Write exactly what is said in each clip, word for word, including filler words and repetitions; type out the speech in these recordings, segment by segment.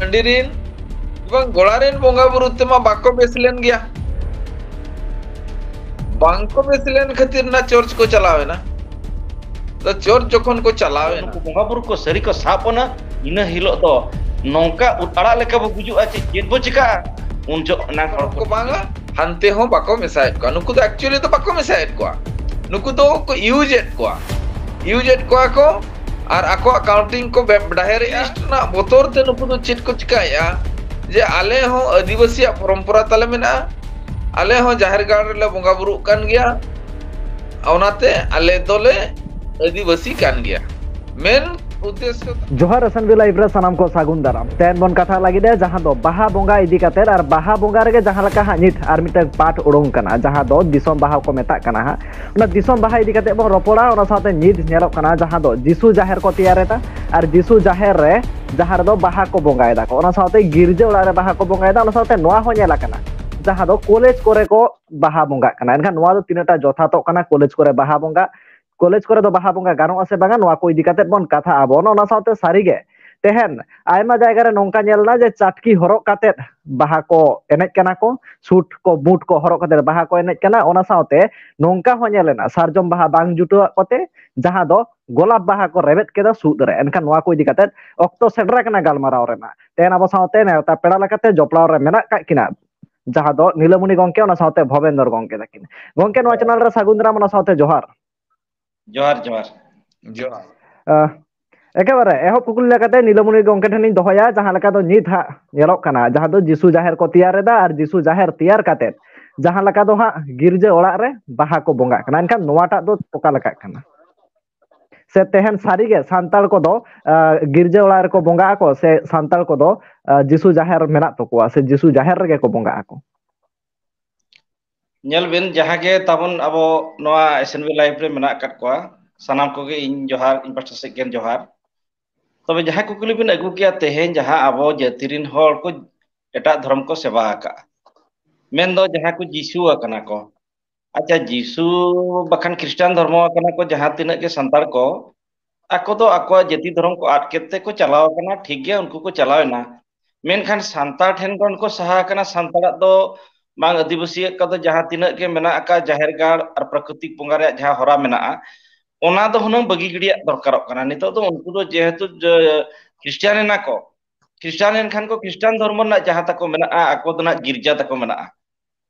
ᱴᱟᱺᱰᱤ ᱨᱤᱱ ᱮᱵᱚᱝ ᱜᱚᱲᱟ ᱨᱤᱱ ᱵᱚᱸᱜᱟ ᱵᱩᱨᱩ ᱛᱮᱢᱟ ᱵᱟᱠᱚ ᱵᱮᱥ ᱞᱮᱱ ᱜᱮᱭᱟ᱾ ᱵᱟᱝ ᱠᱚ ᱵᱮᱥ ᱞᱮᱱ ᱠᱷᱟᱹᱛᱤᱨ ᱱᱟ ᱪᱚᱨᱪ ᱠᱚ ᱪᱟᱞᱟᱣ ᱮᱱᱟ᱾ ᱛᱚ ᱪᱚᱨᱪ ᱡᱚᱠᱷᱚᱱ ᱠᱚ ᱪᱟᱞᱟᱣ ᱮᱱᱟ, ᱱᱩᱠᱩ ᱵᱚᱸᱜᱟ ᱵᱩᱨᱩ ᱠᱚ ᱥᱟᱹᱨᱤ ᱠᱚ ᱥᱟᱵ ᱮᱱᱟ, ᱤᱱᱟᱹ ᱦᱤᱞᱳᱜ ᱫᱚ ᱱᱚᱝᱠᱟ ᱩᱫ ᱟᱲᱟᱜ ᱞᱮᱠᱟ ᱵᱚ ᱜᱩᱡᱩᱜᱼᱟ, ᱪᱮᱫ, ᱪᱮᱫ ᱵᱚ ᱪᱤᱠᱟᱹᱜᱼᱟ? ᱩᱱ ᱡᱚᱦᱚᱜ ᱮᱱᱟᱝ ᱦᱚᱲ ᱠᱚ ᱵᱟᱝᱟ, ᱦᱟᱱᱛᱮ ᱦᱚᱸ ᱵᱟᱠᱚ ᱢᱮᱥᱟᱭᱮᱫ ᱠᱚᱣᱟ᱾ ᱱᱩᱠᱩ ᱫᱚ actually ᱫᱚ ᱵᱟᱠᱚ ᱢᱮᱥᱟᱭᱮᱫ ᱠᱚᱣᱟ, ᱱᱩᱠᱩ ᱫᱚ ᱠᱚ ᱤᱭᱩᱡᱽ ᱮᱫ ᱠᱚᱣᱟ, ᱤᱭᱩᱡᱽ ᱮᱫ ᱠᱚᱣᱟ ᱠᱚ᱾ ᱟᱨ ᱟᱠᱚᱣᱟᱜ ᱠᱟᱣᱩᱱᱴᱤᱝ ᱠᱚ ᱵᱮ-, ᱰᱟᱦᱮᱨᱮᱜᱼᱟ᱾ ᱞᱤᱥᱴ ᱨᱮᱱᱟᱜ ᱵᱚᱛᱚᱨ ᱛᱮ ᱱᱩᱠᱩ ᱫᱚ ᱪᱮᱫ ᱠᱚ ᱪᱤᱠᱟᱹᱭᱮᱫᱼᱟ ᱡᱮ ᱟᱞᱮ ᱦᱚᱸ ᱟᱹᱫᱤᱵᱟᱹᱥᱤᱭᱟᱜ ᱯᱚᱨᱚᱢᱯᱚᱨᱟ ᱛᱟᱞᱮ ᱢᱮᱱᱟᱜᱼᱟ, ᱟᱞᱮ ᱦᱚᱸ ᱡᱟᱦᱮᱨ ᱜᱟᱲ ᱨᱮᱞᱮ ᱵᱚᱸᱜᱟ ᱵᱩᱨᱩᱜ ᱠᱟᱱ ᱜᱮᱭᱟ, ᱚᱱᱟᱛᱮ ᱟᱞᱮ ᱫᱚᱞᱮ ᱟᱹᱫᱤᱵᱟᱹᱥᱤ ᱠᱟᱱ ᱜᱮᱭᱟ ᱢᱮᱱ ᱩᱫᱽᱫᱮᱥᱥᱚ᱾ ᱡᱚᱦᱟᱨ ᱮᱥ ᱮᱱ ᱵᱤ ᱞᱟᱭᱤᱵᱷ ᱨᱮ ᱥᱟᱱᱟᱢ ᱠᱚ ᱥᱟᱹᱜᱩᱱ ᱫᱟᱨᱟᱢ᱾ ᱛᱮᱦᱮᱧ ᱵᱚᱱ ᱠᱟᱛᱷᱟ ᱞᱟᱹᱜᱤᱫ ᱡᱟᱦᱟᱸ ᱫᱚ ᱵᱟᱦᱟ ᱵᱚᱸᱜᱟ ᱤᱫᱤ ᱠᱟᱛᱮ, ᱟᱨ ᱵᱟᱦᱟ ᱵᱚᱸᱜᱟ ᱨᱮᱜᱮ ᱡᱟᱦᱟᱸ ᱞᱮᱠᱟ ᱦᱟᱸᱜ ᱱᱤᱛ ᱟᱨ ᱢᱤᱫᱴᱟᱝ ᱯᱟᱴ ᱩᱰᱩᱝ ᱠᱟᱱᱟ, ᱡᱟᱦᱟᱸ ᱫᱚ ᱫᱤᱥᱚᱢ ᱵᱟᱦᱟ ᱠᱚ ᱢᱮᱛᱟᱜ ᱠᱟᱱᱟ ᱦᱟᱸᱜ᱾ ᱚᱱᱟ ᱫᱤᱥᱚᱢ ᱵᱟᱦᱟ ᱤᱫᱤ ᱠᱟᱛᱮ ᱵᱚᱱ ᱨᱚᱯᱚᱲᱟ᱾ ᱚᱱᱟ ᱥᱟᱶᱛᱮ ᱱᱤᱛ ᱧᱮᱞᱚᱜ ᱠᱟᱱᱟ ᱡᱟᱦᱟᱸ ᱫᱚ ᱡᱤᱥᱩ ᱡᱟᱦᱮᱨ ᱠᱚ ᱛᱮᱭᱟᱨ ᱮᱫᱟ, ᱟᱨ ᱡᱤᱥᱩ ᱡᱟᱦᱮᱨ ᱨᱮ ᱡᱟᱦᱟᱸ ᱨᱮᱫᱚ ᱵᱟᱦᱟ ᱠᱚ ᱵᱚᱸᱜᱟᱭ ᱫᱟᱠᱚ, ᱚᱱᱟ ᱥᱟᱶᱛᱮ ᱜᱤᱨᱡᱟᱹ ᱚᱲᱟᱜ ᱨᱮ ᱵᱟᱦᱟ ᱠᱚ ᱵᱚᱸᱜᱟᱭ ᱫᱟ᱾ ᱚᱱᱟ ᱥᱟᱶᱛᱮ ᱱᱚᱣᱟ ᱦᱚᱸ ᱧᱮᱞ ᱟᱠᱟᱱᱟ ᱡᱟᱦᱟᱸ ᱫᱚ ᱠᱚᱞᱮᱡᱽ ᱠᱚᱨᱮ ᱠᱚ ᱵᱟᱦᱟ ᱵᱚᱸᱜᱟᱜ ᱠᱟᱱᱟ᱾ ᱮᱱᱠᱷᱟᱱ ᱱᱚᱣᱟ ᱫᱚ ᱛᱤᱱᱟᱹᱜ ᱴᱟ ᱡᱚᱛᱷᱟᱛᱚᱜ ᱠᱟᱱᱟ? ᱠᱚᱞᱮᱡᱽ ᱠᱚᱨᱮ ᱵᱟᱦᱟ ᱵᱚᱸᱜᱟ, ᱠᱚᱞᱮᱡᱽ ᱠᱚᱨᱮ ᱫᱚ ᱵᱟᱦᱟ ᱵᱚᱸᱜᱟ ᱜᱟᱱᱚᱜᱼᱟ ᱥᱮ ᱵᱟᱝᱟ, ᱱᱚᱣᱟ ᱠᱚ ᱤᱫᱤ ᱠᱟᱛᱮ ᱵᱚᱱ ᱠᱟᱛᱷᱟ ᱟᱵᱚᱱ᱾ ᱚᱱᱟ ᱥᱟᱶᱛᱮ ᱥᱟᱹᱨᱤᱜᱮ ᱛᱮᱦᱮᱧ ᱟᱭᱢᱟ ᱡᱟᱭᱜᱟ ᱨᱮ ᱱᱚᱝᱠᱟ ᱧᱮᱞ ᱮᱱᱟ ᱡᱮ ᱪᱟᱴᱠᱤ ᱦᱚᱨᱚᱜ ᱠᱟᱛᱮ ᱵᱟᱦᱟ ᱠᱚ ᱮᱱᱮᱡ ᱠᱟᱱᱟ ᱠᱚ, ᱥᱩᱴ ᱠᱚ, ᱵᱩᱴ ᱠᱚ ᱦᱚᱨᱚᱜ ᱠᱟᱛᱮ ᱵᱟᱦᱟ ᱠᱚ ᱮᱱᱮᱡ ᱠᱟᱱᱟ᱾ ᱚᱱᱟ ᱥᱟᱶᱛᱮ ᱱᱚᱝᱠᱟ ᱦᱚᱸ ᱧᱮᱞ ᱮᱱᱟ ᱥᱟᱨᱡᱚᱢ ᱵᱟᱦᱟ ᱵᱟᱝ ᱡᱩᱴᱟᱹᱣᱟᱜ ᱠᱚᱛᱮ ᱡᱟᱦᱟᱸ ᱫᱚ ᱜᱳᱞᱟᱯ ᱵᱟᱦᱟ ᱠᱚ ᱨᱮᱵᱮᱫ ᱠᱮᱫᱟ ᱥᱩᱫ ᱨᱮ᱾ ᱮᱱᱠᱷᱟᱱ ᱱᱚᱣᱟ ᱠᱚ ᱤᱫᱤ ᱠᱟᱛᱮ ᱚᱠᱛᱚ ᱥᱮᱴᱮᱨ ᱟᱠᱟᱱᱟ ᱜᱟᱞᱢᱟᱨᱟᱣ ᱨᱮᱱᱟᱜ᱾ ᱛᱮᱦᱮᱧ ᱟᱵᱚ ᱥᱟᱶᱛᱮ ᱱᱮᱣᱛᱟ ᱯᱮᱲᱟ ᱞᱮᱠᱟᱛᱮ ᱡᱚᱯᱲᱟᱣ ᱨᱮ ᱢᱮᱱᱟᱜ ᱠᱟᱜ ᱠᱤᱱᱟ, ᱡᱟᱦᱟᱸ ᱫᱚ ᱱᱤᱞᱟᱢᱚᱱᱤ ᱜᱚᱝᱠᱮ, ᱚᱱᱟ ᱥᱟᱶᱛᱮ ᱵᱷᱚᱵᱮᱱᱫᱚᱨ ᱜᱚᱝᱠᱮ ᱛᱟᱹᱠᱤᱱ᱾ ᱜᱚᱝᱠᱮ, ᱱᱚᱣᱟ ᱪᱮᱱᱮᱞ ᱨᱮ ᱥᱟᱹᱜᱩᱱ ᱫᱟᱨᱟᱢ, ᱚᱱᱟ ᱥᱟᱶᱛᱮ ᱡᱚᱦᱟᱨ᱾ ᱡᱚᱦᱟᱨ, ᱡᱚᱦᱟᱨ᱾ ᱡᱚᱦᱟᱨ᱾ ᱟᱦ, ᱮᱠᱮᱵᱟᱨᱮ ᱮᱦᱚᱵ ᱠᱩᱠᱞᱤ ᱞᱮᱠᱟᱛᱮ ᱱᱤᱞᱟᱢᱚᱱᱤ ᱜᱚᱝᱠᱮ ᱴᱷᱮᱱᱤᱧ ᱫᱚᱦᱚᱭᱟ, ᱡᱟᱦᱟᱸ ᱞᱮᱠᱟ ᱫᱚ ᱱᱤᱛ ᱦᱟᱸᱜ ᱧᱮᱞᱚᱜ ᱠᱟᱱᱟ, ᱡᱟᱦᱟᱸ ᱫᱚ ᱡᱤᱥᱩ ᱡᱟᱦᱮᱨ ᱠᱚ ᱛᱮᱭᱟᱨ ᱮᱫᱟ, ᱟᱨ ᱡᱤᱥᱩ ᱡᱟᱦᱮᱨ ᱛᱮᱭᱟᱨ ᱠᱟᱛᱮ ᱡᱟᱦᱟᱸ ᱞᱮᱠᱟ ᱫᱚ ᱦᱟᱸᱜ ᱜᱤᱨᱡᱟᱹ ᱚᱲᱟᱜ ᱨᱮ ᱵᱟᱦᱟ ᱠᱚ ᱵᱚᱸᱜᱟᱜ ᱠᱟᱱᱟ᱾ ᱮᱱᱠᱷᱟᱱ ᱱᱚᱣᱟᱴᱟᱜ ᱫᱚ ᱚᱠᱟ ᱞᱮᱠᱟᱜ ᱠᱟᱱᱟ? ᱥᱮ ᱛᱮᱦᱮᱧ ᱥᱟᱹᱨᱤᱜᱮ ᱥᱟᱱᱛᱟᱲ ᱠᱚᱫᱚ, ᱟᱦ, ᱜᱤᱨᱡᱟᱹ ᱚᱲᱟᱜ ᱨᱮᱠᱚ ᱵᱚᱸᱜᱟᱜ ᱟᱠᱚ, ᱥᱮ ᱥᱟᱱᱛᱟᱲ ᱠᱚᱫᱚ, ᱟᱦ, ᱡᱤᱥᱩ ᱡᱟᱦᱮᱨ ᱢᱮᱱᱟᱜ ᱛᱟᱠᱚᱣᱟ, ᱥᱮ ᱡᱤᱥᱩ ᱡᱟᱦᱮᱨ ᱨᱮᱜᱮ ᱠᱚ ᱵᱚᱸᱜᱟᱜ ᱟᱠᱚ? ᱧᱮᱞ ᱵᱤᱱ, ᱡᱟᱦᱟᱸ ᱜᱮ ᱛᱟᱵᱚᱱ ᱟᱵᱚ ᱱᱚᱣᱟ ᱮᱥ ᱮᱱ ᱵᱤ ᱞᱟᱭᱤᱵᱷ ᱨᱮ ᱢᱮᱱᱟᱜ ᱟᱠᱟᱫ ᱠᱚᱣᱟ, ᱥᱟᱱᱟᱢ ᱠᱚᱜᱮ ᱤᱧ ᱡᱚᱦᱟᱨ, ᱤᱧ ᱯᱟᱥᱴᱟ ᱥᱮᱫ ᱠᱷᱚᱱ ᱡᱚᱦᱟᱨ᱾ ᱛᱚᱵᱮ ᱡᱟᱦᱟᱸ ᱠᱩᱠᱞᱤ ᱵᱤᱱ ᱟᱹᱜᱩ ᱠᱮᱜᱼᱟ ᱛᱮᱦᱮᱧ, ᱡᱟᱦᱟᱸ ᱟᱵᱚ ᱡᱟᱹᱛᱤ ᱨᱤᱱ ᱦᱚᱲ ᱠᱚ ᱮᱴᱟᱜ ᱫᱷᱚᱨᱚᱢ ᱠᱚ ᱥᱮᱵᱟ ᱟᱠᱟᱫᱼᱟ, ᱢᱮᱱᱫᱚ ᱡᱟᱦᱟᱸ ᱠᱚ ᱡᱤᱥᱩ ᱟᱠᱟᱱᱟ ᱠᱚ, ᱟᱪᱪᱷᱟ, ᱡᱤᱥᱩ ᱵᱟᱠᱷᱟᱱ ᱠᱷᱨᱤᱥᱴᱟᱱ ᱫᱷᱚᱨᱢᱚ ᱟᱠᱟᱱᱟ ᱠᱚ ᱡᱟᱦᱟᱸ ᱛᱤᱱᱟᱹᱜ ᱜᱮ ᱥᱟᱱᱛᱟᱲ ᱠᱚ, ᱟᱠᱚ ᱫᱚ ᱟᱠᱚᱣᱟᱜ ᱡᱟᱹᱛᱤ ᱫᱷᱚᱨᱚᱢ ᱠᱚ ᱟᱫ ᱠᱮᱫ ᱛᱮ ᱠᱚ ᱪᱟᱞᱟᱣ ᱟᱠᱟᱱᱟ, ᱴᱷᱤᱠ ᱜᱮᱭᱟ, ᱩᱱᱠᱩ ᱠᱚ ᱪᱟᱞᱟᱣ ᱮᱱᱟ᱾ ᱢᱮᱱᱠᱷᱟᱱ ᱥᱟᱱᱛᱟᱲ ᱴᱷᱮᱱ ᱠᱷᱚᱱ ᱠᱚ ᱥᱟᱦᱟ ᱟᱠᱟᱱᱟ, ᱥᱟᱱᱛᱟᱲᱟᱜ ᱫᱚ ᱵᱟᱝ, ᱟᱹᱫᱤᱵᱟᱹᱥᱤᱭᱟᱜ ᱠᱚᱫᱚ ᱡᱟᱦᱟᱸ ᱛᱤᱱᱟᱹᱜ ᱜᱮ ᱢᱮᱱᱟᱜ ᱟᱠᱟᱫ ᱡᱟᱦᱮᱨ ᱜᱟᱲ ᱟᱨ ᱯᱨᱟᱠᱨᱤᱛᱤᱠ ᱵᱚᱸᱜᱟ ᱨᱮᱭᱟᱜ ᱡᱟᱦᱟᱸ ᱦᱚᱨᱟ ᱢᱮᱱᱟᱜᱼᱟ, ᱚᱱᱟ ᱫᱚ ᱦᱩᱱᱟᱹᱝ ᱵᱟᱹᱜᱤ ᱜᱤᱰᱤᱭᱟᱜ ᱫᱚᱨᱠᱟᱨᱚᱜ ᱠᱟᱱᱟ᱾ ᱱᱤᱛᱚᱜ ᱫᱚ ᱩᱱᱠᱩ ᱫᱚ ᱡᱮᱦᱮᱛᱩ ᱡᱮ ᱠᱷᱨᱤᱥᱴᱟᱱ ᱮᱱᱟ ᱠᱚ, ᱠᱷᱨᱤᱥᱴᱟᱱ ᱮᱱᱠᱷᱟᱱ ᱠᱚ ᱠᱷᱨᱤᱥᱴᱟᱱ ᱫᱷᱚᱨᱢᱚ ᱨᱮᱱᱟᱜ ᱡᱟᱦᱟᱸ ᱛᱟᱠᱚ ᱢᱮᱱᱟᱜᱼᱟ, ᱟᱠᱚ ᱫᱚ ᱱᱟᱜ ᱜᱤᱨᱡᱟ ᱛᱟᱠᱚ ᱢᱮᱱᱟᱜᱼᱟ᱾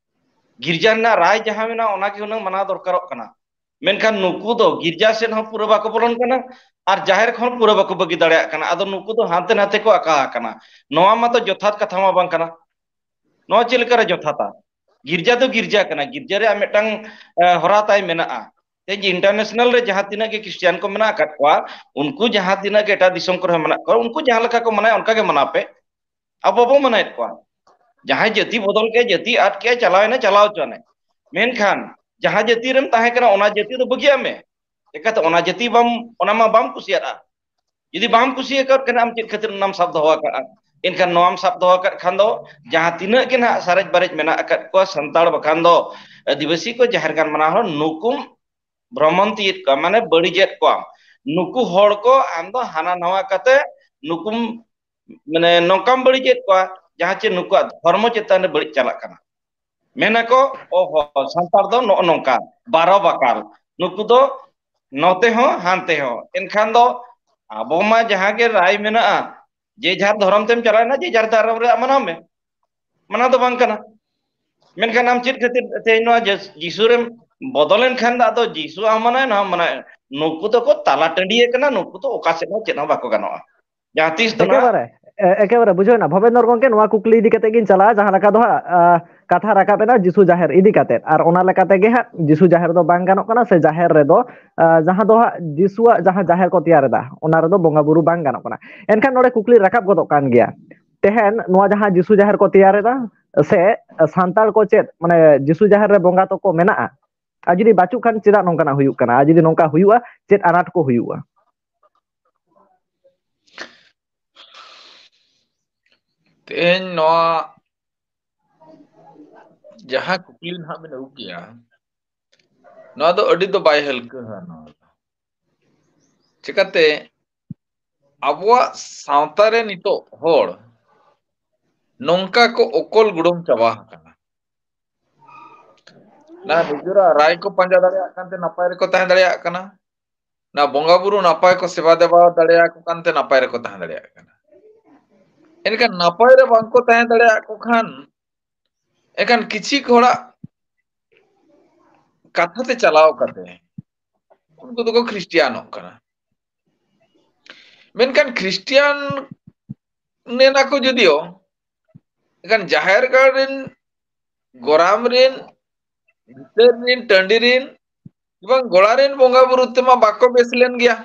ᱜᱤᱨᱡᱟ ᱨᱮᱱᱟᱜ ᱨᱟᱭ ᱡᱟᱦᱟᱸ ᱢᱮᱱᱟᱜᱼᱟ, ᱚᱱᱟ ᱜᱮ ᱦᱩᱱᱟᱹᱝ ᱢᱟᱱᱟᱣ ᱫᱚᱨᱠᱟᱨᱚᱜ ᱠᱟᱱᱟ᱾ ᱢᱮᱱᱠᱷᱟᱱ ᱱᱩᱠᱩ ᱫᱚ ᱜᱤᱨᱡᱟ ᱥᱮᱫ ᱦᱚᱸ ᱯᱩᱨᱟᱹ ᱵᱟᱠᱚ ᱵᱚᱞᱚᱱ ᱠᱟᱱᱟ ᱟᱨ ᱡᱟᱦᱮᱨ ᱠᱷᱚᱱ ᱯᱩᱨᱟᱹ ᱵᱟᱠᱚ ᱵᱟᱹᱜᱤ ᱫᱟᱲᱮᱭᱟᱜ ᱠᱟᱱᱟ᱾ ᱟᱫᱚ ᱱᱩᱠᱩ ᱫᱚ ᱦᱟᱱᱛᱮ ᱱᱟᱛᱮ ᱠᱚ ᱟᱠᱟ ᱟᱠᱟᱱᱟ᱾ ᱱᱚᱣᱟ ᱢᱟᱛᱚ ᱡᱚᱛᱷᱟᱛ ᱠᱟᱛᱷᱟ ᱢᱟ ᱵᱟᱝ ᱠᱟᱱᱟ᱾ ᱱᱚᱣᱟ ᱪᱮᱫ ᱞᱮᱠᱟᱨᱮ ᱡᱚᱛᱷᱟᱛᱟ? ᱜᱤᱨᱡᱟ ᱫᱚ ᱜᱤᱨᱡᱟ ᱠᱟᱱᱟ, ᱜᱤᱨᱡᱟ ᱨᱮᱭᱟᱜ ᱢᱤᱫᱴᱟᱝ, ᱮ, ᱦᱚᱨᱟ ᱛᱟᱭ ᱢᱮᱱᱟᱜᱼᱟ᱾ ᱛᱮᱦᱮᱧ ᱤᱱᱴᱟᱨᱱᱮᱥᱱᱟᱞ ᱨᱮ ᱡᱟᱦᱟᱸ ᱛᱤᱱᱟᱹᱜ ᱜᱮ ᱠᱷᱨᱤᱥᱴᱤᱭᱟᱱ ᱠᱚ ᱢᱮᱱᱟᱜ ᱟᱠᱟᱫ ᱠᱚᱣᱟ, ᱩᱱᱠᱩ ᱡᱟᱦᱟᱸ ᱛᱤᱱᱟᱹᱜ ᱜᱮ ᱮᱴᱟᱜ ᱫᱤᱥᱚᱢ ᱠᱚᱨᱮ ᱦᱚᱸ ᱢᱮᱱᱟᱜ ᱠᱚᱣᱟ, ᱩᱱᱠᱩ ᱡᱟᱦᱟᱸ ᱞᱮᱠᱟ ᱠᱚ ᱢᱟᱱᱟᱣᱟ, ᱚᱱᱠᱟ ᱜᱮ ᱢᱟᱱᱟᱣ ᱯᱮ᱾ ᱟᱵᱚ ᱵᱚ ᱢᱟᱱᱟᱣᱮᱫ ᱠᱚᱣᱟ᱾ ᱡᱟᱦᱟᱸᱭ ᱡᱟᱹᱛᱤ ᱵᱚᱫᱚᱞ ᱠᱮᱫ, ᱡᱟᱹᱛᱤ ᱟᱫ ᱠᱮᱫ, ᱪᱟᱞᱟᱣ ᱮᱱᱟ, ᱪᱟᱞᱟᱣ ᱦᱚᱪᱚ ᱟᱱᱮ᱾ ᱢᱮᱱᱠᱷᱟᱱ ᱡᱟᱦᱟᱸ ᱡᱟᱹᱛᱤ ᱨᱮᱢ ᱛᱟᱦᱮᱸ ᱠᱟᱱᱟ, ᱚᱱᱟ ᱡᱟᱹᱛᱤ ᱫᱚ ᱵᱟᱹᱜᱤᱭᱟᱜ ᱢᱮ᱾ ᱪᱮᱠᱟᱛᱮ ᱚᱱᱟ ᱡᱟᱹᱛᱤ ᱵᱟᱢ, ᱚᱱᱟ ᱢᱟ ᱵᱟᱢ ᱠᱩᱥᱤᱭᱟᱜᱼᱟ᱾ ᱡᱩᱫᱤ ᱵᱟᱢ ᱠᱩᱥᱤᱭᱟᱠᱟᱫ ᱠᱷᱟᱱ, ᱟᱢ ᱪᱮᱫ ᱠᱷᱟᱹᱛᱤᱨ ᱚᱱᱟᱢ ᱥᱟᱵ ᱫᱚᱦᱚ ᱟᱠᱟᱫᱼᱟ? ᱮᱱᱠᱷᱟᱱ ᱱᱚᱣᱟᱢ ᱥᱟᱵ ᱫᱚᱦᱚ ᱟᱠᱟᱫ ᱠᱷᱟᱱ ᱫᱚ, ᱡᱟᱦᱟᱸ ᱛᱤᱱᱟᱹᱜ ᱜᱮ ᱱᱟᱦᱟᱜ ᱥᱟᱨᱮᱡ ᱵᱟᱨᱮᱡ ᱢᱮᱱᱟᱜ ᱟᱠᱟᱫ ᱠᱚᱣᱟ, ᱥᱟᱱᱛᱟᱲ ᱵᱟᱠᱷᱟᱱ ᱫᱚ ᱟᱹᱫᱤᱵᱟᱹᱥᱤ ᱠᱚ, ᱡᱟᱦᱮᱨ ᱜᱟᱲ ᱢᱟᱱᱟᱣ ᱦᱚᱲ, ᱱᱩᱠᱩᱢ ᱵᱷᱨᱚᱢᱚᱱᱛᱤᱭᱮᱫ ᱠᱚᱣᱟ, ᱢᱟᱱᱮ ᱵᱟᱹᱲᱤᱡᱮᱫ ᱠᱚᱣᱟ᱾ ᱱᱩᱠᱩ ᱦᱚᱲ ᱠᱚ ᱟᱢ ᱫᱚ ᱦᱟᱱᱟ ᱱᱟᱣᱟ ᱠᱟᱛᱮ ᱱᱩᱠᱩᱢ, ᱢᱟᱱᱮ ᱱᱚᱝᱠᱟᱢ ᱵᱟᱹᱲᱤᱡᱮᱫ ᱠᱚᱣᱟ, ᱡᱟᱦᱟᱸ ᱪᱮ ᱱᱩᱠᱩᱣᱟᱜ ᱫᱷᱚᱨᱢᱚ ᱪᱮᱛᱟᱱ ᱨᱮ ᱵᱟᱹᱲᱤᱡ ᱪᱟᱞᱟᱜ ᱠᱟᱱᱟ᱾ ᱢᱮᱱᱟᱠᱚ, "ᱚ ᱦᱚ, ᱥᱟᱱᱛᱟᱲ ᱫᱚ ᱱᱚᱜᱼᱚ ᱱᱚᱝᱠᱟ, ᱵᱟᱨᱚ ᱵᱟᱠᱟᱞ, ᱱᱩᱠᱩ ᱫᱚ ᱱᱚᱛᱮ ᱦᱚᱸ ᱦᱟᱱᱛᱮ ᱦᱚᱸ᱾" ᱮᱱᱠᱷᱟᱱ ᱫᱚ ᱟᱵᱚ ᱢᱟ ᱡᱟᱦᱟᱸ ᱜᱮ ᱨᱟᱭ ᱢᱮᱱᱟᱜᱼᱟ, ᱡᱮ ᱡᱟᱦᱟᱸ ᱫᱷᱚᱨᱚᱢ ᱛᱮᱢ ᱪᱟᱞᱟᱣᱮᱱᱟ, ᱡᱮ ᱡᱟᱦᱟᱸ ᱫᱷᱚᱨᱚᱢ ᱨᱮᱭᱟᱜ ᱢᱟᱱᱟᱣ ᱢᱮ, ᱢᱟᱱᱟᱣ ᱫᱚ ᱵᱟᱝ ᱠᱟᱱᱟ᱾ ᱢᱮᱱᱠᱷᱟᱱ ᱟᱢ ᱪᱮᱫ ᱠᱷᱟᱹᱛᱤᱨ ᱛᱮᱦᱮᱧ ᱱᱚᱣᱟ ᱡᱮ ᱡᱤᱥᱩ ᱨᱮᱢ ᱵᱚᱫᱚᱞᱮᱱ ᱠᱷᱟᱱ ᱫᱚ ᱟᱫᱚ ᱡᱤᱥᱩᱣᱟᱜ ᱦᱚᱸ ᱢᱟᱱᱟᱣ, ᱱᱚᱣᱟ ᱦᱚᱸ ᱢᱟᱱᱟᱣ? ᱱᱩᱠᱩ ᱫᱚᱠᱚ ᱛᱟᱞᱟ ᱴᱟᱺᱰᱤ ᱟᱠᱟᱱᱟ, ᱱᱩᱠᱩ ᱫᱚ ᱚᱠᱟ ᱥᱮᱫ ᱦᱚᱸ ᱪᱮᱫ ᱦᱚᱸ ᱵᱟᱠᱚ ᱜᱟᱱᱚᱜᱼᱟ᱾ ᱡᱟᱦᱟᱸ ᱛᱤᱥ ᱫᱚ ᱱᱟᱦᱟᱜ ᱮᱠᱮᱵᱟᱨᱮ, ᱮ-, ᱮᱠᱮᱵᱟᱨᱮ ᱵᱩᱡᱷᱟᱹᱣ ᱮᱱᱟ᱾ ᱵᱷᱚᱵᱮᱱᱫᱚᱨ ᱜᱚᱢᱠᱮ, ᱱᱚᱣᱟ ᱠᱩᱠᱞᱤ ᱤᱫᱤ ᱠᱟᱛᱮ ᱜᱤᱧ ᱪᱟᱞᱟᱜᱼᱟ, ᱡᱟᱦᱟᱸ ᱞᱮᱠᱟ ᱫᱚ ᱦᱟᱸᱜ, ᱟ, ᱠᱟᱛᱷᱟ ᱨᱟᱠᱟᱵ ᱮᱱᱟ ᱡᱤᱥᱩ ᱡᱟᱦᱮᱨ ᱤᱫᱤ ᱠᱟᱛᱮ, ᱟᱨ ᱚᱱᱟ ᱞᱮᱠᱟ ᱛᱮᱜᱮ ᱦᱟᱸᱜ ᱡᱤᱥᱩ ᱡᱟᱦᱮᱨ ᱫᱚ ᱵᱟᱝ ᱜᱟᱱᱚᱜ ᱠᱟᱱᱟ, ᱥᱮ ᱡᱟᱦᱮᱨ ᱨᱮᱫᱚ, ᱟ, ᱡᱟᱦᱟᱸ ᱫᱚ ᱦᱟᱸᱜ ᱡᱤᱥᱩᱣᱟᱜ ᱡᱟᱦᱟᱸ ᱡᱟᱦᱮᱨ ᱠᱚ ᱛᱮᱭᱟᱨ ᱮᱫᱟ, ᱚᱱᱟ ᱨᱮᱫᱚ ᱵᱚᱸᱜᱟ ᱵᱩᱨᱩ ᱵᱟᱝ ᱜᱟᱱᱚᱜ ᱠᱟᱱᱟ᱾ ᱮᱱᱠᱷᱟᱱ ᱱᱚᱰᱮ ᱠᱩᱠᱞᱤ ᱨᱟᱠᱟᱵ ᱜᱚᱫᱚᱜ ᱠᱟᱱ ᱜᱮᱭᱟ, ᱛᱮᱦᱮᱧ ᱱᱚᱣᱟ ᱡᱟᱦᱟᱸ ᱡᱤᱥᱩ ᱡᱟᱦᱮᱨ ᱠᱚ ᱛᱮᱭᱟᱨ ᱮᱫᱟ, ᱥᱮ ᱥᱟᱱᱛᱟᱲ ᱠᱚ ᱪᱮᱫ, ᱢᱟᱱᱮ, ᱡᱤᱥᱩ ᱡᱟᱦᱮᱨ ᱨᱮ ᱵᱚᱸᱜᱟ ᱛᱚᱠᱚ ᱢᱮᱱᱟᱜᱼᱟ? ᱟᱨ ᱡᱩᱫᱤ ᱵᱟᱹᱪᱩᱜ ᱠᱷᱟᱱ ᱪᱮᱫᱟᱜ ᱱᱚᱝᱠᱟᱱᱟᱜ ᱦᱩᱭᱩᱜ ᱠᱟᱱᱟ? ᱟᱨ ᱡᱩᱫᱤ ᱱᱚᱝᱠᱟ ᱦᱩᱭᱩᱜᱼᱟ, ᱪᱮᱫ ᱟᱱᱟᱴ ᱠᱚ ᱦᱩᱭᱩᱜᱼᱟ? ᱛᱮᱦᱮᱧ ᱱᱚᱣᱟ ᱡᱟᱦᱟᱸ ᱠᱩᱠᱞᱤ ᱱᱟᱦᱟᱜ ᱵᱤᱱ ᱟᱹᱜᱩ ᱠᱮᱜᱼᱟ, ᱱᱚᱣᱟ ᱫᱚ ᱟᱹᱰᱤ ᱫᱚ ᱵᱟᱭ ᱦᱟᱹᱞᱠᱟᱹᱣᱟ᱾ ᱱᱚᱣᱟ ᱫᱚ ᱪᱤᱠᱟᱹᱛᱮ ᱟᱵᱚᱣᱟᱜ ᱥᱟᱶᱛᱟ ᱨᱮ ᱱᱤᱛᱚᱜ ᱦᱚᱲ ᱱᱚᱝᱠᱟ ᱠᱚ ᱚᱠᱚᱞ ᱜᱩᱰᱩᱢ ᱪᱟᱵᱟ ᱟᱠᱟᱱᱟ᱾ ᱱᱟ ᱱᱤᱡᱮᱨᱟᱜ ᱨᱟᱭ ᱠᱚ ᱯᱟᱸᱡᱟ ᱫᱟᱲᱮᱭᱟᱜ ᱠᱟᱱᱛᱮ ᱱᱟᱯᱟᱭ ᱨᱮᱠᱚ ᱛᱟᱦᱮᱸ ᱫᱟᱲᱮᱭᱟᱜ ᱠᱟᱱᱟ, ᱱᱟ ᱵᱚᱸᱜᱟ ᱵᱩᱨᱩ ᱱᱟᱯᱟᱭ ᱠᱚ ᱥᱮᱵᱟ ᱫᱮᱵᱟ ᱫᱟᱲᱮᱭᱟᱠᱚ ᱠᱟᱱᱛᱮ ᱱᱟᱯᱟᱭ ᱨᱮᱠᱚ ᱛᱟᱦᱮᱸ ᱫᱟᱲᱮᱭᱟᱜ ᱠᱟᱱᱟ᱾ ᱮᱱᱠᱷᱟᱱ ᱱᱟᱯᱟᱭ ᱨᱮ ᱵᱟᱝᱠᱚ ᱛᱟᱦᱮᱸ ᱫᱟᱲᱮᱭᱟᱜ ᱠᱚ ᱠᱷᱟᱱ, ᱮᱱᱠᱷᱟᱱ ᱠᱤᱪᱷᱤᱠ ᱦᱚᱲᱟᱜ ᱠᱟᱛᱷᱟ ᱛᱮ ᱪᱟᱞᱟᱣ ᱠᱟᱛᱮ ᱩᱱᱠᱩ ᱫᱚᱠᱚ ᱠᱷᱨᱤᱥᱴᱤᱭᱟᱱᱚᱜ ᱠᱟᱱᱟ᱾ ᱢᱮᱱᱠᱷᱟᱱ ᱠᱷᱨᱤᱥᱴᱤᱭᱟᱱ ᱢᱮᱱᱟ ᱠᱚ ᱡᱩᱫᱤᱭᱳ, ᱮᱱᱠᱷᱟᱱ ᱡᱟᱦᱮᱨ ᱜᱟᱲ ᱨᱮᱱ, ᱜᱚᱨᱟᱢ ᱨᱮᱱ, ᱵᱷᱤᱛᱟᱹᱨ ᱨᱮᱱ, ᱴᱟᱺᱰᱤ ᱨᱮᱱ ᱮᱵᱚᱝ ᱜᱚᱲᱟ ᱨᱮᱱ ᱵᱚᱸᱜᱟ ᱵᱩᱨᱩ ᱛᱮᱢᱟ ᱵᱟᱠᱚ ᱵᱮᱥ ᱞᱮᱱ ᱜᱮᱭᱟ᱾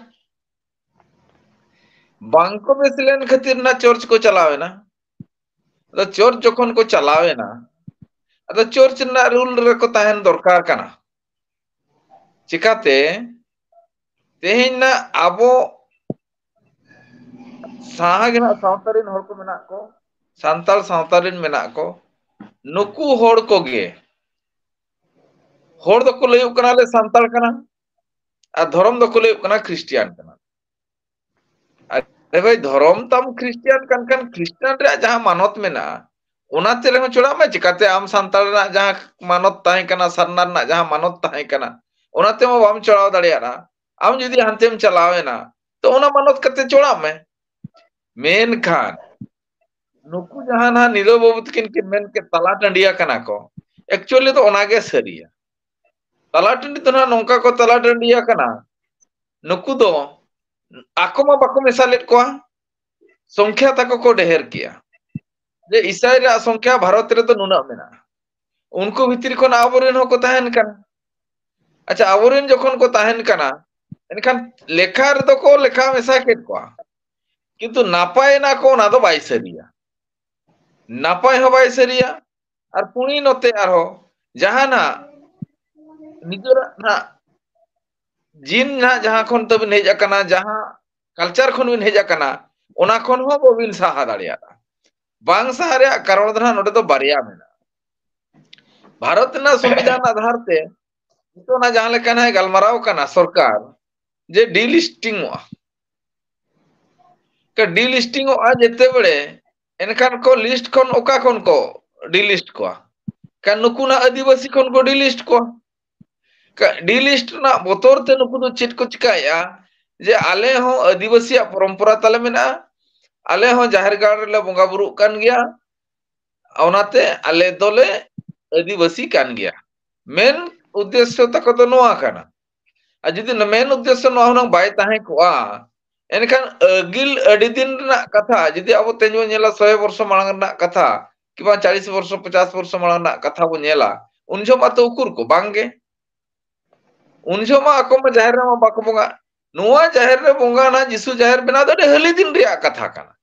ᱵᱟᱝᱠᱚ ᱵᱮᱥ ᱞᱮᱱ ᱠᱷᱟᱹᱛᱤᱨ ᱱᱟ ᱪᱚᱨᱪ ᱠᱚ ᱪᱟᱞᱟᱣ ᱮᱱᱟ᱾ ᱟᱫᱚ ᱪᱚᱨᱪ ᱡᱚᱠᱷᱚᱱ ᱠᱚ ᱪᱟᱞᱟᱣ ᱮᱱᱟ, ᱟᱫᱚ ᱪᱚᱨᱪ ᱨᱮᱱᱟᱜ ᱨᱩᱞ ᱨᱮᱠᱚ ᱛᱟᱦᱮᱱ ᱫᱚᱨᱠᱟᱨ ᱠᱟᱱᱟ᱾ ᱪᱤᱠᱟᱛᱮ ᱛᱮᱦᱮᱧ ᱱᱟᱜ ᱟᱵᱚ ᱥᱟᱦᱟ ᱜᱮ ᱱᱟᱜ ᱥᱟᱶᱛᱟ ᱨᱮᱱ ᱦᱚᱲ ᱠᱚ ᱢᱮᱱᱟᱜ ᱠᱚ, ᱥᱟᱱᱛᱟᱲ ᱥᱟᱶᱛᱟ ᱨᱮᱱ ᱢᱮᱱᱟᱜ ᱠᱚ, ᱱᱩᱠᱩ ᱦᱚᱲ ᱠᱚᱜᱮ ᱦᱚᱲ ᱫᱚᱠᱚ ᱞᱟᱹᱭᱚᱜ ᱠᱟᱱᱟ ᱞᱮ ᱥᱟᱱᱛᱟᱲ ᱠᱟᱱᱟ, ᱟᱨ ᱫᱷᱚᱨᱚᱢ ᱫᱚᱠᱚ ᱞᱟᱹᱭᱚᱜ ᱠᱟᱱᱟ ᱠᱷᱨᱤᱥᱴᱤᱭᱟᱱ ᱠᱟᱱᱟ᱾ ᱟᱨᱮ ᱵᱷᱟᱭ, ᱫᱷᱚᱨᱚᱢ ᱛᱟᱢ ᱠᱷᱨᱤᱥᱴᱤᱭᱟᱱ ᱠᱟᱱ ᱠᱷᱟᱱ ᱠᱷᱨᱤᱥᱴᱟᱱ ᱨᱮᱭᱟᱜ ᱡᱟᱦᱟᱸ ᱢᱟᱱᱚᱛ ᱢᱮᱱᱟᱜᱼᱟ, ᱚᱱᱟᱛᱮ ᱨᱮᱦᱚᱸ ᱪᱚᱲᱟᱜ ᱢᱮ᱾ ᱪᱤᱠᱟᱛᱮ ᱟᱢ ᱥᱟᱱᱛᱟᱲ ᱨᱮᱱᱟᱜ ᱡᱟᱦᱟᱸ ᱢᱟᱱᱚᱛ ᱛᱟᱦᱮᱸ ᱠᱟᱱᱟ, ᱥᱟᱨᱱᱟ ᱨᱮᱱᱟᱜ ᱡᱟᱦᱟᱸ ᱢᱟᱱᱚᱛ ᱛᱟᱦᱮᱸ ᱠᱟᱱᱟ, ᱚᱱᱟᱛᱮ ᱢᱟ ᱵᱟᱢ ᱪᱚᱲᱟᱣ ᱫᱟᱲᱮᱭᱟᱜᱼᱟ᱾ ᱟᱢ ᱡᱩᱫᱤ ᱦᱟᱱᱛᱮᱢ ᱪᱟᱞᱟᱣ ᱮᱱᱟ, ᱛᱚ ᱚᱱᱟ ᱢᱟᱱᱚᱛ ᱠᱟᱛᱮ ᱪᱚᱲᱟᱜ ᱢᱮ᱾ ᱢᱮᱱᱠᱷᱟᱱ ᱱᱩᱠᱩ ᱡᱟᱦᱟᱸ ᱱᱟᱦᱟᱜ ᱱᱤᱨᱟᱹᱣ ᱵᱟᱹᱵᱩ ᱛᱟᱹᱠᱤᱱ ᱠᱤᱱ ᱢᱮᱱ ᱠᱮᱫ ᱛᱟᱞᱟ ᱴᱟᱺᱰᱤ ᱟᱠᱟᱱᱟ ᱠᱚ, actually ᱫᱚ ᱚᱱᱟᱜᱮ ᱥᱟᱹᱨᱤᱭᱟ᱾ ᱛᱟᱞᱟ ᱴᱟᱺᱰᱤ ᱫᱚ ᱱᱟᱦᱟᱜ ᱱᱚᱝᱠᱟ ᱠᱚ ᱛᱟᱞᱟ ᱴᱟᱺᱰᱤ ᱟᱠᱟᱱᱟ, ᱱᱩᱠᱩ ᱫᱚ ᱟᱠᱚ ᱢᱟ ᱵᱟᱠᱚ ᱢᱮᱥᱟ ᱞᱮᱫ ᱠᱚᱣᱟ, ᱥᱚᱝᱠᱷᱭᱟ ᱛᱟᱠᱚ ᱠᱚ ᱰᱷᱮᱨ ᱠᱮᱜᱼᱟ᱾ ᱡᱮ ᱤᱥᱟᱭ ᱨᱮᱭᱟᱜ ᱥᱚᱝᱠᱷᱭᱟ ᱵᱷᱟᱨᱚᱛ ᱨᱮᱫᱚ ᱱᱩᱱᱟᱹᱜ ᱢᱮᱱᱟᱜᱼᱟ, ᱩᱱᱠᱩ ᱵᱷᱤᱛᱨᱤ ᱠᱷᱚᱱ ᱟᱵᱚᱨᱮᱱ ᱦᱚᱸᱠᱚ ᱛᱟᱦᱮᱱ ᱠᱟᱱᱟ᱾ ᱟᱪᱪᱷᱟ, ᱟᱵᱚᱨᱮᱱ ᱡᱚᱠᱷᱚᱱ ᱠᱚ ᱛᱟᱦᱮᱱ ᱠᱟᱱᱟ, ᱮᱱᱠᱷᱟᱱ ᱞᱮᱠᱷᱟ ᱨᱮᱫᱚ ᱠᱚ ᱞᱮᱠᱷᱟ ᱢᱮᱥᱟ ᱠᱮᱫ ᱠᱚᱣᱟ, ᱠᱤᱱᱛᱩ ᱱᱟᱯᱟᱭ ᱮᱱᱟ ᱠᱚ, ᱚᱱᱟ ᱫᱚ ᱵᱟᱭ ᱥᱟᱹᱨᱤᱭᱟ᱾ ᱱᱟᱯᱟᱭ ᱦᱚᱸ ᱵᱟᱭ ᱥᱟᱹᱨᱤᱭᱟ᱾ ᱟᱨ ᱯᱩᱱᱤ ᱱᱚᱛᱮ ᱟᱨᱦᱚᱸ ᱡᱟᱦᱟᱸ ᱱᱟᱜ ᱱᱤᱡᱮᱨᱟᱜ ᱱᱟᱜ ᱡᱤᱱ ᱱᱟᱜ ᱡᱟᱦᱟᱸ ᱠᱷᱚᱱ ᱛᱟᱵᱤᱱ ᱦᱮᱡ ᱟᱠᱟᱱᱟ, ᱡᱟᱦᱟᱸ culture ᱠᱷᱚᱱ ᱵᱤᱱ ᱦᱮᱡ ᱟᱠᱟᱱᱟ, ᱚᱱᱟ ᱠᱷᱚᱱ ᱦᱚᱸ ᱵᱟᱹᱵᱤᱱ ᱥᱟᱦᱟ ᱫᱟᱲᱮᱭᱟᱜᱼᱟ᱾ ᱵᱟᱝ ᱥᱟᱦᱟ ᱨᱮᱭᱟᱜ ᱠᱟᱨᱚᱱ ᱫᱚ ᱱᱟᱜ ᱱᱚᱰᱮ ᱫᱚ ᱵᱟᱨᱭᱟ ᱢᱮᱱᱟᱜᱼᱟ᱾ ᱵᱷᱟᱨᱚᱛ ᱨᱮᱱᱟᱜ ᱥᱚᱝᱵᱤᱫᱷᱟᱱ ᱟᱫᱷᱟᱨ ᱛᱮ ᱱᱤᱛᱚᱜ ᱚᱱᱟ ᱡᱟᱦᱟᱸ ᱞᱮᱠᱟ ᱱᱟᱜ ᱜᱟᱞᱢᱟᱨᱟᱣ ᱠᱟᱱᱟ ᱥᱚᱨᱠᱟᱨ, ᱡᱮ delisting ᱚᱜᱼᱟ᱾ ᱰᱤᱞᱤᱥᱴᱤᱝ ᱚᱜᱼᱟ ᱡᱮᱛᱮ ᱵᱮᱲᱮ ᱮᱱᱠᱷᱟᱱ ᱠᱚ ᱞᱤᱥᱴ ᱠᱷᱚᱱ ᱚᱠᱟ ᱠᱷᱚᱱ ᱠᱚ ᱰᱤᱞᱤᱥᱴ ᱠᱚᱣᱟ? ᱠᱷᱟᱱ ᱱᱩᱠᱩ ᱱᱟᱜ ᱟᱹᱫᱤᱵᱟᱹᱥᱤ ᱠᱷᱚᱱ ᱠᱚ ᱰᱤᱞᱤᱥᱴ ᱠᱚᱣᱟ᱾ ᱰᱤᱞᱤᱥᱴ ᱨᱮᱱᱟᱜ ᱵᱚᱛᱚᱨ ᱛᱮ ᱱᱩᱠᱩ ᱫᱚ ᱪᱮᱫ ᱠᱚ ᱪᱤᱠᱟᱭᱮᱫᱼᱟ? ᱡᱮ ᱟᱞᱮ ᱦᱚᱸ ᱟᱹᱫᱤᱵᱟᱹᱥᱤᱭᱟᱜ ᱯᱚᱨᱚᱢᱯᱚᱨᱟ ᱛᱟᱞᱮ ᱢᱮᱱᱟᱜᱼᱟ, ᱟᱞᱮ ᱦᱚᱸ ᱡᱟᱦᱮᱨ ᱜᱟᱲ ᱨᱮᱞᱮ ᱵᱚᱸᱜᱟ ᱵᱩᱨᱩᱜ ᱠᱟᱱ ᱜᱮᱭᱟ, ᱚᱱᱟᱛᱮ ᱟᱞᱮ ᱫᱚᱞᱮ ᱟᱹᱫᱤᱵᱟᱹᱥᱤ ᱠᱟᱱ ᱜᱮᱭᱟ᱾ ᱢᱮᱱ ᱩᱫᱽᱫᱮᱥᱥᱚ ᱛᱟᱠᱚ ᱫᱚ ᱱᱚᱣᱟ ᱠᱟᱱᱟ᱾ ᱟᱨ ᱡᱩᱫᱤ ᱢᱮᱱ ᱩᱫᱽᱫᱮᱥᱥᱚ ᱱᱚᱣᱟ ᱦᱩᱱᱟᱹᱝ ᱵᱟᱭ ᱛᱟᱦᱮᱸ ᱠᱚᱜᱼᱟ, ᱮᱱᱠᱷᱟᱱ ᱟᱹᱜᱤᱞ ᱟᱹᱰᱤ ᱫᱤᱱ ᱨᱮᱱᱟᱜ ᱠᱟᱛᱷᱟ, ᱡᱩᱫᱤ ᱟᱵᱚ ᱛᱮᱦᱮᱧ ᱵᱚᱱ ᱧᱮᱞᱟ, ᱥᱚᱭ ᱵᱚᱨᱥᱚ ᱢᱟᱲᱟᱝ ᱨᱮᱱᱟᱜ ᱠᱟᱛᱷᱟ, ᱠᱤ ᱵᱟᱝ ᱪᱟᱞᱤᱥ ᱵᱚᱨᱥᱚ, ᱯᱚᱪᱟᱥ ᱵᱚᱨᱥᱚ ᱢᱟᱲᱟᱝ ᱨᱮᱱᱟᱜ ᱠᱟᱛᱷᱟ ᱵᱚᱱ ᱧᱮᱞᱟ, ᱩᱱ ᱡᱚᱦᱚᱜ ᱢᱟᱛᱚ ᱩᱠᱩᱨ ᱠᱚ ᱵᱟᱝ ᱜᱮ᱾ ᱩᱱ ᱡᱚᱦᱚᱜ ᱢᱟ ᱟᱠᱚ ᱢᱟ ᱡᱟᱦᱮᱨ ᱨᱮᱢᱟ ᱵᱟᱠᱚ ᱵᱚᱸᱜᱟ᱾ ᱱᱚᱣᱟ ᱡᱟᱦᱮᱨ ᱨᱮ ᱵᱚᱸᱜᱟ ᱱᱟᱜ ᱡᱤᱥᱩ ᱡᱟᱦᱮᱨ ᱵᱮᱱᱟᱣ ᱫᱚ ᱟᱹᱰᱤ ᱦᱟᱹᱞᱤ ᱫᱤᱱ ᱨᱮᱭᱟᱜ ᱠᱟᱛᱷᱟ ᱠᱟᱱᱟ᱾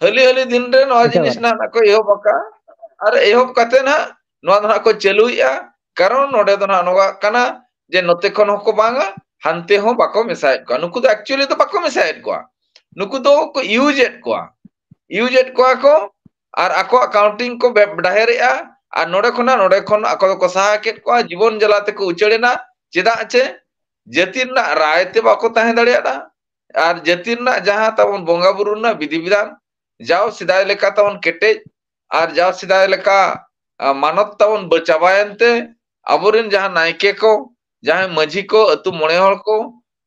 ᱦᱟᱹᱞᱤ ᱦᱟᱹᱞᱤ ᱫᱤᱱ ᱨᱮ ᱱᱚᱣᱟ ᱡᱤᱱᱤᱥ ᱮᱠᱮᱵᱟᱨᱮ᱾ ᱱᱟᱜ ᱠᱚ ᱮᱦᱚᱵ ᱟᱠᱟᱫᱼᱟ᱾ ᱟᱨ ᱮᱦᱚᱵ ᱠᱟᱛᱮ ᱱᱟᱜ ᱱᱚᱣᱟ ᱫᱚ ᱱᱟᱜ ᱠᱚ ᱪᱟᱹᱞᱩᱭᱮᱫᱼᱟ᱾ ᱠᱟᱨᱚᱱ ᱱᱚᱰᱮ ᱫᱚ ᱱᱟᱜ ᱱᱚᱣᱟ ᱠᱟᱱᱟ ᱡᱮ ᱱᱚᱛᱮ ᱠᱷᱚᱱ ᱦᱚᱸᱠᱚ ᱵᱟᱝᱟ, ᱦᱟᱱᱛᱮ ᱦᱚᱸ ᱵᱟᱠᱚ ᱢᱮᱥᱟᱭᱮᱫ ᱠᱚᱣᱟ᱾ ᱱᱩᱠᱩ ᱫᱚ actually ᱫᱚ ᱵᱟᱠᱚ ᱢᱮᱥᱟᱭᱮᱫ ᱠᱚᱣᱟ᱾ ᱱᱩᱠᱩ ᱫᱚ ᱠᱚ ᱤᱭᱩᱡᱽ ᱮᱫ ᱠᱚᱣᱟ, ᱤᱭᱩᱡᱽ ᱮᱫ ᱠᱚᱣᱟ ᱠᱚ᱾ ᱟᱨ ᱟᱠᱚᱣᱟᱜ ᱠᱟᱣᱩᱱᱴᱤᱝ ᱠᱚ ᱵᱮ-, ᱰᱟᱦᱮᱨᱮᱜᱼᱟ᱾ ᱟᱨ ᱱᱚᱰᱮ ᱠᱷᱚᱱᱟᱜ, ᱱᱚᱰᱮ ᱠᱷᱚᱱ ᱟᱠᱚ ᱫᱚᱠᱚ ᱥᱟᱦᱟ ᱠᱮᱫ ᱠᱚᱣᱟ, ᱡᱤᱵᱚᱱ ᱡᱟᱞᱟ ᱛᱮᱠᱚ ᱩᱪᱟᱹᱲ ᱮᱱᱟ᱾ ᱪᱮᱫᱟᱜ ᱪᱮ ᱡᱟᱹᱛᱤ ᱨᱮᱱᱟᱜ ᱨᱟᱭ ᱛᱮ ᱵᱟᱠᱚ ᱛᱟᱦᱮᱸ ᱫᱟᱲᱮᱭᱟᱫᱟ᱾ ᱟᱨ ᱡᱟᱹᱛᱤ ᱨᱮᱱᱟᱜ ᱡᱟᱦᱟᱸ ᱛᱟᱵᱚᱱ ᱵᱚᱸᱜᱟ ᱵᱩᱨᱩ ᱨᱮᱱᱟᱜ ᱵᱤᱫᱷᱤ ᱵᱤᱫᱷᱟᱱ, ᱡᱟᱣ ᱥᱮᱫᱟᱭ ᱞᱮᱠᱟ ᱛᱟᱵᱚᱱ ᱠᱮᱴᱮᱡ, ᱟᱨ ᱡᱟᱣ ᱥᱮᱫᱟᱭ ᱞᱮᱠᱟ, ᱟ, ᱢᱟᱱᱚᱛ ᱛᱟᱵᱚᱱ ᱵᱟᱹ-, ᱪᱟᱵᱟᱭᱮᱱ ᱛᱮ, ᱟᱵᱚᱨᱮᱱ ᱡᱟᱦᱟᱸ ᱱᱟᱭᱠᱮ ᱠᱚ, ᱡᱟᱦᱟᱸᱭ ᱢᱟᱹᱡᱷᱤ ᱠᱚ, ᱟᱹᱛᱩ ᱢᱚᱬᱮ ᱦᱚᱲ ᱠᱚ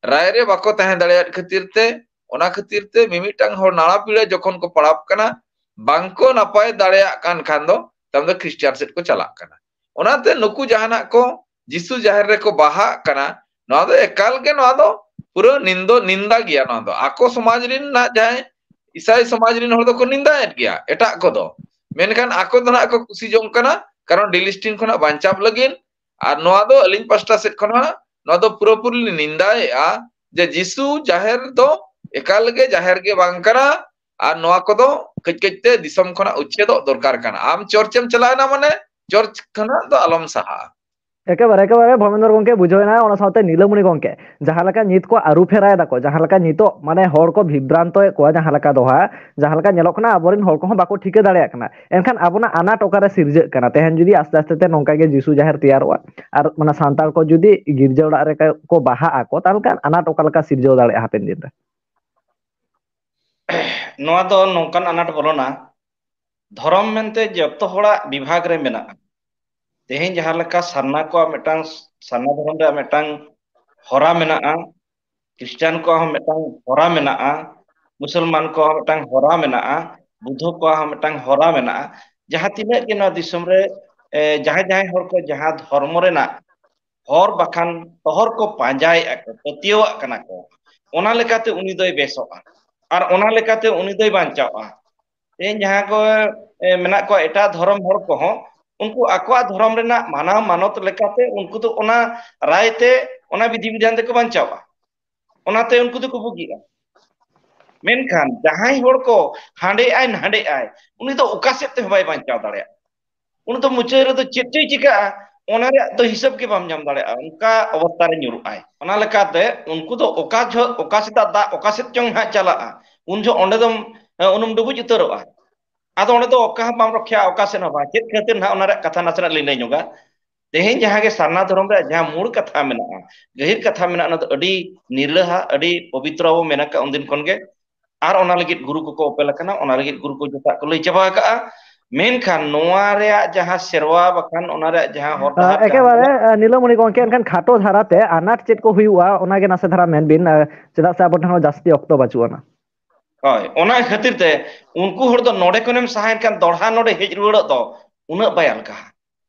ᱨᱟᱭ ᱨᱮ ᱵᱟᱠᱚ ᱛᱟᱦᱮᱸ ᱫᱟᱲᱮᱭᱟᱫ ᱠᱷᱟᱹᱛᱤᱨ ᱛᱮ, ᱚᱱᱟ ᱠᱷᱟᱹᱛᱤᱨ ᱛᱮ ᱢᱤᱢᱤᱫᱴᱟᱝ ᱦᱚᱲ ᱱᱟᱲᱟ ᱯᱤᱲᱟᱹ ᱡᱚᱠᱷᱚᱱ ᱠᱚ ᱯᱟᱲᱟᱣ ᱠᱟᱱᱟ, ᱵᱟᱝᱠᱚ ᱱᱟᱯᱟᱭ ᱫᱟᱲᱮᱭᱟᱜ ᱠᱟᱱ ᱠᱷᱟᱱ ᱫᱚ, ᱛᱟᱭᱚᱢ ᱫᱚ ᱠᱷᱨᱤᱥᱴᱟᱱ ᱥᱮᱫ ᱠᱚ ᱪᱟᱞᱟᱜ ᱠᱟᱱᱟ᱾ ᱚᱱᱟᱛᱮ ᱱᱩᱠᱩ ᱡᱟᱦᱟᱱᱟᱜ ᱠᱚ ᱡᱤᱥᱩ ᱡᱟᱦᱮᱨ ᱨᱮᱠᱚ ᱵᱟᱦᱟᱜ ᱠᱟᱱᱟ, ᱱᱚᱣᱟ ᱫᱚ ᱮᱠᱟᱞ ᱜᱮ, ᱱᱚᱣᱟ ᱫᱚ ᱯᱩᱨᱟᱹ ᱱᱤᱱᱫᱚ, ᱱᱤᱱᱫᱟ ᱜᱮᱭᱟ᱾ ᱱᱚᱣᱟ ᱫᱚ ᱟᱠᱚ ᱥᱚᱢᱟᱡᱽ ᱨᱮᱱ ᱱᱟᱜ ᱡᱟᱦᱟᱸᱭ ᱤᱥᱟᱭ ᱥᱚᱢᱟᱡᱽ ᱨᱮᱱ ᱦᱚᱲ ᱫᱚᱠᱚ ᱱᱤᱱᱫᱟᱭᱮᱫ ᱜᱮᱭᱟ, ᱮᱴᱟᱜ ᱠᱚᱫᱚ, ᱢᱮᱱᱠᱷᱟᱱ ᱟᱠᱚ ᱫᱚ ᱱᱟᱜ ᱠᱚ ᱠᱩᱥᱤ ᱡᱚᱝ ᱠᱟᱱᱟ, ᱠᱟᱨᱚᱱ ᱰᱤᱞᱤᱥᱴᱤᱱ ᱠᱷᱚᱱᱟᱜ ᱵᱟᱧᱪᱟᱣ ᱞᱟᱹᱜᱤᱫ᱾ ᱟᱨ ᱱᱚᱣᱟ ᱫᱚ ᱟᱹᱞᱤᱧ ᱯᱟᱥᱴᱟ ᱥᱮᱫ ᱠᱷᱚᱱ ᱦᱚᱸ ᱱᱚᱣᱟ ᱫᱚ ᱯᱩᱨᱟᱹᱯᱩᱨᱤ ᱞᱤᱧ ᱱᱤᱱᱫᱟᱭᱮᱫᱼᱟ ᱡᱮ ᱡᱤᱥᱩ ᱡᱟᱦᱮᱨ ᱫᱚ ᱮᱠᱟᱞ ᱜᱮ ᱡᱟᱦᱮᱨ ᱜᱮ ᱵᱟᱝ ᱠᱟᱱᱟ᱾ ᱟᱨ ᱱᱚᱣᱟ ᱠᱚᱫᱚ ᱠᱟᱹᱡ ᱠᱟᱹᱡ ᱛᱮ ᱫᱤᱥᱚᱢ ᱠᱷᱚᱱᱟᱜ ᱩᱪᱷᱮᱫᱚᱜ ᱫᱚᱨᱠᱟᱨ ᱠᱟᱱᱟ᱾ ᱟᱢ ᱪᱚᱨᱪ ᱮᱢ ᱪᱟᱞᱟᱣᱮᱱᱟ ᱢᱟᱱᱮ ᱪᱚᱨᱪ ᱠᱷᱚᱱᱟᱜ ᱫᱚ ᱟᱞᱚᱢ ᱥᱟᱦᱟᱜᱼᱟ᱾ ᱮᱠᱮᱵᱟᱨᱮ, ᱮᱠᱮᱵᱟᱨᱮ ᱵᱷᱚᱵᱮᱱᱫᱨᱚ ᱜᱚᱝᱠᱮ ᱵᱩᱡᱷᱟᱹᱣ ᱮᱱᱟ, ᱚᱱᱟ ᱥᱟᱶᱛᱮ ᱱᱤᱞᱟᱹᱢᱚᱬᱤ ᱜᱚᱝᱠᱮ, ᱡᱟᱦᱟᱸ ᱞᱮᱠᱟ ᱱᱤᱛ ᱠᱚ ᱟᱹᱨᱩ ᱯᱷᱮᱨᱟᱭ ᱫᱟᱠᱚ, ᱡᱟᱦᱟᱸ ᱞᱮᱠᱟ ᱱᱤᱛᱚᱜ ᱢᱟᱱᱮ ᱦᱚᱲ ᱠᱚ ᱵᱷᱤᱵᱽᱨᱟᱱᱛᱚᱭᱮᱫ ᱠᱚᱣᱟ, ᱡᱟᱦᱟᱸ ᱞᱮᱠᱟ ᱫᱚ ᱦᱟᱸᱜ, ᱡᱟᱦᱟᱸ ᱞᱮᱠᱟ ᱧᱮᱞᱚᱜ ᱠᱟᱱᱟ ᱟᱵᱚᱨᱮᱱ ᱦᱚᱲ ᱠᱚᱦᱚᱸ ᱵᱟᱠᱚ ᱴᱷᱤᱠᱟᱹ ᱫᱟᱲᱮᱭᱟᱜ ᱠᱟᱱᱟ᱾ ᱮᱱᱠᱷᱟᱱ ᱟᱵᱚᱱᱟᱜ ᱟᱱᱟᱴ ᱚᱠᱟᱨᱮ ᱥᱤᱨᱡᱟᱹᱜ ᱠᱟᱱᱟ? ᱛᱮᱦᱮᱧ ᱡᱩᱫᱤ ᱟᱥᱛᱮ ᱟᱥᱛᱮ ᱛᱮ ᱱᱚᱝᱠᱟ ᱜᱮ ᱡᱤᱥᱩ ᱡᱟᱦᱮᱨ ᱛᱮᱭᱟᱨᱚᱜᱼᱟ, ᱟᱨ ᱚᱱᱟ ᱥᱟᱱᱛᱟᱲ ᱠᱚ ᱡᱩᱫᱤ ᱜᱤᱨᱡᱟᱹ ᱚᱲᱟᱜ ᱨᱮ ᱠᱚ ᱵᱟᱦᱟᱜ ᱟᱠᱚ, ᱛᱟᱦᱚᱞᱮ ᱠᱷᱟᱱ ᱟᱱᱟᱴ ᱚᱠᱟ ᱞᱮᱠᱟ ᱥᱤᱨᱡᱟᱹᱣ ᱫᱟᱲᱮᱭᱟᱜᱼᱟ ᱦᱟᱯᱮᱱ ᱫᱤᱱ ᱨᱮ? ᱱᱚᱣᱟ ᱫᱚ ᱱᱚᱝᱠᱟᱱ ᱟᱱᱟᱴ ᱵᱚᱞᱚᱱᱟ, ᱫᱷᱚᱨᱚᱢ ᱢᱮᱱᱛᱮ ᱡᱚᱛᱚ ᱦᱚᱲᱟᱜ ᱵᱤᱵᱷᱟᱜᱽ ᱨᱮ ᱢᱮᱱᱟᱜᱼᱟ᱾ ᱛᱮᱦᱮᱧ ᱡᱟᱦᱟᱸ ᱞᱮᱠᱟ ᱥᱟᱨᱱᱟ ᱠᱚᱣᱟᱜ ᱢᱤᱫᱴᱟᱝ, ᱥᱟᱨᱱᱟ ᱫᱷᱚᱨᱚᱢ ᱨᱮᱭᱟᱜ ᱢᱤᱫᱴᱟᱝ ᱦᱚᱨᱟ ᱢᱮᱱᱟᱜᱼᱟ, ᱠᱷᱨᱤᱥᱴᱟᱱ ᱠᱚᱣᱟᱜ ᱦᱚᱸ ᱢᱤᱫᱴᱟᱝ ᱦᱚᱨᱟ ᱢᱮᱱᱟᱜᱼᱟ, ᱢᱩᱥᱚᱞᱢᱟᱱ ᱠᱚᱣᱟᱜ ᱦᱚᱸ ᱢᱤᱫᱴᱟᱝ ᱦᱚᱨᱟ ᱢᱮᱱᱟᱜᱼᱟ, ᱵᱩᱫᱫᱷᱚ ᱠᱚᱣᱟᱜ ᱦᱚᱸ ᱢᱤᱫᱴᱟᱝ ᱦᱚᱨᱟ ᱢᱮᱱᱟᱜᱼᱟ᱾ ᱡᱟᱦᱟᱸ ᱛᱤᱱᱟᱹᱜ ᱜᱮ ᱱᱚᱣᱟ ᱫᱤᱥᱚᱢ ᱨᱮ, ᱮ, ᱡᱟᱦᱟᱸᱭ ᱡᱟᱦᱟᱸᱭ ᱦᱚᱲ ᱠᱚ ᱡᱟᱦᱟᱸ ᱫᱷᱚᱨᱢᱚ ᱨᱮᱱᱟᱜ ᱦᱚᱨ ᱵᱟᱠᱷᱟᱱ ᱛᱚᱦᱚᱨ ᱠᱚ ᱯᱟᱸᱡᱟᱭᱮᱫᱼᱟ ᱠᱚ, ᱯᱟᱹᱛᱭᱟᱹᱣᱟᱜ ᱠᱟᱱᱟ ᱠᱚ, ᱚᱱᱟ ᱞᱮᱠᱟᱛᱮ ᱩᱱᱤ ᱫᱚᱭ ᱵᱮᱥᱚᱜᱼᱟ ᱟᱨ ᱚᱱᱟ ᱞᱮᱠᱟᱛᱮ ᱩᱱᱤ ᱫᱚᱭ ᱵᱟᱧᱪᱟᱣᱼᱟ᱾ ᱛᱮᱦᱮᱧ ᱡᱟᱦᱟᱸ ᱠᱚ, ᱮ, ᱢᱮᱱᱟᱜ ᱠᱚᱣᱟ ᱮᱴᱟᱜ ᱫᱷᱚᱨᱚᱢ ᱦᱚᱲ ᱠᱚᱦᱚᱸ, ᱩᱱᱠᱩ ᱟᱠᱚᱣᱟᱜ ᱫᱷᱚᱨᱚᱢ ᱨᱮᱱᱟᱜ ᱢᱟᱱᱟᱣ ᱢᱟᱱᱚᱛ ᱞᱮᱠᱟᱛᱮ ᱩᱱᱠᱩ ᱫᱚ ᱚᱱᱟ ᱨᱟᱭ ᱛᱮ, ᱚᱱᱟ ᱵᱤᱫᱷᱤ ᱵᱤᱫᱷᱟᱱ ᱛᱮᱠᱚ ᱵᱟᱧᱪᱟᱣᱼᱟ, ᱚᱱᱟᱛᱮ ᱩᱱᱠᱩ ᱫᱚᱠᱚ ᱵᱩᱜᱤᱜᱼᱟ᱾ ᱢᱮᱱᱠᱷᱟᱱ ᱡᱟᱦᱟᱸᱭ ᱦᱚᱲ ᱠᱚ ᱦᱟᱸᱰᱮᱜᱼᱟᱭ ᱱᱟᱸᱰᱮᱜᱼᱟᱭ, ᱩᱱᱤ ᱫᱚ ᱚᱠᱟ ᱥᱮᱫ ᱛᱮᱦᱚᱸ ᱵᱟᱭ ᱵᱟᱧᱪᱟᱣ ᱫᱟᱲᱮᱭᱟᱜᱼᱟ᱾ ᱩᱱᱤ ᱫᱚ ᱢᱩᱪᱟᱹᱫ ᱨᱮᱫᱚ ᱪᱮᱫ ᱪᱚᱭ ᱪᱤᱠᱟᱹᱜᱼᱟ, ᱚᱱᱟ ᱨᱮᱭᱟᱜ ᱫᱚ ᱦᱤᱥᱟᱹᱵ ᱜᱮ ᱵᱟᱢ ᱧᱟᱢ ᱫᱟᱲᱮᱭᱟᱜᱼᱟ, ᱚᱱᱠᱟ ᱚᱵᱚᱥᱛᱟ ᱨᱮ ᱧᱩᱨᱩᱜᱼᱟᱭ᱾ ᱚᱱᱟ ᱞᱮᱠᱟᱛᱮ ᱩᱱᱠᱩ ᱫᱚ ᱚᱠᱟ ᱡᱚᱦᱚᱜ ᱚᱠᱟ ᱥᱮᱫᱟᱜ ᱫᱟᱜ ᱚᱠᱟ ᱥᱮᱫ ᱪᱚᱝ ᱦᱟᱸᱜ ᱪᱟᱞᱟᱜᱼᱟ, ᱩᱱ ᱡᱚᱦᱚᱜ ᱚᱸᱰᱮ ᱫᱚᱢ, ᱮ, ᱩᱱᱩᱢ ᱰᱩᱵᱩᱡ ᱩᱛᱟᱹᱨᱚᱜᱼᱟ᱾ ᱟᱫᱚ ᱚᱸᱰᱮ ᱫᱚ ᱚᱠᱟ ᱦᱚᱸ ᱵᱟᱢ ᱨᱚᱠᱷᱭᱟ, ᱚᱠᱟ ᱥᱮᱫ ᱦᱚᱸ ᱵᱟᱝ᱾ ᱪᱮᱫ ᱠᱷᱟᱹᱛᱤᱨ ᱱᱟᱦᱟᱜ, ᱚᱱᱟ ᱨᱮᱭᱟᱜ ᱠᱟᱛᱷᱟ ᱱᱟᱥᱮᱱᱟᱜ ᱞᱤᱧ ᱞᱟᱹᱭ ᱧᱚᱜᱟ᱾ ᱛᱮᱦᱮᱧ ᱡᱟᱦᱟᱸ ᱜᱮ ᱥᱟᱨᱱᱟ ᱫᱷᱚᱨᱚᱢ ᱨᱮᱭᱟᱜ ᱡᱟᱦᱟᱸ ᱢᱩᱲ ᱠᱟᱛᱷᱟ ᱢᱮᱱᱟᱜᱼᱟ, ᱜᱟᱹᱦᱤᱨ ᱠᱟᱛᱷᱟ ᱢᱮᱱᱟᱜᱼᱟ, ᱚᱱᱟ ᱫᱚ ᱟᱹᱰᱤ ᱱᱤᱨᱞᱟᱹᱦᱟ, ᱟᱹᱰᱤ ᱯᱚᱵᱤᱛᱨᱚ ᱵᱚ ᱢᱮᱱ ᱟᱠᱟᱫ ᱩᱱᱫᱤᱱ ᱠᱷᱚᱱ ᱜᱮ᱾ ᱟᱨ ᱚᱱᱟ ᱞᱟᱹᱜᱤᱫ ᱜᱩᱨᱩ ᱠᱚᱠᱚ ᱚᱯᱮᱞ ᱟᱠᱟᱱᱟ, ᱚᱱᱟ ᱞᱟᱹᱜᱤᱫ ᱜᱩᱨᱩ ᱠᱚ ᱡᱚᱛᱚᱣᱟᱜ ᱠᱚ ᱞᱟᱹᱭ ᱪᱟᱵᱟ ᱟᱠᱟᱫᱼᱟ᱾ ᱢᱮᱱᱠᱷᱟᱱ ᱱᱚᱣᱟ ᱨᱮᱭᱟᱜ ᱡᱟᱦᱟᱸ ᱥᱮᱨᱣᱟ ᱵᱟᱠᱷᱟᱱ ᱚᱱᱟ ᱨᱮᱭᱟᱜ ᱡᱟᱦᱟᱸ ᱦᱚᱨ ᱰᱟᱦᱟᱨ, ᱮᱠᱮᱵᱟᱨᱮ, ᱡᱟᱦᱟᱸ ᱮ, ᱱᱤᱞᱚᱢᱚᱬᱤ ᱜᱚᱢᱠᱮ, ᱮᱱᱠᱷᱟᱱ ᱠᱷᱟᱴᱚ ᱫᱷᱟᱨᱟᱛᱮ ᱟᱱᱟᱴ ᱪᱮᱫ ᱠᱚ ᱦᱩᱭᱩᱜᱼᱟ, ᱚᱱᱟᱜᱮ ᱱᱟᱥᱮ ᱫᱷᱟᱨᱟ ᱢᱮᱱ ᱵᱤᱱ, ᱮ, ᱪᱮᱫᱟᱜ ᱥᱮ ᱟᱵᱚ ᱴᱷᱮᱱ ᱦᱚᱸ ᱡᱟᱹᱥᱛᱤ ᱚᱠᱛᱚ ᱵᱟᱹᱪᱩᱜ ᱟᱱᱟ᱾ ᱦᱳᱭ, ᱚᱱᱟ ᱠᱷᱟᱹᱛᱤᱨ ᱛᱮ ᱩᱱᱠᱩ ᱦᱚᱲ ᱫᱚ ᱱᱚᱰᱮ ᱠᱷᱚᱱᱮᱢ ᱥᱟᱦᱟᱭᱮᱱ ᱠᱷᱟᱱ ᱫᱚᱲᱦᱟ ᱱᱚᱰᱮ ᱦᱮᱡ ᱨᱩᱣᱟᱹᱲᱚᱜ ᱫᱚ ᱩᱱᱟᱹᱜ ᱵᱟᱭ ᱟᱞᱜᱟᱦᱟ᱾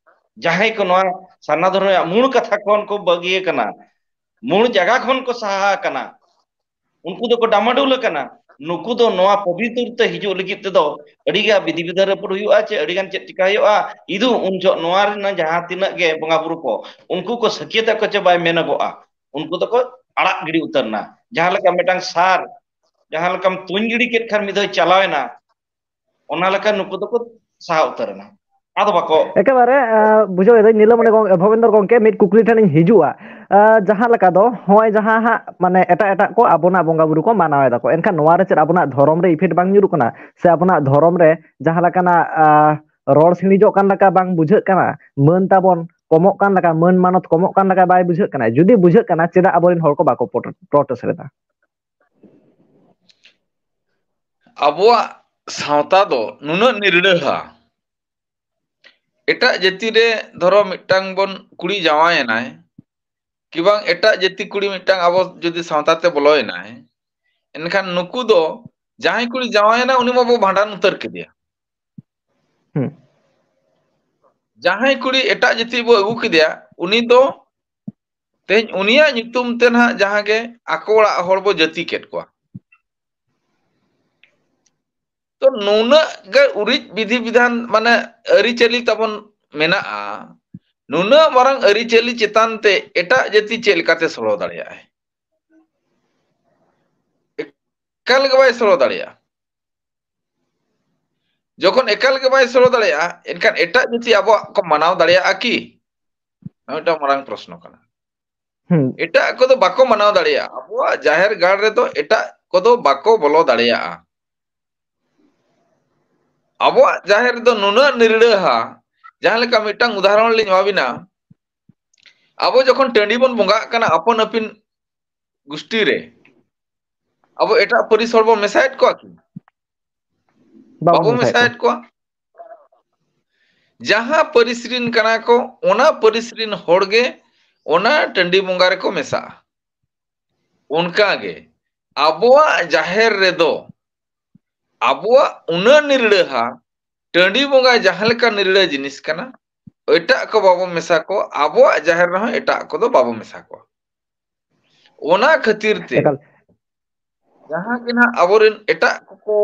ᱡᱟᱦᱟᱸᱭ ᱠᱚ ᱱᱚᱣᱟ ᱥᱟᱨᱱᱟ ᱫᱷᱚᱨᱚᱢ ᱨᱮᱭᱟᱜ ᱢᱩᱲ ᱠᱟᱛᱷᱟ ᱠᱷᱚᱱ ᱠᱚ ᱵᱟᱹᱜᱤᱭ ᱟᱠᱟᱱᱟ, ᱢᱩᱲ ᱡᱟᱭᱜᱟ ᱠᱷᱚᱱ ᱠᱚ ᱥᱟᱦᱟ ᱟᱠᱟᱱᱟ, ᱩᱱᱠᱩ ᱫᱚᱠᱚ ᱰᱟᱢᱟᱰᱩᱞ ᱟᱠᱟᱱᱟ᱾ ᱱᱩᱠᱩ ᱫᱚ ᱱᱚᱣᱟ ᱯᱚᱵᱤᱛᱨ ᱛᱮ ᱦᱤᱡᱩᱜ ᱞᱟᱹᱜᱤᱫ ᱛᱮᱫᱚ ᱟᱹᱰᱤᱜᱟᱱ ᱵᱤᱫᱷᱤ ᱵᱤᱫᱷᱟᱱ ᱨᱟᱹᱯᱩᱫ ᱦᱩᱭᱩᱜᱼᱟ, ᱪᱮ ᱟᱹᱰᱤᱜᱟᱱ ᱪᱮᱫ ᱪᱤᱠᱟ ᱦᱩᱭᱩᱜᱼᱟ᱾ ᱤᱫᱩ ᱩᱱ ᱡᱚᱦᱚᱜ ᱱᱚᱣᱟ ᱨᱮᱱᱟᱜ ᱡᱟᱦᱟᱸ ᱛᱤᱱᱟᱹᱜ ᱜᱮ ᱵᱚᱸᱜᱟ ᱵᱩᱨᱩ ᱠᱚ, ᱩᱱᱠᱩ ᱠᱚ ᱥᱟᱹᱠᱷᱭᱟᱹᱛ ᱟᱠᱚ ᱪᱮ ᱵᱟᱭ ᱢᱮᱱᱚᱜᱚᱜᱼᱟ, ᱩᱱᱠᱩ ᱫᱚᱠᱚ ᱟᱲᱟᱜ ᱜᱤᱰᱤ ᱩᱛᱟᱹᱨ ᱮᱱᱟ᱾ ᱡᱟᱦᱟᱸ ᱞᱮᱠᱟ ᱢᱤᱫᱴᱟᱝ ᱥᱟᱨ, ᱡᱟᱦᱟᱸ ᱞᱮᱠᱟᱢ ᱛᱩᱧ ᱜᱤᱰᱤ ᱠᱮᱫ ᱠᱷᱟᱱ ᱢᱤᱫ ᱫᱷᱟᱣ ᱪᱟᱞᱟᱣ ᱮᱱᱟ, ᱚᱱᱟ ᱞᱮᱠᱟ ᱱᱩᱠᱩ ᱫᱚᱠᱚ ᱥᱟᱦᱟ ᱩᱛᱟᱹᱨ ᱮᱱᱟ᱾ ᱟᱫᱚ ᱵᱟᱠᱚ ᱮᱠᱮᱵᱟᱨᱮ, ᱟ, ᱵᱩᱡᱷᱟᱹᱣ ᱮᱫᱟᱹᱧ, ᱱᱤᱞᱚᱢᱚᱬᱤ ᱜᱚᱝ-, ᱵᱷᱚᱵᱮᱱᱫᱚᱨ ᱜᱚᱝᱠᱮ, ᱢᱤᱫ ᱠᱩᱠᱞᱤ ᱴᱷᱮᱱ ᱤᱧ ᱦᱤᱡᱩᱜᱼᱟ᱾ ᱟ, ᱡᱟᱦᱟᱸ ᱞᱮᱠᱟ ᱫᱚ ᱱᱚᱜᱼᱚᱭ ᱡᱟᱦᱟᱸ ᱦᱟᱸᱜ, ᱢᱟᱱᱮ, ᱮᱴᱟᱜ ᱮᱴᱟᱜ ᱠᱚ ᱟᱵᱚᱱᱟᱜ ᱵᱚᱸᱜᱟ ᱵᱩᱨᱩ ᱠᱚ ᱢᱟᱱᱟᱣ ᱮᱫᱟ ᱠᱚ, ᱮᱱᱠᱷᱟᱱ ᱱᱚᱣᱟ ᱨᱮ ᱪᱮᱫ ᱟᱵᱚᱱᱟᱜ ᱫᱷᱚᱨᱚᱢ ᱨᱮ effect ᱵᱟᱝ ᱧᱩᱨᱩᱜ ᱠᱟᱱᱟ? ᱥᱮ ᱟᱵᱚᱱᱟᱜ ᱫᱷᱚᱨᱚᱢ ᱨᱮ ᱡᱟᱦᱟᱸ ᱞᱮᱠᱟᱱᱟᱜ, ᱟ, ᱨᱚᱲ ᱥᱤᱬᱤᱡᱚᱜ ᱠᱟᱱ ᱞᱮᱠᱟ ᱵᱟᱝ ᱵᱩᱡᱷᱟᱹᱜ ᱠᱟᱱᱟ? ᱢᱟᱹᱱ ᱛᱟᱵᱚᱱ ᱠᱚᱢᱚᱜ ᱠᱟᱱ ᱞᱮᱠᱟ, ᱢᱟᱹᱱ ᱢᱟᱱᱚᱛ ᱠᱚᱢᱚᱜ ᱠᱟᱱ ᱞᱮᱠᱟ ᱵᱟᱭ ᱵᱩᱡᱷᱟᱹᱜ ᱠᱟᱱᱟ? ᱡᱩᱫᱤ ᱵᱩᱡᱷᱟᱹᱜ ᱠᱟᱱᱟ, ᱪᱮᱫᱟᱜ ᱟᱵᱚᱨᱮᱱ ᱦᱚᱲ ᱠᱚ ᱵᱟᱠᱚ ᱯᱨᱚᱴ-, protest ᱞᱮᱫᱟ? ᱟᱵᱚᱣᱟᱜ ᱥᱟᱶᱛᱟ ᱫᱚ ᱱᱩᱱᱟᱹᱜ ᱱᱤᱨᱲᱟᱹᱦᱟ, ᱮᱴᱟᱜ ᱡᱟᱹᱛᱤ ᱨᱮ ᱫᱷᱚᱨᱚ ᱢᱤᱫᱴᱟᱝ ᱵᱚᱱ ᱠᱩᱲᱤ ᱡᱟᱶᱟᱭᱮᱱᱟᱭ, ᱠᱤ ᱵᱟᱝ ᱮᱴᱟᱜ ᱡᱟᱹᱛᱤ ᱠᱩᱲᱤ ᱢᱤᱫᱴᱟᱝ ᱟᱵᱚ ᱡᱩᱫᱤ ᱥᱟᱶᱛᱟ ᱛᱮ ᱵᱚᱞᱚᱭᱮᱱᱟᱭ, ᱮᱱᱠᱷᱟᱱ ᱱᱩᱠᱩ ᱫᱚ ᱡᱟᱦᱟᱸᱭ ᱠᱩᱲᱤ ᱡᱟᱶᱟᱭᱮᱱᱟ ᱩᱱᱤ ᱢᱟᱵᱚ ᱵᱷᱟᱸᱰᱟᱱ ᱩᱛᱟᱹᱨ ᱠᱮᱫᱮᱭᱟ᱾ ᱦᱩᱸ᱾ ᱡᱟᱦᱟᱸᱭ ᱠᱩᱲᱤ ᱮᱴᱟᱜ ᱡᱟᱹᱛᱤ ᱵᱚ ᱟᱹᱜᱩ ᱠᱮᱫᱮᱭᱟ, ᱩᱱᱤ ᱫᱚ ᱛᱮᱦᱮᱧ ᱩᱱᱤᱭᱟᱜ ᱧᱩᱛᱩᱢ ᱛᱮ ᱱᱟᱦᱟᱜ ᱡᱟᱦᱟᱸ ᱜᱮ ᱟᱠᱚ ᱚᱲᱟᱜ ᱦᱚᱲ ᱵᱚ ᱡᱟᱹᱛᱤ ᱠᱮᱫ ᱠᱚᱣᱟ᱾ ᱛᱚ ᱱᱩᱱᱟᱹᱜ ᱜᱮ ᱩᱨᱤᱡ ᱵᱤᱫᱷᱤ ᱵᱤᱫᱷᱟᱱ ᱢᱟᱱᱮ ᱟᱹᱨᱤᱪᱟᱹᱞᱤ ᱛᱟᱵᱚᱱ ᱢᱮᱱᱟᱜᱼᱟ, ᱱᱩᱱᱟᱹᱜ ᱢᱟᱨᱟᱝ ᱟᱹᱨᱤᱪᱟᱹᱞᱤ ᱪᱮᱛᱟᱱ ᱛᱮ ᱮᱴᱟᱜ ᱡᱟᱹᱛᱤ ᱪᱮᱫ ᱞᱮᱠᱟᱛᱮ ᱥᱚᱲᱚ ᱫᱟᱲᱮᱭᱟᱜᱼᱟᱭ? ᱮᱠᱟᱞ ᱜᱮ ᱵᱟᱭ ᱥᱚᱲᱚ ᱫᱟᱲᱮᱭᱟᱜᱼᱟ᱾ ᱡᱚᱠᱷᱚᱱ ᱮᱠᱟᱞ ᱜᱮ ᱵᱟᱭ ᱥᱚᱲᱚ ᱫᱟᱲᱮᱭᱟᱜᱼᱟ, ᱮᱱᱠᱷᱟᱱ ᱮᱴᱟᱜ ᱡᱟᱹᱛᱤ ᱟᱵᱚᱣᱟᱜ ᱠᱚ ᱢᱟᱱᱟᱣ ᱫᱟᱲᱮᱭᱟᱜᱼᱟ ᱠᱤ? ᱱᱚᱣᱟ ᱢᱤᱫᱴᱟᱝ ᱢᱟᱨᱟᱝ ᱯᱨᱚᱥᱱᱚ ᱠᱟᱱᱟ᱾ ᱦᱩᱸ᱾ ᱮᱴᱟᱜ ᱠᱚᱫᱚ ᱵᱟᱠᱚ ᱢᱟᱱᱟᱣ ᱫᱟᱲᱮᱭᱟᱜᱼᱟ᱾ ᱟᱵᱚᱣᱟᱜ ᱡᱟᱦᱮᱨ ᱜᱟᱲ ᱨᱮᱫᱚ ᱮᱴᱟᱜ ᱠᱚᱫᱚ ᱵᱟᱠᱚ ᱵᱚᱞᱚ ᱫᱟᱲᱮᱭᱟᱜᱼᱟ᱾ ᱟᱵᱚᱣᱟᱜ ᱡᱟᱦᱮᱨ ᱨᱮᱫᱚ ᱱᱩᱱᱟᱹᱜ ᱱᱤᱨᱲᱟᱹᱦᱟ, ᱡᱟᱦᱟᱸ ᱞᱮᱠᱟ ᱢᱤᱫᱴᱟᱝ ᱩᱫᱟᱦᱚᱨᱚᱱ ᱞᱤᱧ ᱮᱢᱟᱵᱤᱱᱟ, ᱟᱵᱚ ᱡᱚᱠᱷᱚᱱ ᱴᱟᱺᱰᱤ ᱵᱚᱱ ᱵᱚᱸᱜᱟᱜ ᱠᱟᱱᱟ, ᱟᱯᱟᱱ ᱟᱹᱯᱤᱱ ᱜᱩᱥᱴᱤ ᱨᱮ ᱟᱵᱚ ᱮᱴᱟᱜ ᱯᱟᱹᱨᱤᱥ ᱦᱚᱲ ᱵᱚᱱ ᱢᱮᱥᱟᱭᱮᱫ ᱠᱚᱣᱟ ᱠᱤ? ᱵᱟᱵᱚᱱ ᱵᱟᱵᱚ ᱢᱮᱥᱟᱭᱮᱫ ᱢᱮᱥᱟᱭᱮᱫ ᱠᱚᱣᱟ᱾ ᱡᱟᱦᱟᱸ ᱯᱟᱹᱨᱤᱥ ᱨᱤᱱ ᱠᱟᱱᱟ ᱠᱚ, ᱚᱱᱟ ᱯᱟᱹᱨᱤᱥ ᱨᱤᱱ ᱦᱚᱲ ᱜᱮ ᱚᱱᱟ ᱴᱟᱺᱰᱤ ᱵᱚᱸᱜᱟ ᱨᱮᱠᱚ ᱢᱮᱥᱟᱜᱼᱟ᱾ ᱚᱱᱠᱟ ᱜᱮ ᱟᱵᱚᱣᱟᱜ ᱡᱟᱦᱮᱨ ᱨᱮᱫᱚ ᱟᱵᱚᱣᱟᱜ ᱩᱱᱟᱹᱜ ᱱᱤᱨᱲᱟᱹᱦᱟ, ᱴᱟᱺᱰᱤ ᱵᱚᱸᱜᱟ ᱡᱟᱦᱟᱸ ᱞᱮᱠᱟ ᱱᱤᱨᱲᱟᱹ ᱡᱤᱱᱤᱥ ᱠᱟᱱᱟ, ᱮᱴᱟᱜ ᱠᱚ ᱵᱟᱵᱚ ᱢᱮᱥᱟ ᱠᱚᱣᱟ, ᱟᱵᱚᱣᱟᱜ ᱡᱟᱦᱮᱨ ᱨᱮᱦᱚᱸ ᱮᱴᱟᱜ ᱠᱚᱫᱚ ᱵᱟᱵᱚ ᱢᱮᱥᱟ ᱠᱚᱣᱟ᱾ ᱚᱱᱟ ᱠᱷᱟᱹᱛᱤᱨ ᱛᱮ ᱮᱠᱟᱞ᱾ ᱡᱟᱦᱟᱸ ᱜᱮ ᱱᱟᱦᱟᱜ ᱟᱵᱚᱨᱮᱱ ᱮᱴᱟᱜ ᱠᱚᱠᱚ,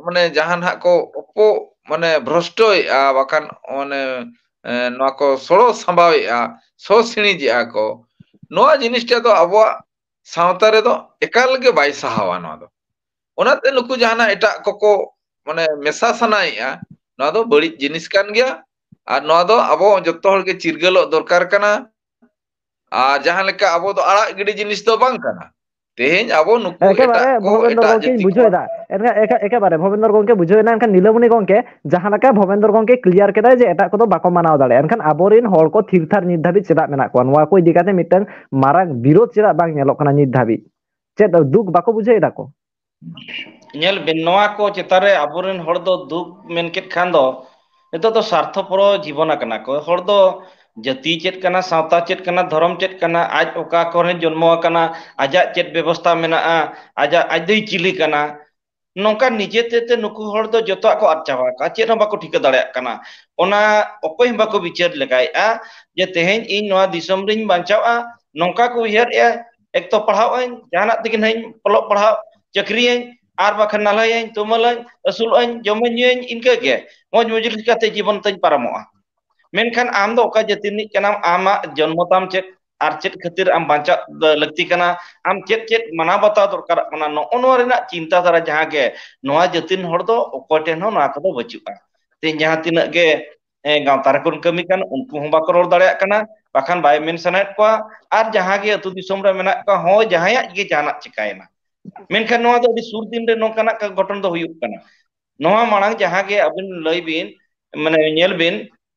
ᱢᱟᱱᱮ ᱡᱟᱦᱟᱸ ᱱᱟᱦᱟᱜ ᱠᱚ ᱚᱯᱚ-, ᱢᱟᱱᱮ ᱵᱷᱨᱚᱥᱴᱚᱭᱮᱫᱼᱟ, ᱵᱟᱠᱷᱟᱱ ᱢᱟᱱᱮ, ᱮ, ᱱᱚᱣᱟ ᱠᱚ ᱥᱚᱲᱚ ᱥᱟᱢᱵᱟᱣᱮᱫᱼᱟ, ᱥᱚ ᱥᱤᱬᱤᱡᱮᱫᱼᱟ ᱠᱚ, ᱱᱚᱣᱟ ᱡᱤᱱᱤᱥᱴᱟ ᱫᱚ ᱟᱵᱚᱣᱟᱜ ᱥᱟᱶᱛᱟ ᱨᱮᱫᱚ ᱮᱠᱟᱞ ᱜᱮ ᱵᱟᱭ ᱥᱟᱦᱟᱣᱟ ᱱᱚᱣᱟ ᱫᱚ᱾ ᱚᱱᱟᱛᱮ ᱱᱩᱠᱩ ᱡᱟᱦᱟᱱᱟᱜ ᱮᱴᱟᱜ ᱠᱚᱠᱚ ᱢᱟᱱᱮ ᱢᱮᱥᱟ ᱥᱟᱱᱟᱭᱮᱫᱼᱟ, ᱱᱚᱣᱟ ᱫᱚ ᱵᱟᱹᱲᱤᱡ ᱡᱤᱱᱤᱥ ᱠᱟᱱ ᱜᱮᱭᱟ᱾ ᱟᱨ ᱱᱚᱣᱟ ᱫᱚ ᱟᱵᱚ ᱡᱚᱛᱚ ᱦᱚᱲ ᱜᱮ ᱪᱤᱨᱜᱟᱹᱞᱚᱜ ᱫᱚᱨᱠᱟᱨ ᱠᱟᱱᱟ᱾ ᱟᱨ ᱡᱟᱦᱟᱸ ᱞᱮᱠᱟ ᱟᱵᱚ ᱫᱚ ᱟᱲᱟᱜ ᱜᱤᱰᱤ ᱡᱤᱱᱤᱥ ᱫᱚ ᱵᱟᱝ ᱠᱟᱱᱟ᱾ ᱛᱮᱦᱮᱧ ᱟᱵᱚ ᱱᱩᱠᱩ ᱮᱴᱟᱜ ᱮᱠᱮᱵᱟᱨᱮ ᱠᱚ, ᱵᱷᱚᱵᱮᱱᱫᱚᱨ ᱮᱴᱟᱜ ᱜᱚᱢᱠᱮᱧ ᱡᱟᱹᱛᱤ ᱵᱩᱡᱷᱟᱹᱣ ᱠᱚᱣᱟᱜ ᱮᱫᱟ᱾ ᱮᱱᱠᱷᱟᱱ ᱮᱠᱮ-, ᱮᱠᱮᱵᱟᱨᱮ ᱵᱷᱚᱵᱮᱱᱫᱚᱨ ᱜᱚᱢᱠᱮ ᱵᱩᱡᱷᱟᱹᱣ ᱮᱱᱟ᱾ ᱮᱱᱠᱷᱟᱱ ᱱᱤᱞᱟᱢᱚᱱᱤ ᱜᱚᱢᱠᱮ ᱡᱟᱦᱟᱸ ᱞᱮᱠᱟ ᱵᱷᱚᱵᱮᱱᱫᱚᱨ ᱜᱚᱢᱠᱮ clear ᱠᱮᱫᱟᱭ ᱡᱮ ᱮᱴᱟᱜ ᱠᱚᱫᱚ ᱵᱟᱠᱚ ᱢᱟᱱᱟᱣ ᱫᱟᱲᱮᱭᱟᱜᱼᱟ, ᱮᱱᱠᱷᱟᱱ ᱟᱵᱚᱨᱮᱱ ᱦᱚᱲ ᱠᱚ ᱛᱷᱤᱨ ᱛᱷᱟᱨ ᱱᱤᱛ ᱫᱷᱟᱹᱵᱤᱡ ᱪᱮᱫᱟᱜ ᱢᱮᱱᱟᱜ ᱠᱚᱣᱟ? ᱱᱚᱣᱟ ᱠᱚ ᱤᱫᱤ ᱠᱟᱛᱮ ᱢᱤᱫᱴᱟᱝ ᱢᱟᱨᱟᱝ ᱵᱤᱨᱳᱫᱷ ᱪᱮᱫᱟᱜ ᱵᱟᱝ ᱧᱮᱞᱚᱜ ᱠᱟᱱᱟ ᱱᱤᱛ ᱫᱷᱟᱹᱵᱤᱡ? ᱪᱮᱫ ᱫᱩᱠ ᱵᱟᱠᱚ ᱵᱩᱡᱷᱟᱹᱣ ᱮᱫᱟ ᱠᱚ? ᱧᱮᱞ ᱵᱤᱱ, ᱱᱚᱣᱟ ᱠᱚ ᱪᱮᱛᱟᱱ ᱨᱮ ᱟᱵᱚᱨᱮᱱ ᱦᱚᱲ ᱫᱚ ᱫᱩᱠ ᱢᱮᱱ ᱠᱮᱫ ᱠᱷᱟᱱ ᱫᱚ, ᱱᱤᱛᱚᱜ ᱫᱚ ᱥᱟᱨᱛᱷᱚᱯᱚᱨᱚ ᱡᱤᱵᱚᱱ ᱟᱠᱟᱱᱟ ᱠᱚ᱾ ᱦᱚᱲ ᱫᱚ ᱡᱟᱹᱛᱤ ᱪᱮᱫ ᱠᱟᱱᱟ, ᱥᱟᱶᱛᱟ ᱪᱮᱫ ᱠᱟᱱᱟ, ᱫᱷᱚᱨᱚᱢ ᱪᱮᱫ ᱠᱟᱱᱟ, ᱟᱡ ᱚᱠᱟ ᱠᱚᱨᱮ ᱡᱚᱱᱢᱚ ᱟᱠᱟᱱᱟ, ᱟᱡᱟᱜ ᱪᱮᱫ ᱵᱮᱵᱚᱥᱛᱷᱟ ᱢᱮᱱᱟᱜᱼᱟ, ᱟᱡᱟᱜ, ᱟᱡ ᱫᱚᱭ ᱪᱤᱞᱤ ᱠᱟᱱᱟ, ᱱᱚᱝᱠᱟ ᱱᱤᱡᱮ ᱛᱮ, ᱛᱮ ᱱᱩᱠᱩ ᱦᱚᱲ ᱫᱚ ᱡᱚᱛᱚᱣᱟᱜ ᱠᱚ ᱟᱫ ᱪᱟᱵᱟ ᱟᱠᱟᱫᱼᱟ, ᱪᱮᱫ ᱦᱚᱸ ᱵᱟᱠᱚ ᱴᱷᱤᱠᱟᱹ ᱫᱟᱲᱮᱭᱟᱜ ᱠᱟᱱᱟ᱾ ᱚᱱᱟ ᱚᱠᱚᱭ ᱦᱚᱸ ᱵᱟᱠᱚ ᱵᱤᱪᱟᱹᱨ ᱞᱮᱜᱟᱭᱮᱫᱼᱟ ᱡᱮ ᱛᱮᱦᱮᱧ ᱤᱧ ᱱᱚᱣᱟ ᱫᱤᱥᱚᱢ ᱨᱤᱧ ᱵᱟᱧᱪᱟᱣᱼᱟ, ᱱᱚᱝᱠᱟ ᱠᱚ ᱩᱭᱦᱟᱹᱨᱮᱫᱼᱟ, ᱮᱠ ᱛᱚ ᱯᱟᱲᱦᱟᱣ ᱟᱹᱧ, ᱡᱟᱦᱟᱱᱟᱜ ᱛᱮᱜᱮ ᱱᱟᱦᱟᱜ ᱤᱧ ᱚᱞᱚᱜ ᱯᱟᱲᱦᱟᱣ, ᱪᱟᱹᱠᱨᱤᱭᱟᱹᱧ, ᱟᱨ ᱵᱟᱠᱷᱟᱱ ᱱᱟᱞᱦᱟᱭᱟᱹᱧ, ᱛᱩᱢᱟᱹᱞᱟᱹᱧ, ᱟᱹᱥᱩᱞᱚᱜ ᱟᱹᱧ, ᱡᱚᱢᱟᱹᱧ ᱧᱩᱭᱟᱹᱧ, ᱤᱱᱠᱟᱹ ᱜᱮ ᱢᱚᱡᱽ ᱢᱚᱡᱽ ᱞᱮᱠᱟᱛᱮ ᱡᱤᱵᱚᱱ ᱛᱟᱹᱧ ᱯᱟᱨᱚᱢᱚᱜᱼᱟ᱾ ᱢᱮᱱᱠᱷᱟᱱ ᱟᱢ ᱫᱚ ᱚᱠᱟ ᱡᱟᱹᱛᱤ ᱨᱤᱱᱤᱡ ᱠᱟᱱᱟᱢ, ᱟᱢᱟᱜ ᱡᱚᱱᱢᱚ ᱛᱟᱢ ᱪᱮᱫ, ᱟᱨ ᱪᱮᱫ ᱠᱷᱟᱹᱛᱤᱨ ᱟᱢ ᱵᱟᱧᱪᱟᱜ ᱞᱟᱹᱠᱛᱤ ᱠᱟᱱᱟ, ᱟᱢ ᱪᱮᱫ ᱪᱮᱫ ᱢᱟᱱᱟᱣ ᱵᱟᱛᱟᱣ ᱫᱚᱨᱠᱟᱨᱚᱜ ᱠᱟᱱᱟ, ᱱᱚᱜᱼᱚ ᱱᱚᱣᱟ ᱨᱮᱱᱟᱜ ᱪᱤᱱᱛᱟ ᱫᱷᱟᱨᱟ ᱡᱟᱦᱟᱸ ᱜᱮ, ᱱᱚᱣᱟ ᱡᱟᱹᱛᱤ ᱨᱮᱱ ᱦᱚᱲ ᱫᱚ ᱚᱠᱚᱭ ᱴᱷᱮᱱ ᱦᱚᱸ ᱱᱚᱣᱟ ᱠᱚᱫᱚ ᱵᱟᱹᱪᱩᱜᱼᱟ᱾ ᱛᱮᱦᱮᱧ ᱡᱟᱦᱟᱸ ᱛᱤᱱᱟᱹᱜ ᱜᱮ, ᱮ, ᱜᱟᱶᱛᱟ ᱨᱮᱠᱚ ᱠᱟᱹᱢᱤ ᱠᱟᱱ, ᱩᱱᱠᱩ ᱦᱚᱸ ᱵᱟᱠᱚ ᱨᱚᱲ ᱫᱟᱲᱮᱭᱟᱜ ᱠᱟᱱᱟ, ᱵᱟᱠᱷᱟᱱ ᱵᱟᱭ ᱢᱮᱱ ᱥᱟᱱᱟᱭᱮᱫ ᱠᱚᱣᱟ᱾ ᱟᱨ ᱡᱟᱦᱟᱸ ᱜᱮ ᱟᱹᱛᱩ ᱫᱤᱥᱚᱢ ᱨᱮ ᱢᱮᱱᱟᱜ ᱠᱚᱣᱟ, ᱦᱚᱸ, ᱡᱟᱦᱟᱸᱭᱟᱜ ᱜᱮ ᱡᱟᱦᱟᱱᱟᱜ ᱪᱤᱠᱟᱭᱮᱱᱟ, ᱢᱮᱱᱠᱷᱟᱱ ᱱᱚᱣᱟ ᱫᱚ ᱟᱹᱰᱤ ᱥᱩᱨ ᱫᱤᱱ ᱨᱮ ᱱᱚᱝᱠᱟᱱᱟᱜ ᱜᱷᱚᱴᱚᱱ ᱫᱚ ᱦᱩᱭᱩᱜ ᱠᱟᱱᱟ᱾ ᱱᱚᱣᱟ ᱢᱟᱲᱟᱝ ᱡᱟᱦᱟᱸ ᱜᱮ ᱟᱹᱵᱤᱱ ᱞᱟᱹᱭ ᱵᱤᱱ, ᱢᱟᱱᱮ, ᱧᱮᱞ ᱵᱤᱱ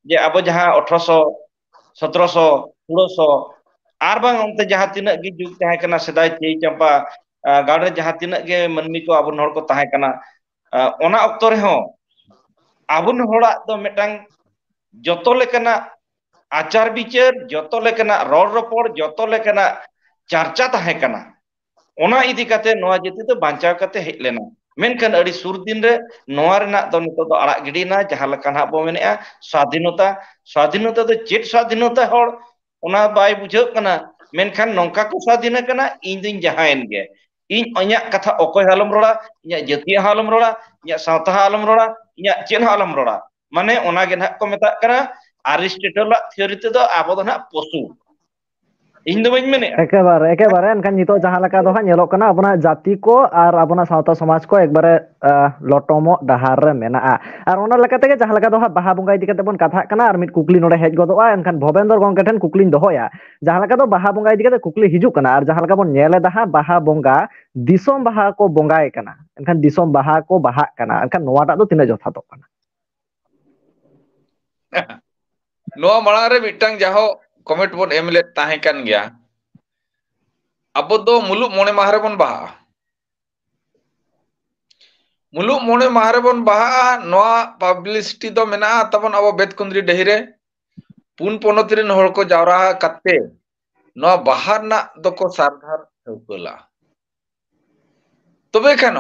ᱡᱮ ᱟᱵᱚ ᱡᱟᱦᱟᱸ ᱟᱴᱷᱨᱚᱥᱚ, ᱥᱚᱛᱨᱚᱥᱚ, ᱥᱳᱞᱳᱥᱚ, ᱟᱨ ᱵᱟᱝ ᱚᱱᱛᱮ ᱡᱟᱦᱟᱸ ᱛᱤᱱᱟᱹᱜ ᱜᱮ ᱡᱩᱜᱽ ᱛᱟᱦᱮᱸ ᱠᱟᱱᱟ, ᱥᱮᱫᱟᱭ ᱪᱟᱹᱭ ᱪᱟᱢᱯᱟ, ᱟ, ᱜᱟᱲ ᱨᱮ ᱡᱟᱦᱟᱸ ᱛᱤᱱᱟᱹᱜ ᱜᱮ ᱢᱟᱹᱱᱢᱤ ᱠᱚ ᱟᱵᱚ ᱦᱚᱲ ᱠᱚ ᱛᱟᱦᱮᱸ ᱠᱟᱱᱟ, ᱟ, ᱚᱱᱟ ᱚᱠᱛᱚ ᱨᱮᱦᱚᱸ ᱟᱵᱚ ᱦᱚᱲᱟᱜ ᱫᱚ ᱢᱤᱫᱴᱟᱝ ᱡᱚᱛᱚ ᱞᱮᱠᱟᱱᱟᱜ ᱟᱪᱟᱨ ᱵᱤᱪᱟᱹᱨ, ᱡᱚᱛᱚ ᱞᱮᱠᱟᱱᱟᱜ ᱨᱚᱲ ᱨᱚᱯᱚᱲ, ᱡᱚᱛᱚ ᱞᱮᱠᱟᱱᱟᱜ ᱪᱟᱨᱪᱟ ᱛᱟᱦᱮᱸ ᱠᱟᱱᱟ᱾ ᱚᱱᱟ ᱤᱫᱤ ᱠᱟᱛᱮ ᱱᱚᱣᱟ ᱡᱟᱹᱛᱤ ᱫᱚ ᱵᱟᱧᱪᱟᱣ ᱠᱟᱛᱮ ᱦᱮᱡ ᱞᱮᱱᱟ᱾ ᱢᱮᱱᱠᱷᱟᱱ ᱟᱹᱰᱤ ᱥᱩᱨ ᱫᱤᱱ ᱨᱮ ᱱᱚᱣᱟ ᱨᱮᱱᱟᱜ ᱫᱚ ᱱᱤᱛᱚᱜ ᱫᱚ ᱟᱲᱟᱜ ᱜᱤᱰᱤᱭᱮᱱᱟ, ᱡᱟᱦᱟᱸ ᱞᱮᱠᱟ ᱱᱟᱦᱟᱜ ᱵᱚ ᱢᱮᱱᱮᱫᱼᱟ ᱥᱟᱫᱷᱤᱱᱚᱛᱟ᱾ ᱥᱟᱫᱷᱤᱱᱚᱛᱟ ᱫᱚ ᱪᱮᱫ ᱥᱟᱫᱷᱤᱱᱚᱛᱟ ᱦᱚᱲ? ᱚᱱᱟ ᱵᱟᱭ ᱵᱩᱡᱷᱟᱹᱜ ᱠᱟᱱᱟ᱾ ᱢᱮᱱᱠᱷᱟᱱ ᱱᱚᱝᱠᱟ ᱠᱚ ᱥᱟᱫᱷᱤᱱ ᱟᱠᱟᱱᱟ, ᱤᱧ ᱫᱩᱧ ᱡᱟᱦᱟᱸᱭᱮᱱ ᱜᱮ, ᱤᱧ ᱤᱧᱟᱹᱜ ᱠᱟᱛᱷᱟ ᱚᱠᱚᱭ ᱦᱚᱸ ᱟᱞᱚᱢ ᱨᱚᱲᱟ, ᱤᱧᱟᱹᱜ ᱡᱟᱹᱛᱤᱭᱟᱜ ᱦᱚᱸ ᱟᱞᱚᱢ ᱨᱚᱲᱟ, ᱤᱧᱟᱹᱜ ᱥᱟᱶᱛᱟ ᱦᱚᱸ ᱟᱞᱚᱢ ᱨᱚᱲᱟ, ᱢᱟᱱᱮ ᱚᱱᱟ ᱜᱮ ᱱᱟᱦᱟᱜ ᱠᱚ ᱢᱮᱛᱟᱜ ᱠᱟᱱᱟ ᱟᱨᱤᱥᱴᱮᱴᱚᱞᱟᱜ ᱛᱷᱤᱭᱳᱨᱤ ᱛᱮᱫᱚ ᱟᱵᱚ ᱫᱚ ᱱᱟᱦᱟᱜ ᱯᱚᱥᱩ᱾ ᱤᱧ ᱫᱚ ᱵᱟᱹᱧ ᱢᱮᱱᱮᱫᱼᱟ᱾ ᱮᱠᱮᱵᱟᱨᱮ, ᱮᱠᱮᱵᱟᱨᱮ᱾ ᱮᱱᱠᱷᱟᱱ ᱱᱤᱛᱚᱜ ᱡᱟᱦᱟᱸ ᱞᱮᱠᱟ ᱫᱚ ᱦᱟᱸᱜ ᱧᱮᱞᱚᱜ ᱠᱟᱱᱟ, ᱟᱵᱚᱱᱟᱜ ᱡᱟᱹᱛᱤ ᱠᱚ ᱟᱨ ᱟᱵᱚᱱᱟᱜ ᱥᱟᱶᱛᱟ ᱥᱚᱢᱟᱡᱽ ᱠᱚ ᱮᱠᱵᱟᱨᱮ, ᱟᱦ, ᱞᱚᱴᱚᱢᱚᱜ ᱰᱟᱦᱟᱨ ᱨᱮ ᱢᱮᱱᱟᱜᱼᱟ᱾ ᱟᱨ ᱚᱱᱟ ᱞᱮᱠᱟ ᱛᱮᱜᱮ ᱡᱟᱦᱟᱸ ᱞᱮᱠᱟ ᱫᱚ ᱦᱟᱸᱜ ᱵᱟᱦᱟ ᱵᱚᱸᱜᱟ ᱤᱫᱤ ᱠᱟᱛᱮ ᱵᱚᱱ ᱠᱟᱛᱷᱟᱜ ᱠᱟᱱᱟ, ᱟᱨ ᱢᱤᱫ ᱠᱩᱠᱞᱤ ᱱᱚᱰᱮ ᱦᱮᱡ ᱜᱚᱫᱚᱜᱼᱟ, ᱮᱱᱠᱷᱟᱱ ᱵᱷᱚᱵᱮᱱᱫᱚᱨ ᱜᱚᱢᱠᱮ ᱴᱷᱮᱱ ᱠᱩᱠᱞᱤᱧ ᱫᱚᱦᱚᱭᱟ, ᱡᱟᱦᱟᱸ ᱞᱮᱠᱟ ᱫᱚ ᱵᱟᱦᱟ ᱵᱚᱸᱜᱟ ᱤᱫᱤ ᱠᱟᱛᱮ ᱠᱩᱠᱞᱤ ᱦᱤᱡᱩᱜ ᱠᱟᱱᱟ, ᱟᱨ ᱡᱟᱦᱟᱸ ᱞᱮᱠᱟ ᱵᱚᱱ ᱧᱮᱞ ᱮᱫᱟ ᱦᱟᱸᱜ ᱵᱟᱦᱟ ᱵᱚᱸᱜᱟ, ᱫᱤᱥᱚᱢ ᱵᱟᱦᱟ ᱠᱚ ᱵᱚᱸᱜᱟᱭ ᱠᱟᱱᱟ, ᱮᱱᱠᱷᱟᱱ ᱫᱤᱥᱚᱢ ᱵᱟᱦᱟ ᱠᱚ ᱵᱟᱦᱟᱜ ᱠᱟᱱᱟ, ᱮᱱᱠᱷᱟᱱ ᱱᱚᱣᱟᱴᱟᱜ ᱫᱚ ᱛᱤᱱᱟᱹᱜ ᱡᱚᱛᱷᱟᱛᱚᱜ ᱠᱟᱱᱟ? ᱱᱚᱣᱟ ᱢᱟᱲᱟᱝ ᱨᱮ ᱢᱤᱫᱴᱟᱝ ᱡᱟᱦᱳ ᱠᱚᱢᱮᱱᱴ ᱵᱚᱱ ᱮᱢ ᱞᱮᱫ ᱛᱟᱦᱮᱸ ᱠᱟᱱ ᱜᱮᱭᱟ, ᱟᱵᱚ ᱫᱚ ᱢᱩᱞᱩᱜ ᱢᱚᱬᱮ ᱢᱟᱦᱟ ᱨᱮᱵᱚᱱ ᱵᱟᱦᱟᱜᱼᱟ᱾ ᱢᱩᱞᱩᱜ ᱢᱚᱬᱮ ᱢᱟᱦᱟ ᱨᱮᱵᱚᱱ ᱵᱟᱦᱟᱜᱼᱟ, ᱱᱚᱣᱟ ᱯᱟᱵᱽᱞᱤᱥᱤᱴᱤ ᱫᱚ ᱢᱮᱱᱟᱜᱼᱟ ᱛᱟᱵᱚᱱ ᱟᱵᱚ ᱵᱮᱛᱠᱩᱸᱫᱽᱨᱤ ᱰᱟᱹᱦᱤ ᱨᱮ᱾ ᱯᱩᱱ ᱯᱚᱱᱚᱛ ᱨᱮᱱ ᱦᱚᱲ ᱠᱚ ᱡᱟᱣᱨᱟ ᱠᱟᱛᱮ ᱱᱚᱣᱟ ᱵᱟᱦᱟ ᱨᱮᱱᱟᱜ ᱫᱚᱠᱚ ᱥᱟᱨᱫᱷᱟᱨ ᱴᱷᱟᱹᱣᱠᱟᱹ ᱞᱟᱜᱼᱟ᱾ ᱛᱚᱵᱮ ᱠᱷᱟᱱ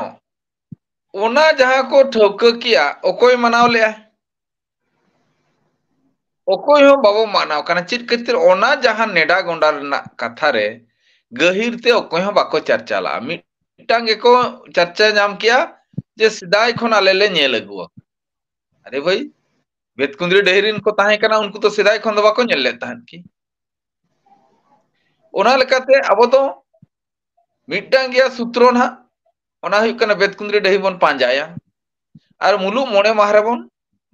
ᱚᱱᱟ ᱡᱟᱦᱟᱸ ᱠᱚ ᱴᱷᱟᱹᱣᱠᱟᱹ ᱠᱮᱜᱼᱟ, ᱚᱠᱚᱭ ᱢᱟᱱᱟᱣ ᱞᱮᱜᱼᱟ? ᱚᱠᱚᱭ ᱦᱚᱸ ᱵᱟᱵᱚ ᱢᱟᱱᱟᱣ ᱠᱟᱱᱟ᱾ ᱪᱮᱫ ᱠᱷᱟᱹᱛᱤᱨ? ᱚᱱᱟ ᱡᱟᱦᱟᱸ ᱱᱮᱰᱟ ᱜᱚᱸᱰᱟ ᱨᱮᱱᱟᱜ ᱠᱟᱛᱷᱟ ᱨᱮ ᱜᱟᱹᱦᱤᱨ ᱛᱮ ᱚᱠᱚᱭ ᱦᱚᱸ ᱵᱟᱠᱚ ᱪᱟᱨᱪᱟ ᱞᱟᱜᱼᱟ᱾ ᱢᱤᱫᱴᱟᱝ ᱜᱮᱠᱚ ᱪᱟᱨᱪᱟ ᱧᱟᱢ ᱠᱮᱜᱼᱟ ᱡᱮ ᱥᱮᱫᱟᱭ ᱠᱷᱚᱱ ᱟᱞᱮ ᱞᱮ ᱧᱮᱞ ᱟᱹᱜᱩ ᱟᱠᱟᱫᱟ᱾ ᱟᱨᱮ ᱵᱷᱟᱹᱭ, ᱵᱮᱛᱠᱩᱸᱫᱽᱨᱤ ᱰᱟᱹᱦᱤ ᱨᱮᱱ ᱠᱚ ᱛᱟᱦᱮᱸ ᱠᱟᱱᱟ, ᱩᱱᱠᱩ ᱫᱚ ᱥᱮᱫᱟᱭ ᱠᱷᱚᱱ ᱫᱚ ᱵᱟᱠᱚ ᱧᱮᱞ ᱞᱮᱫ ᱛᱟᱦᱮᱸᱫ ᱠᱤ? ᱚᱱᱟ ᱞᱮᱠᱟᱛᱮ ᱟᱵᱚ ᱫᱚ ᱢᱤᱫᱴᱟᱝ ᱜᱮᱭᱟ ᱥᱩᱛᱨᱚ ᱱᱟᱦᱟᱜ, ᱚᱱᱟ ᱦᱩᱭᱩᱜ ᱠᱟᱱᱟ ᱵᱮᱛᱠᱩᱸᱫᱽᱨᱤ ᱰᱟᱹᱦᱤ ᱵᱚᱱ ᱯᱟᱸᱡᱟᱭᱟ ᱟᱨ ᱢᱩᱞᱩᱜ ᱢᱚᱬᱮ ᱢᱟᱦᱟ ᱨᱮᱵᱚᱱ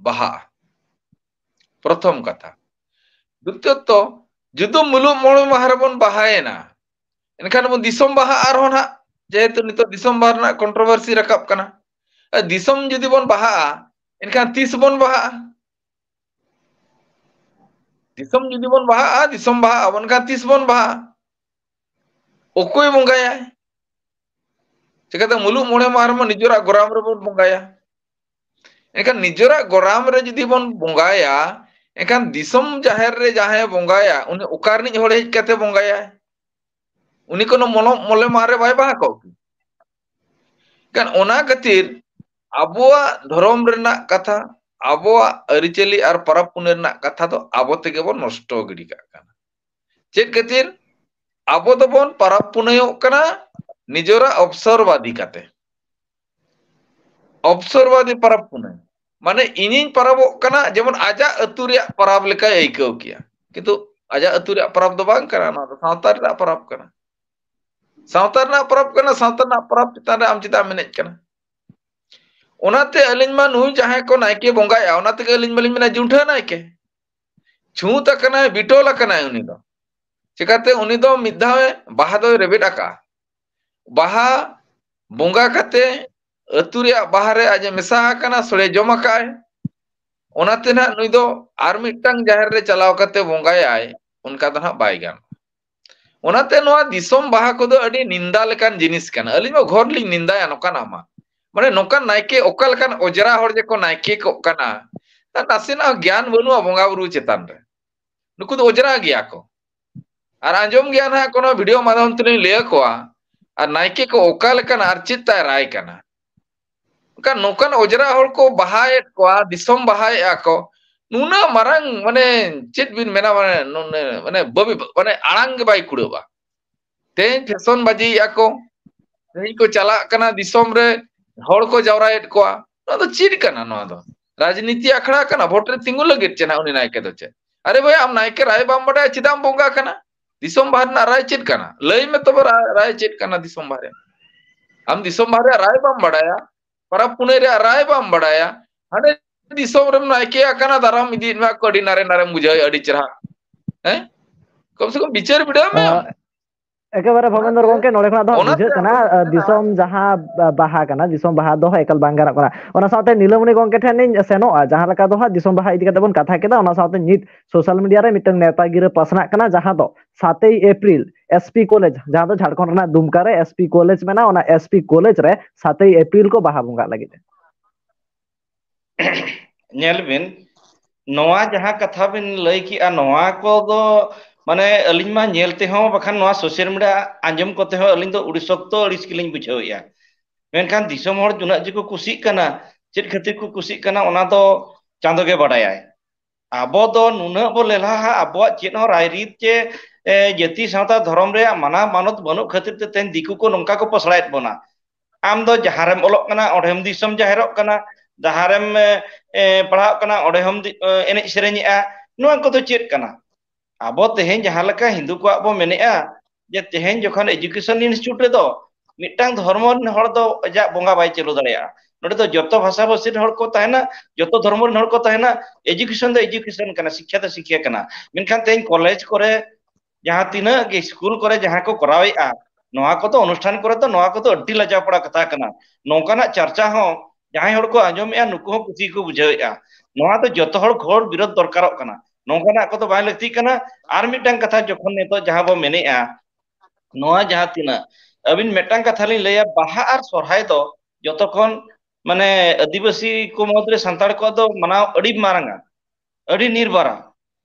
ᱵᱟᱦᱟᱜᱼᱟ᱾ ᱯᱨᱚᱛᱷᱚᱢ ᱠᱟᱛᱷᱟ᱾ ᱫᱩᱛᱤᱭᱚᱛᱚ, ᱡᱩᱫᱤ ᱢᱩᱞᱩᱜ ᱢᱚᱬᱮ ᱢᱟᱦᱟ ᱨᱮᱵᱚᱱ ᱵᱟᱦᱟᱭᱮᱱᱟ, ᱮᱱᱠᱷᱟᱱ ᱵᱚᱱ ᱫᱤᱥᱚᱢ ᱵᱟᱦᱟ ᱟᱨᱦᱚᱸ ᱱᱟᱦᱟᱜ, ᱡᱮᱦᱮᱛᱩ ᱱᱤᱛᱚᱜ ᱫᱤᱥᱚᱢ ᱵᱟᱦᱟ ᱨᱮᱱᱟᱜ ᱠᱚᱱᱴᱨᱳᱵᱷᱟᱨᱥᱤ ᱨᱟᱠᱟᱵ ᱠᱟᱱᱟ᱾ ᱟᱨ ᱫᱤᱥᱚᱢ ᱡᱩᱫᱤ ᱵᱚᱱ ᱵᱟᱦᱟᱜᱼᱟ, ᱮᱱᱠᱷᱟᱱ ᱛᱤᱥ ᱵᱚᱱ ᱵᱟᱦᱟᱜᱼᱟ? ᱫᱤᱥᱚᱢ ᱡᱩᱫᱤ ᱵᱚᱱ ᱵᱟᱦᱟᱜᱼᱟ, ᱫᱤᱥᱚᱢ ᱵᱟᱦᱟ ᱟᱵᱚᱱ, ᱮᱱᱠᱷᱟᱱ ᱛᱤᱥ ᱵᱚᱱ ᱵᱟᱦᱟᱜᱼᱟ? ᱚᱠᱚᱭ ᱵᱚᱸᱜᱟᱭᱟᱭ? ᱪᱤᱠᱟᱹᱛᱮ ᱢᱩᱞᱩᱜ ᱢᱚᱬᱮ ᱢᱟᱦᱟ ᱨᱮᱢᱟ ᱱᱤᱡᱮᱨᱟᱜ ᱜᱚᱨᱟᱢ ᱨᱮᱵᱚᱱ ᱵᱚᱸᱜᱟᱭᱟ᱾ ᱮᱱᱠᱷᱟᱱ ᱱᱤᱡᱮᱨᱟᱜ ᱜᱚᱨᱟᱢ ᱨᱮ ᱡᱩᱫᱤ ᱵᱚᱱ ᱵᱚᱸᱜᱟᱭᱟ, ᱮᱱᱠᱷᱟᱱ ᱫᱤᱥᱚᱢ ᱡᱟᱦᱮᱨ ᱨᱮ ᱡᱟᱦᱟᱸᱭ ᱵᱚᱸᱜᱟᱭᱟ, ᱩᱱᱤ ᱚᱠᱟ ᱨᱤᱱᱤᱡ ᱦᱚᱲ ᱦᱮᱡ ᱠᱟᱛᱮ ᱵᱚᱸᱜᱟᱭᱟᱭ? ᱩᱱᱤ ᱠᱳᱱᱳ ᱢᱚᱞᱚ-, ᱢᱚᱬᱮ ᱢᱟᱦᱟ ᱨᱮ ᱵᱟᱭ ᱵᱟᱦᱟ ᱠᱚᱜ ᱠᱤ? ᱮᱱᱠᱷᱟᱱ ᱚᱱᱟ ᱠᱷᱟᱹᱛᱤᱨ ᱟᱵᱚᱣᱟᱜ ᱫᱷᱚᱨᱚᱢ ᱨᱮᱱᱟᱜ ᱠᱟᱛᱷᱟ, ᱟᱵᱚᱣᱟᱜ ᱟᱹᱨᱤᱪᱟᱹᱞᱤ ᱟᱨ ᱯᱚᱨᱚᱵᱽ ᱯᱩᱱᱟᱹᱭ ᱨᱮᱱᱟᱜ ᱠᱟᱛᱷᱟ ᱫᱚ ᱟᱵᱚ ᱛᱮᱜᱮ ᱵᱚᱱ ᱱᱚᱥᱴᱚ ᱜᱤᱰᱤ ᱠᱟᱜ ᱠᱟᱱᱟ᱾ ᱪᱮᱫ ᱠᱷᱟᱹᱛᱤᱨ? ᱟᱵᱚ ᱫᱚᱵᱚᱱ ᱯᱚᱨᱚᱵᱽ ᱯᱩᱱᱟᱹᱭᱚᱜ ᱠᱟᱱᱟ ᱱᱤᱡᱮᱨᱟᱜ ᱚᱵᱥᱚᱨᱵᱟᱫᱤ ᱠᱟᱛᱮ᱾ ᱚᱵᱥᱚᱨᱵᱟᱫᱤ ᱯᱚᱨᱚᱵᱽ ᱯᱩᱱᱟᱹᱭ᱾ ᱢᱟᱱᱮ ᱤᱧᱤᱧ ᱯᱚᱨᱚᱵᱚᱜ ᱠᱟᱱᱟ, ᱡᱮᱢᱚᱱ ᱟᱡᱟᱜ ᱟᱹᱛᱩ ᱨᱮᱭᱟᱜ ᱯᱚᱨᱚᱵᱽ ᱞᱮᱠᱟᱭ ᱟᱹᱭᱠᱟᱹᱣ ᱠᱮᱭᱟ᱾ ᱠᱤᱱᱛᱩ ᱟᱡᱟᱜ ᱟᱹᱛᱩ ᱨᱮᱭᱟᱜ ᱯᱚᱨᱚᱵᱽ ᱫᱚ ᱵᱟᱝ ᱠᱟᱱᱟ, ᱱᱚᱣᱟ ᱫᱚ ᱥᱟᱶᱛᱟ ᱨᱮᱱᱟᱜ ᱯᱚᱨᱚᱵᱽ ᱠᱟᱱᱟ᱾ ᱥᱟᱶᱛᱟ ᱨᱮᱱᱟᱜ ᱯᱚᱨᱚᱵᱽ ᱠᱟᱱᱟ, ᱥᱟᱶᱛᱟ ᱨᱮᱱᱟᱜ ᱯᱚᱨᱚᱵᱽ ᱪᱮᱛᱟᱱ ᱨᱮ ᱟᱢ ᱪᱮᱫᱟᱜ ᱮᱢ ᱮᱱᱮᱡ ᱠᱟᱱᱟ? ᱚᱱᱟᱛᱮ ᱟᱹᱞᱤᱧ ᱢᱟ ᱱᱩᱭ ᱡᱟᱦᱟᱸᱭ ᱠᱚ ᱱᱟᱭᱠᱮ ᱵᱚᱸᱜᱟᱭᱟ, ᱚᱱᱟ ᱛᱮᱜᱮ ᱟᱹᱞᱤᱧ ᱢᱟᱞᱤᱧ ᱢᱮᱱᱟ ᱡᱩᱱᱴᱷᱟᱹ ᱱᱟᱭᱠᱮ᱾ ᱪᱷᱩᱸᱛ ᱟᱠᱟᱱᱟᱭ, ᱵᱤᱴᱚᱞ ᱟᱠᱟᱱᱟᱭ ᱩᱱᱤ ᱫᱚ᱾ ᱪᱤᱠᱟᱹᱛᱮ? ᱩᱱᱤ ᱫᱚ ᱢᱤᱫ ᱫᱷᱟᱣ ᱮ ᱵᱟᱦᱟ ᱫᱚᱭ ᱨᱮᱵᱮᱫ ᱟᱠᱟᱜᱼᱟ᱾ ᱵᱟᱦᱟ ᱵᱚᱸᱜᱟ ᱠᱟᱛᱮ ᱟᱹᱛᱩ ᱨᱮᱭᱟᱜ ᱵᱟᱦᱟ ᱨᱮ ᱟᱡ ᱮ ᱢᱮᱥᱟ ᱟᱠᱟᱱᱟ, ᱥᱚᱲᱮ ᱡᱚᱢ ᱟᱠᱟᱫ ᱟᱭ᱾ ᱚᱱᱟᱛᱮ ᱱᱟᱦᱟᱜ ᱱᱩᱭ ᱫᱚ ᱟᱨ ᱢᱤᱫᱴᱟᱝ ᱡᱟᱦᱮᱨ ᱨᱮ ᱪᱟᱞᱟᱣ ᱠᱟᱛᱮ ᱵᱚᱸᱜᱟᱭᱟᱭ, ᱚᱱᱠᱟ ᱫᱚ ᱱᱟᱦᱟᱜ ᱵᱟᱭ ᱜᱟᱱᱚᱜᱼᱟ᱾ ᱚᱱᱟᱛᱮ ᱱᱚᱣᱟ ᱫᱤᱥᱚᱢ ᱵᱟᱦᱟ ᱠᱚᱫᱚ ᱟᱹᱰᱤ ᱱᱤᱱᱫᱟ ᱞᱮᱠᱟᱱ ᱡᱤᱱᱤᱥ ᱠᱟᱱᱟ᱾ ᱟᱹᱞᱤᱧ ᱢᱟ ᱜᱷᱚᱨ ᱞᱤᱧ ᱱᱤᱱᱫᱟᱭᱟ ᱱᱚᱝᱠᱟᱱᱟᱜ ᱢᱟ᱾ ᱢᱟᱱᱮ ᱱᱚᱝᱠᱟᱱ ᱱᱟᱭᱠᱮ, ᱚᱠᱟ ᱞᱮᱠᱟᱱ ᱚᱡᱽᱨᱟ ᱦᱚᱲ ᱡᱮᱠᱚ ᱱᱟᱭᱠᱮ ᱠᱚᱜ ᱠᱟᱱᱟ, ᱛᱟᱨ ᱱᱟᱥᱮᱱᱟᱜ ᱦᱚᱸ ᱜᱮᱭᱟᱱ ᱵᱟᱹᱱᱩᱜᱼᱟ ᱵᱚᱸᱜᱟ ᱵᱩᱨᱩ ᱪᱮᱛᱟᱱ ᱨᱮ᱾ ᱱᱩᱠᱩ ᱫᱚ ᱚᱡᱽᱨᱟ ᱜᱮᱭᱟ ᱠᱚ᱾ ᱟᱨ ᱟᱸᱡᱚᱢ ᱜᱮᱭᱟ ᱱᱟᱦᱟᱜ, ᱠᱳᱱᱳ ᱵᱷᱤᱰᱤᱭᱳ ᱢᱟᱫᱽᱫᱷᱚᱢ ᱛᱮᱞᱤᱧ ᱞᱟᱹᱭ ᱟᱠᱚᱣᱟ, ᱟᱨ ᱱᱟᱭᱠᱮ ᱠᱚ ᱚᱠᱟ ᱞᱮᱠᱟᱱᱟ ᱟᱨ ᱪᱮᱫ ᱛᱟᱭ ᱨᱟᱭ ᱠᱟᱱᱟ᱾ ᱚᱱᱠᱟᱱ, ᱱᱚᱝᱠᱟᱱ ᱚᱡᱽᱨᱟ ᱦᱚᱲ ᱠᱚ ᱵᱟᱦᱟᱭᱮᱫ ᱠᱚᱣᱟ, ᱫᱤᱥᱚᱢ ᱵᱟᱦᱟᱭᱮᱫᱼᱟ ᱠᱚ, ᱱᱩᱱᱟᱹᱜ ᱢᱟᱨᱟᱝ, ᱢᱟᱱᱮ, ᱪᱮᱫ ᱵᱤᱱ ᱢᱮᱱᱟ, ᱢᱟᱱᱮ, ᱱᱩᱱᱟᱹᱜ, ᱢᱟᱱᱮ, ᱵᱟᱹᱵᱤ-, ᱢᱟᱱᱮ, ᱟᱲᱟᱝ ᱜᱮ ᱵᱟᱭ ᱠᱩᱲᱟᱹᱣᱟ᱾ ᱛᱮᱦᱮᱧ ᱯᱷᱮᱥᱚᱱ ᱵᱟᱡᱤᱭᱮᱫᱼᱟ ᱠᱚ, ᱛᱮᱦᱮᱧ ᱠᱚ ᱪᱟᱞᱟᱜ ᱠᱟᱱᱟ ᱫᱤᱥᱚᱢ ᱨᱮ, ᱦᱚᱲ ᱠᱚ ᱡᱟᱣᱨᱟᱭᱮᱫ ᱠᱚᱣᱟ᱾ ᱱᱚᱣᱟ ᱫᱚ ᱪᱮᱫ ᱠᱟᱱᱟ? ᱱᱚᱣᱟ ᱫᱚ ᱨᱟᱡᱽᱱᱤᱛᱤ ᱟᱠᱷᱲᱟ ᱠᱟᱱᱟ? ᱵᱷᱳᱴ ᱨᱮ ᱛᱤᱸᱜᱩ ᱞᱟᱹᱜᱤᱫ ᱪᱮ ᱱᱟᱜ ᱩᱱᱤ ᱱᱟᱭᱠᱮ ᱫᱚ ᱪᱮᱫ? ᱟᱨᱮ ᱵᱷᱟᱭ, ᱟᱢ ᱱᱟᱭᱠᱮ ᱨᱟᱭ ᱵᱟᱢ ᱵᱟᱰᱟᱭᱟ, ᱪᱮᱫᱟᱜ ᱮᱢ ᱵᱚᱸᱜᱟ ᱠᱟᱱᱟ? ᱫᱤᱥᱚᱢ ᱵᱟᱦᱟ ᱨᱮᱱᱟᱜ ᱨᱟᱭ ᱪᱮᱫ ᱠᱟᱱᱟ? ᱞᱟᱹᱭ ᱢᱮ ᱛᱚᱵᱮ, ᱨᱟᱭ, ᱨᱟᱭ ᱪᱮᱫ ᱠᱟᱱᱟ ᱫᱤᱥᱚᱢ ᱵᱟᱦᱟ ᱨᱮ? ᱟᱢ ᱫᱤᱥᱚᱢ ᱵᱟᱦᱟ ᱨᱮᱭᱟᱜ ᱨᱟᱭ ᱵᱟᱢ ᱵᱟᱰᱟᱭᱟ, ᱯᱟᱨᱟᱵᱽ ᱯᱩᱱᱟᱹᱭ ᱨᱮᱭᱟᱜ ᱨᱟᱭ ᱵᱟᱢ ᱵᱟᱰᱟᱭᱟ, ᱦᱟᱸᱰᱮ ᱫᱤᱥᱚᱢ ᱨᱮᱢ ᱱᱟᱭᱠᱮ ᱟᱠᱟᱱᱟ, ᱫᱟᱨᱟᱢ ᱤᱫᱤᱭᱮᱫ ᱢᱮᱭᱟ ᱠᱚ, ᱟᱹᱰᱤ ᱱᱟᱨᱮ ᱱᱟᱨᱮᱢ ᱵᱩᱡᱷᱟᱹᱣᱮᱫ, ᱟᱹᱰᱤ ᱪᱮᱦᱨᱟ᱾ ᱦᱮᱸ? ᱠᱚᱢ ᱥᱮ ᱠᱚᱢ ᱵᱤᱪᱟᱹᱨ ᱵᱤᱰᱟᱹᱣ ᱢᱮ ᱟᱢ᱾ ᱟᱸ, ᱮᱠᱮᱵᱟᱨᱮ ᱵᱷᱚᱵᱮᱱᱫᱚᱨ ᱚᱱᱟᱛᱮ, ᱜᱚᱢᱠᱮ, ᱱᱚᱰᱮ ᱠᱷᱚᱱᱟᱜ ᱫᱚ ᱚᱱᱟᱛᱮ ᱵᱩᱡᱷᱟᱹᱜ ᱠᱟᱱᱟ, ᱟᱫᱚᱧ ᱟᱸ, ᱢᱮᱱᱟ, ᱫᱤᱥᱚᱢ ᱡᱟᱦᱟᱸ, ᱟᱸ, ᱵᱟᱦᱟ ᱠᱟᱱᱟ, ᱫᱤᱥᱚᱢ ᱵᱟᱦᱟ ᱫᱚᱦᱚ ᱮᱠᱟᱞ ᱵᱟᱝ ᱜᱟᱱᱚᱜ ᱠᱟᱱᱟ᱾ ᱚᱱᱟ ᱥᱟᱶᱛᱮ ᱱᱤᱞᱟᱢᱚᱱᱤ ᱜᱚᱢᱠᱮ ᱴᱷᱮᱱ ᱤᱧ ᱥᱮᱱᱚᱜᱼᱟ, ᱡᱟᱦᱟᱸ ᱞᱮᱠᱟ ᱫᱚ ᱦᱟᱸᱜ ᱫᱤᱥᱚᱢ ᱵᱟᱦᱟ ᱤᱫᱤ ᱠᱟᱛᱮ ᱵᱚᱱ ᱠᱟᱛᱷᱟ ᱠᱮᱫᱟ, ᱚᱱᱟ ᱥᱟᱶᱛᱮ ᱱᱤᱛ ᱥᱳᱥᱟᱞ ᱢᱤᱰᱤᱭᱟ ᱨᱮ ᱢᱤᱫᱴᱟᱝ ᱱᱮᱣᱛᱟ ᱜᱤᱨᱟᱹ ᱯᱟᱥᱱᱟᱜ ᱠᱟᱱᱟ, ᱡᱟᱦᱟᱸ ᱫᱚ ᱥᱟᱛᱮᱭ ᱮᱯᱨᱤᱞ ᱮᱥ ᱯᱤ ᱠᱚᱞᱮᱡᱽ, ᱡᱟᱦᱟᱸ ᱫᱚ ᱡᱷᱟᱲᱠᱷᱚᱸᱰ ᱨᱮᱱᱟᱜ ᱫᱩᱢᱠᱟ ᱨᱮ ᱮᱥ ᱯᱤ ᱠᱚᱞᱮᱡᱽ ᱢᱮᱱᱟᱜᱼᱟ, ᱚᱱᱟ ᱮᱥ ᱯᱤ ᱠᱚᱞᱮᱡᱽ ᱨᱮ ᱥᱟᱛᱮᱭ ᱮᱯᱨᱤᱞ ᱠᱚ ᱵᱟᱦᱟ ᱵᱚᱸᱜᱟᱜ ᱞᱟᱹᱜᱤᱫ᱾ ᱧᱮᱞ ᱵᱤᱱ, ᱱᱚᱣᱟ ᱡᱟᱦᱟᱸ ᱠᱟᱛᱷᱟ ᱵᱤᱱ ᱞᱟᱹᱭ ᱠᱮᱜᱼᱟ, ᱱᱚᱣᱟ ᱠᱚᱫᱚ, ᱢᱟᱱᱮ, ᱟᱹᱞᱤᱧ ᱢᱟ ᱧᱮᱞ ᱛᱮᱦᱚᱸ, ᱵᱟᱠᱷᱟᱱ ᱱᱚᱣᱟ ᱥᱳᱥᱟᱞ ᱢᱤᱰᱤᱭᱟ ᱟᱸᱡᱚᱢ ᱠᱚᱛᱮ ᱦᱚᱸ ᱟᱹᱞᱤᱧ ᱫᱚ ᱟᱹᱰᱤ ᱥᱚᱠᱛᱚ ᱟᱹᱲᱤᱥ ᱜᱮᱞᱤᱧ ᱵᱩᱡᱷᱟᱹᱣᱮᱫᱼᱟ᱾ ᱢᱮᱱᱠᱷᱟᱱ ᱫᱤᱥᱚᱢ ᱦᱚᱲ ᱡᱩᱱᱟᱹᱜ ᱡᱮᱠᱚ ᱠᱩᱥᱤᱜ ᱠᱟᱱᱟ, ᱪᱮᱫ ᱠᱷᱟᱹᱛᱤᱨ ᱠᱚ ᱠᱩᱥᱤᱜ ᱠᱟᱱᱟ, ᱚᱱᱟ ᱫᱚ ᱪᱟᱸᱫᱚ ᱜᱮ ᱵᱟᱰᱟᱭᱟᱭ᱾ ᱟᱵᱚ ᱫᱚ ᱱᱩᱱᱟᱹᱜ ᱵᱚ ᱞᱮᱞᱦᱟᱜᱼᱟ, ᱟᱵᱚᱣᱟᱜ ᱪᱮᱫ ᱦᱚᱸ ᱨᱟᱭᱨᱤᱛ ᱪᱮ, ᱮ, ᱡᱟᱹᱛᱤ ᱥᱟᱶᱛᱟ ᱫᱷᱚᱨᱚᱢ ᱨᱮᱭᱟᱜ ᱢᱟᱱᱟᱣ ᱢᱟᱱᱚᱛ ᱵᱟᱹᱱᱩᱜ ᱠᱷᱟᱹᱛᱤᱨ ᱛᱮ ᱛᱮᱦᱮᱧ ᱫᱤᱠᱩ ᱠᱚ ᱱᱚᱝᱠᱟ ᱠᱚ ᱯᱚᱥᱲᱟᱭᱮᱫ ᱵᱚᱱᱟ᱾ ᱟᱢ ᱫᱚ ᱡᱟᱦᱟᱸ ᱨᱮᱢ ᱚᱞᱚᱜ ᱠᱟᱱᱟ, ᱚᱸᱰᱮ ᱦᱚᱸᱢ ᱫᱤᱥᱚᱢ ᱡᱟᱦᱮᱨᱚᱜ ᱠᱟᱱᱟ, ᱡᱟᱦᱟᱸ ᱨᱮᱢ, ᱮ, ᱮ, ᱯᱟᱲᱦᱟᱜ ᱠᱟᱱᱟ, ᱚᱸᱰᱮ ᱦᱚᱸᱢ ᱫᱤ-, ᱮ, ᱮᱱᱮᱡ ᱥᱮᱨᱮᱧᱮᱜᱼᱟ᱾ ᱱᱚᱣᱟ ᱠᱚᱫᱚ ᱪᱮᱫ ᱠᱟᱱᱟ? ᱟᱵᱚ ᱛᱮᱦᱮᱧ ᱡᱟᱦᱟᱸ ᱞᱮᱠᱟ ᱦᱤᱱᱫᱩ ᱠᱚᱣᱟᱜ ᱵᱚ ᱢᱮᱱᱮᱜᱼᱟ ᱡᱮ ᱛᱮᱦᱮᱧ ᱡᱚᱠᱷᱚᱱ ᱮᱡᱩᱠᱮᱥᱚᱱ ᱤᱱᱥᱴᱤᱴᱭᱩᱴ ᱨᱮᱫᱚ ᱢᱤᱫᱴᱟᱝ ᱫᱷᱚᱨᱢᱚ ᱨᱮᱱ ᱦᱚᱲ ᱫᱚ ᱟᱡᱟᱜ ᱵᱚᱸᱜᱟ ᱵᱟᱭ ᱪᱟᱹᱞᱩ ᱫᱟᱲᱮᱭᱟᱜᱼᱟ, ᱱᱚᱰᱮ ᱫᱚ ᱡᱚᱛᱚ ᱵᱷᱟᱥᱟ ᱵᱷᱟᱹᱥᱤ ᱨᱮᱱ ᱦᱚᱲ ᱠᱚ ᱛᱟᱦᱮᱱᱟ, ᱡᱚᱛᱚ ᱫᱷᱚᱨᱢᱚ ᱨᱮᱱ ᱦᱚᱲ ᱠᱚ ᱛᱟᱦᱮᱱᱟ, ᱮᱡᱩᱠᱮᱥᱚᱱ ᱫᱚ ᱮᱡᱩᱠᱮᱥᱚᱱ ᱠᱟᱱᱟ, ᱥᱤᱠᱠᱷᱟ ᱫᱚ ᱥᱤᱠᱠᱷᱟ ᱠᱟᱱᱟ᱾ ᱢᱮᱱᱠᱷᱟᱱ ᱛᱮᱦᱮᱧ ᱠᱚᱞᱮᱡᱽ ᱠᱚᱨᱮ ᱡᱟᱦᱟᱸ ᱛᱤᱱᱟᱹᱜ ᱜᱮ ᱥᱠᱩᱞ ᱠᱚᱨᱮ ᱡᱟᱦᱟᱸ ᱠᱚ ᱠᱚᱨᱟᱣᱮᱫᱼᱟ, ᱱᱚᱣᱟ ᱠᱚᱫᱚ ᱚᱱᱩᱥᱴᱷᱟᱱ ᱠᱚᱨᱮ ᱫᱚ ᱱᱚᱣᱟ ᱠᱚᱫᱚ ᱟᱹᱰᱤ ᱞᱟᱡᱟᱣ ᱯᱟᱲᱟ ᱠᱟᱛᱷᱟ ᱠᱟᱱᱟ᱾ ᱱᱚᱝᱠᱟᱱᱟᱜ ᱪᱟᱨᱪᱟ ᱦᱚᱸ ᱡᱟᱦᱟᱸᱭ ᱦᱚᱲ ᱠᱚ ᱟᱸᱡᱚᱢᱮᱫᱼᱟ, ᱱᱩᱠᱩ ᱦᱚᱸ ᱠᱩᱥᱤ ᱜᱮᱠᱚ ᱵᱩᱡᱷᱟᱹᱣᱮᱫᱼᱟ᱾ ᱱᱚᱣᱟ ᱫᱚ ᱡᱚᱛᱚ ᱦᱚᱲ ᱜᱷᱳᱨ ᱵᱤᱨᱳᱫᱷ ᱫᱚᱨᱠᱟᱨᱚᱜ ᱠᱟᱱᱟ᱾ ᱱᱚᱝᱠᱟᱱᱟᱜ ᱠᱚᱫᱚ ᱵᱟᱝ ᱞᱟᱹᱠᱛᱤᱜ ᱠᱟᱱᱟ᱾ ᱟᱨ ᱢᱤᱫᱴᱟᱝ ᱠᱟᱛᱷᱟ, ᱡᱚᱠᱷᱚᱱ ᱱᱤᱛᱚᱜ ᱡᱟᱦᱟᱸ ᱵᱚ ᱢᱮᱱᱮᱫᱼᱟ, ᱱᱚᱣᱟ ᱡᱟᱦᱟᱸ ᱛᱤᱱᱟᱹᱜ, ᱟᱹᱵᱤᱱ ᱢᱤᱫᱴᱟᱝ ᱠᱟᱛᱷᱟ ᱞᱤᱧ ᱞᱟᱹᱭᱟ, ᱵᱟᱦᱟ ᱟᱨ ᱥᱚᱨᱦᱟᱭ ᱫᱚ ᱡᱚᱛᱚ ᱠᱷᱚᱱ ᱢᱟᱱᱮ ᱟᱹᱫᱤᱵᱟᱹᱥᱤ ᱠᱚ ᱢᱩᱫᱽᱨᱮ ᱥᱟᱱᱛᱟᱲ ᱠᱚᱣᱟᱜ ᱫᱚ ᱢᱟᱱᱟᱣ ᱟᱹᱰᱤ ᱢᱟᱨᱟᱝᱟ, ᱟᱹᱰᱤ ᱱᱤᱨᱵᱟᱨᱟ,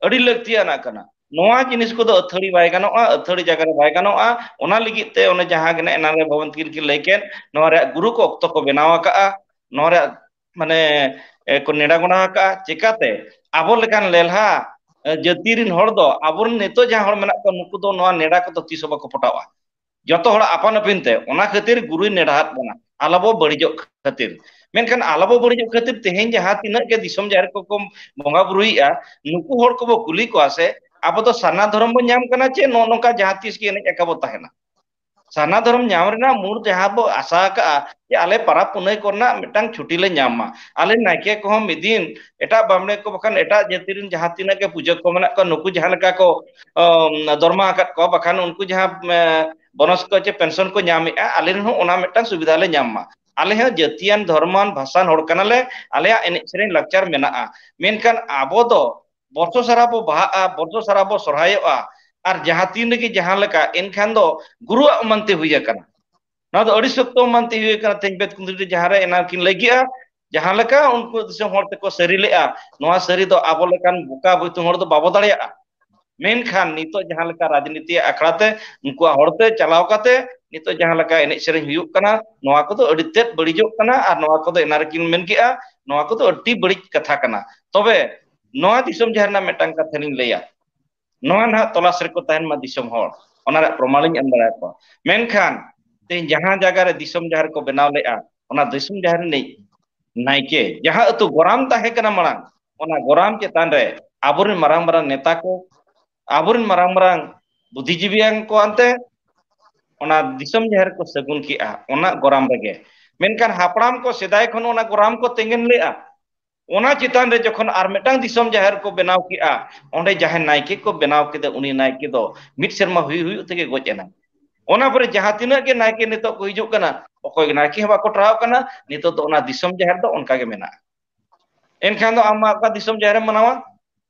ᱟᱹᱰᱤ ᱞᱟᱹᱠᱛᱤᱭᱟᱱᱟᱜ ᱠᱟᱱᱟ᱾ ᱱᱚᱣᱟ ᱡᱤᱱᱤᱥ ᱠᱚᱫᱚ ᱟᱹᱛᱷᱟᱹᱲᱤ ᱵᱟᱭ ᱜᱟᱱᱚᱜᱼᱟ, ᱟᱹᱛᱷᱟᱹᱲᱤ ᱡᱟᱭᱜᱟ ᱨᱮ ᱵᱟᱭ ᱜᱟᱱᱚᱜᱼᱟ᱾ ᱚᱱᱟ ᱞᱟᱹᱜᱤᱫ ᱛᱮ ᱚᱱᱮ ᱡᱟᱦᱟᱸ ᱜᱮ ᱮᱱᱟᱝ ᱨᱮ ᱵᱷᱟᱵᱚᱱ ᱛᱤᱠᱤᱱ ᱠᱤᱱ ᱞᱟᱹᱭ ᱠᱮᱫ, ᱱᱚᱣᱟ ᱨᱮᱭᱟᱜ ᱜᱩᱨᱩ ᱠᱚ ᱚᱠᱛᱚ ᱠᱚ ᱵᱮᱱᱟᱣ ᱟᱠᱟᱫᱼᱟ, ᱱᱚᱣᱟ ᱨᱮᱭᱟᱜ ᱢᱟᱱᱮ ᱮ, ᱠᱚ ᱱᱮᱰᱟ ᱜᱚᱸᱰᱟ ᱟᱠᱟᱫᱼᱟ᱾ ᱪᱮᱠᱟᱛᱮ ᱟᱵᱚ ᱞᱮᱠᱟᱱ ᱞᱮᱞᱦᱟ ᱮ, ᱡᱟᱹᱛᱤ ᱨᱤᱱ ᱦᱚᱲ ᱫᱚ, ᱟᱵᱚᱨᱮᱱ ᱱᱤᱛᱚᱜ ᱡᱟᱦᱟᱸ ᱦᱚᱲ ᱢᱮᱱᱟᱜ ᱠᱚᱣᱟ, ᱱᱩᱠᱩ ᱫᱚ ᱱᱚᱣᱟ ᱱᱮᱰᱟ ᱠᱚᱫᱚ ᱛᱤᱥ ᱦᱚᱸ ᱵᱟᱠᱚ ᱯᱚᱴᱟᱣᱟ᱾ ᱡᱚᱛᱚ ᱦᱚᱲᱟᱜ ᱟᱯᱟᱱ ᱟᱹᱯᱤᱱ ᱛᱮ᱾ ᱚᱱᱟ ᱠᱷᱟᱹᱛᱤᱨ ᱜᱩᱨᱩᱭ ᱱᱮᱰᱟᱦᱟᱫ ᱵᱚᱱᱟ, ᱟᱞᱚ ᱵᱚ ᱵᱟᱹᱲᱤᱡᱚᱜ ᱠᱷᱟᱹᱛᱤᱨ᱾ ᱢᱮᱱᱠᱷᱟᱱ ᱟᱞᱚ ᱵᱚ ᱵᱟᱹᱲᱤᱡᱚᱜ ᱠᱷᱟᱹᱛᱤᱨ ᱛᱮᱦᱮᱧ ᱡᱟᱦᱟᱸ ᱛᱤᱱᱟᱹᱜ ᱜᱮ ᱫᱤᱥᱚᱢ ᱡᱟᱦᱮᱨ ᱠᱚᱠᱚ ᱵᱚᱸᱜᱟ ᱵᱩᱨᱩᱭᱮᱫᱼᱟ, ᱱᱩᱠᱩ ᱦᱚᱲ ᱠᱚᱵᱚ ᱠᱩᱞᱤ ᱠᱚᱣᱟ ᱥᱮ, ᱟᱵᱚ ᱫᱚ ᱥᱟᱨᱱᱟ ᱫᱷᱚᱨᱚᱢ ᱵᱚ ᱧᱟᱢ ᱠᱟᱱᱟ ᱪᱮ ᱱᱚᱜᱼᱚ ᱱᱚᱝᱠᱟ ᱡᱟᱦᱟᱸ ᱛᱤᱥ ᱜᱮ ᱮᱱᱮᱡ ᱟᱠᱟ ᱵᱚ ᱛᱟᱦᱮᱱᱟ? ᱥᱟᱨᱱᱟ ᱫᱷᱚᱨᱚᱢ ᱧᱟᱢ ᱨᱮᱱᱟᱜ ᱢᱩᱞ ᱡᱟᱦᱟᱸ ᱵᱚ ᱟᱥᱟ ᱟᱠᱟᱜᱼᱟ ᱡᱮ ᱟᱞᱮ ᱯᱟᱨᱟᱵᱽ ᱯᱩᱱᱟᱹᱭ ᱠᱚᱨᱮᱱᱟᱜ ᱢᱤᱫᱴᱟᱝ ᱪᱷᱩᱴᱤ ᱞᱮ ᱧᱟᱢ ᱢᱟ, ᱟᱞᱮ ᱱᱟᱭᱠᱮ ᱠᱚᱦᱚᱸ ᱢᱤᱫ ᱫᱤᱱ ᱮᱴᱟᱜ ᱵᱟᱢᱱᱮ ᱠᱚ ᱵᱟᱠᱷᱟᱱ ᱮᱴᱟᱜ ᱡᱟᱹᱛᱤ ᱨᱮᱱ ᱡᱟᱦᱟᱸ ᱛᱤᱱᱟᱹᱜ ᱜᱮ ᱯᱩᱡᱟᱹ ᱠᱚ ᱢᱮᱱᱟᱜ ᱠᱚᱣᱟ, ᱱᱩᱠᱩ ᱡᱟᱦᱟᱸ ᱞᱮᱠᱟ ᱠᱚ ᱚᱢ, ᱫᱚᱨᱢᱟ ᱟᱠᱟᱫ ᱠᱚᱣᱟ, ᱵᱟᱠᱷᱟᱱ ᱩᱱᱠᱩ ᱡᱟᱦᱟᱸ ᱮ, ᱵᱚᱱᱚᱥ ᱠᱚ ᱪᱮ ᱯᱮᱱᱥᱚᱱ ᱠᱚ ᱧᱟᱢᱮᱫᱼᱟ, ᱟᱞᱮ ᱨᱮᱱ ᱦᱚᱸ ᱚᱱᱟ ᱢᱤᱫᱴᱟᱝ ᱥᱩᱵᱤᱫᱷᱟ ᱞᱮ ᱧᱟᱢ ᱢᱟ᱾ ᱟᱞᱮ ᱦᱚᱸ ᱡᱟᱹᱛᱤᱭᱟᱱ, ᱫᱷᱚᱨᱢᱟᱱ, ᱵᱷᱟᱥᱟᱱ ᱦᱚᱲ ᱠᱟᱱᱟᱞᱮ, ᱟᱞᱮᱭᱟᱜ ᱮᱱᱮᱡ ᱥᱮᱨᱮᱧ ᱞᱟᱠᱪᱟᱨ ᱢᱮᱱᱟᱜᱼᱟ᱾ ᱢᱮᱱᱠᱷᱟᱱ ᱟᱵᱚ ᱫᱚ ᱵᱚᱨᱥᱚ ᱥᱟᱨᱟ ᱵᱚ ᱵᱟᱦᱟᱜᱼᱟ, ᱵᱚᱨᱥᱚ ᱥᱟᱨᱟ ᱵᱚ ᱥᱚᱨᱦᱟᱭᱚᱜᱼᱟ, ᱟᱨ ᱡᱟᱦᱟᱸ ᱛᱤᱱ ᱨᱮᱜᱮ ᱡᱟᱦᱟᱸ ᱞᱮᱠᱟ, ᱮᱱᱠᱷᱟᱱ ᱫᱚ ᱜᱩᱨᱩᱣᱟᱜ ᱚᱢᱟᱱᱛᱤ ᱦᱩᱭ ᱟᱠᱟᱱᱟ᱾ ᱱᱚᱣᱟ ᱫᱚ ᱟᱹᱰᱤ ᱥᱚᱠᱛᱚ ᱚᱢᱟᱱᱛᱤ ᱦᱩᱭ ᱟᱠᱟᱱᱟ᱾ ᱛᱮᱦᱮᱧ ᱵᱮᱫ ᱠᱩᱸᱫᱽᱨᱤ ᱨᱮ ᱡᱟᱦᱟᱸ ᱨᱮ ᱮᱱᱟᱝ ᱠᱤᱱ ᱞᱟᱹᱭ ᱠᱮᱜᱼᱟ, ᱡᱟᱦᱟᱸ ᱞᱮᱠᱟ ᱩᱱᱠᱩ ᱫᱤᱥᱚᱢ ᱦᱚᱲ ᱛᱮᱠᱚ ᱥᱟᱹᱨᱤ ᱞᱮᱜᱼᱟ, ᱱᱚᱣᱟ ᱥᱟᱹᱨᱤ ᱫᱚ ᱟᱵᱚ ᱞᱮᱠᱟᱱ ᱵᱚᱠᱟ ᱵᱚᱭᱛᱩ ᱦᱚᱲ ᱫᱚ ᱵᱟᱵᱚ ᱫᱟᱲᱮᱭᱟᱜᱼᱟ᱾ ᱢᱮᱱᱠᱷᱟᱱ ᱱᱤᱛᱚᱜ ᱡᱟᱦᱟᱸ ᱞᱮᱠᱟ ᱨᱟᱡᱽᱱᱤᱛᱤ ᱟᱠᱷᱲᱟ ᱛᱮ ᱩᱱᱠᱩᱣᱟᱜ ᱦᱚᱲ ᱛᱮ ᱪᱟᱞᱟᱣ ᱠᱟᱛᱮ ᱱᱤᱛᱚᱜ ᱡᱟᱦᱟᱸ ᱞᱮᱠᱟ ᱮᱱᱮᱡ ᱥᱮᱨᱮᱧ ᱦᱩᱭᱩᱜ ᱠᱟᱱᱟ, ᱱᱚᱣᱟ ᱠᱚᱫᱚ ᱟᱹᱰᱤ ᱛᱮᱫ ᱵᱟᱹᱲᱤᱡᱚᱜ ᱠᱟᱱᱟ᱾ ᱟᱨ ᱱᱚᱣᱟ ᱠᱚᱫᱚ ᱮᱱᱟ ᱨᱮᱠᱤᱱ ᱢᱮᱱ ᱠᱮᱜᱼᱟ, ᱱᱚᱣᱟ ᱠᱚᱫᱚ ᱟᱹᱰᱤ ᱵᱟᱹᱲᱤᱡ ᱠᱟᱛᱷᱟ ᱠᱟᱱᱟ᱾ ᱛᱚᱵᱮ ᱱᱚᱣᱟ ᱫᱤᱥᱚᱢ ᱡᱟᱦᱮᱨ ᱨᱮᱱᱟᱜ ᱢᱤᱫᱴᱟᱝ ᱠᱟᱛᱷᱟ ᱞᱤᱧ ᱞᱟᱹᱭᱟ, ᱱᱚᱣᱟ ᱱᱟᱦᱟᱜ ᱛᱚᱞᱟᱥ ᱨᱮᱠᱚ ᱛᱟᱦᱮᱱ ᱢᱟ ᱫᱤᱥᱚᱢ ᱦᱚᱲ, ᱚᱱᱟ ᱨᱮᱭᱟᱜ ᱯᱨᱚᱢᱟᱬᱤᱧ ᱮᱢ ᱫᱟᱲᱮᱭᱟᱠᱚᱣᱟ᱾ ᱢᱮᱱᱠᱷᱟᱱ ᱛᱮᱦᱮᱧ ᱡᱟᱦᱟᱸ ᱡᱟᱭᱜᱟ ᱨᱮ ᱫᱤᱥᱚᱢ ᱡᱟᱦᱮᱨ ᱠᱚ ᱵᱮᱱᱟᱣ ᱞᱮᱫᱼᱟ, ᱚᱱᱟ ᱫᱤᱥᱚᱢ ᱡᱟᱦᱮᱨ ᱨᱤᱱᱤᱡ ᱱᱟᱭᱠᱮ, ᱡᱟᱦᱟᱸ ᱟᱹᱛᱩ ᱜᱚᱨᱟᱢ ᱛᱟᱦᱮᱸ ᱠᱟᱱᱟ ᱢᱟᱲᱟᱝ, ᱚᱱᱟ ᱜᱚᱨᱟᱢ ᱪᱮᱛᱟᱱ ᱨᱮ ᱟᱵᱚᱨᱮᱱ ᱢᱟᱨᱟᱝ ᱢᱟᱨᱟᱝ ᱱᱮᱛᱟ ᱠᱚ, ᱟᱵᱚᱨᱮᱱ ᱢᱟᱨᱟᱝ ᱢᱟᱨᱟᱝ ᱵᱩᱫᱽᱫᱷᱤᱡᱤᱵᱤᱭᱟᱱ ᱠᱚ ᱟᱱᱛᱮ ᱚᱱᱟ ᱫᱤᱥᱚᱢ ᱡᱟᱦᱮᱨ ᱠᱚ ᱥᱟᱹᱜᱩᱱ ᱠᱮᱜᱼᱟ, ᱚᱱᱟ ᱜᱚᱨᱟᱢ ᱨᱮᱜᱮ᱾ ᱢᱮᱱᱠᱷᱟᱱ ᱦᱟᱯᱲᱟᱢ ᱠᱚ ᱥᱮᱫᱟᱭ ᱠᱷᱚᱱ ᱚᱱᱟ ᱜᱚᱨᱟᱢ ᱠᱚ ᱛᱮᱸᱜᱮᱱ ᱞᱮᱜᱼᱟ᱾ ᱚᱱᱟ ᱪᱮᱛᱟᱱ ᱨᱮ ᱡᱚᱠᱷᱚᱱ ᱟᱨ ᱢᱤᱫᱴᱟᱝ ᱫᱤᱥᱚᱢ ᱡᱟᱦᱮᱨ ᱠᱚ ᱵᱮᱱᱟᱣ ᱠᱮᱜᱼᱟ, ᱚᱸᱰᱮ ᱡᱟᱦᱟᱸᱭ ᱱᱟᱭᱠᱮ ᱠᱚ ᱵᱮᱱᱟᱣ ᱠᱮᱫᱟ, ᱩᱱᱤ ᱱᱟᱭᱠᱮ ᱫᱚ ᱢᱤᱫ ᱥᱮᱨᱢᱟ ᱦᱩᱭ ᱦᱩᱭᱩᱜ ᱛᱮᱜᱮ ᱜᱚᱡ ᱮᱱᱟ᱾ ᱚᱱᱟ ᱯᱚᱨᱮ ᱡᱟᱦᱟᱸ ᱛᱤᱱᱟᱹᱜ ᱜᱮ ᱱᱟᱭᱠᱮ ᱱᱤᱛᱚᱜ ᱠᱚ ᱦᱤᱡᱩᱜ ᱠᱟᱱᱟ, ᱚᱠᱚᱭ ᱱᱟᱭᱠᱮ ᱦᱚᱸ ᱵᱟᱠᱚ ᱴᱟᱨᱦᱟᱣ ᱠᱟᱱᱟ᱾ ᱱᱤᱛᱚᱜ ᱫᱚ ᱚᱱᱟ ᱫᱤᱥᱚᱢ ᱡᱟᱦᱮᱨ ᱫᱚ ᱚᱱᱠᱟ ᱜᱮ ᱢᱮᱱᱟᱜᱼᱟ᱾ ᱮᱱᱠᱷᱟᱱ ᱫᱚ ᱟᱢ ᱢᱟ ᱚᱠᱟ ᱫᱤᱥᱚᱢ ᱡᱟᱦᱮᱨ ᱮᱢ ᱢᱟᱱᱟᱣᱟ?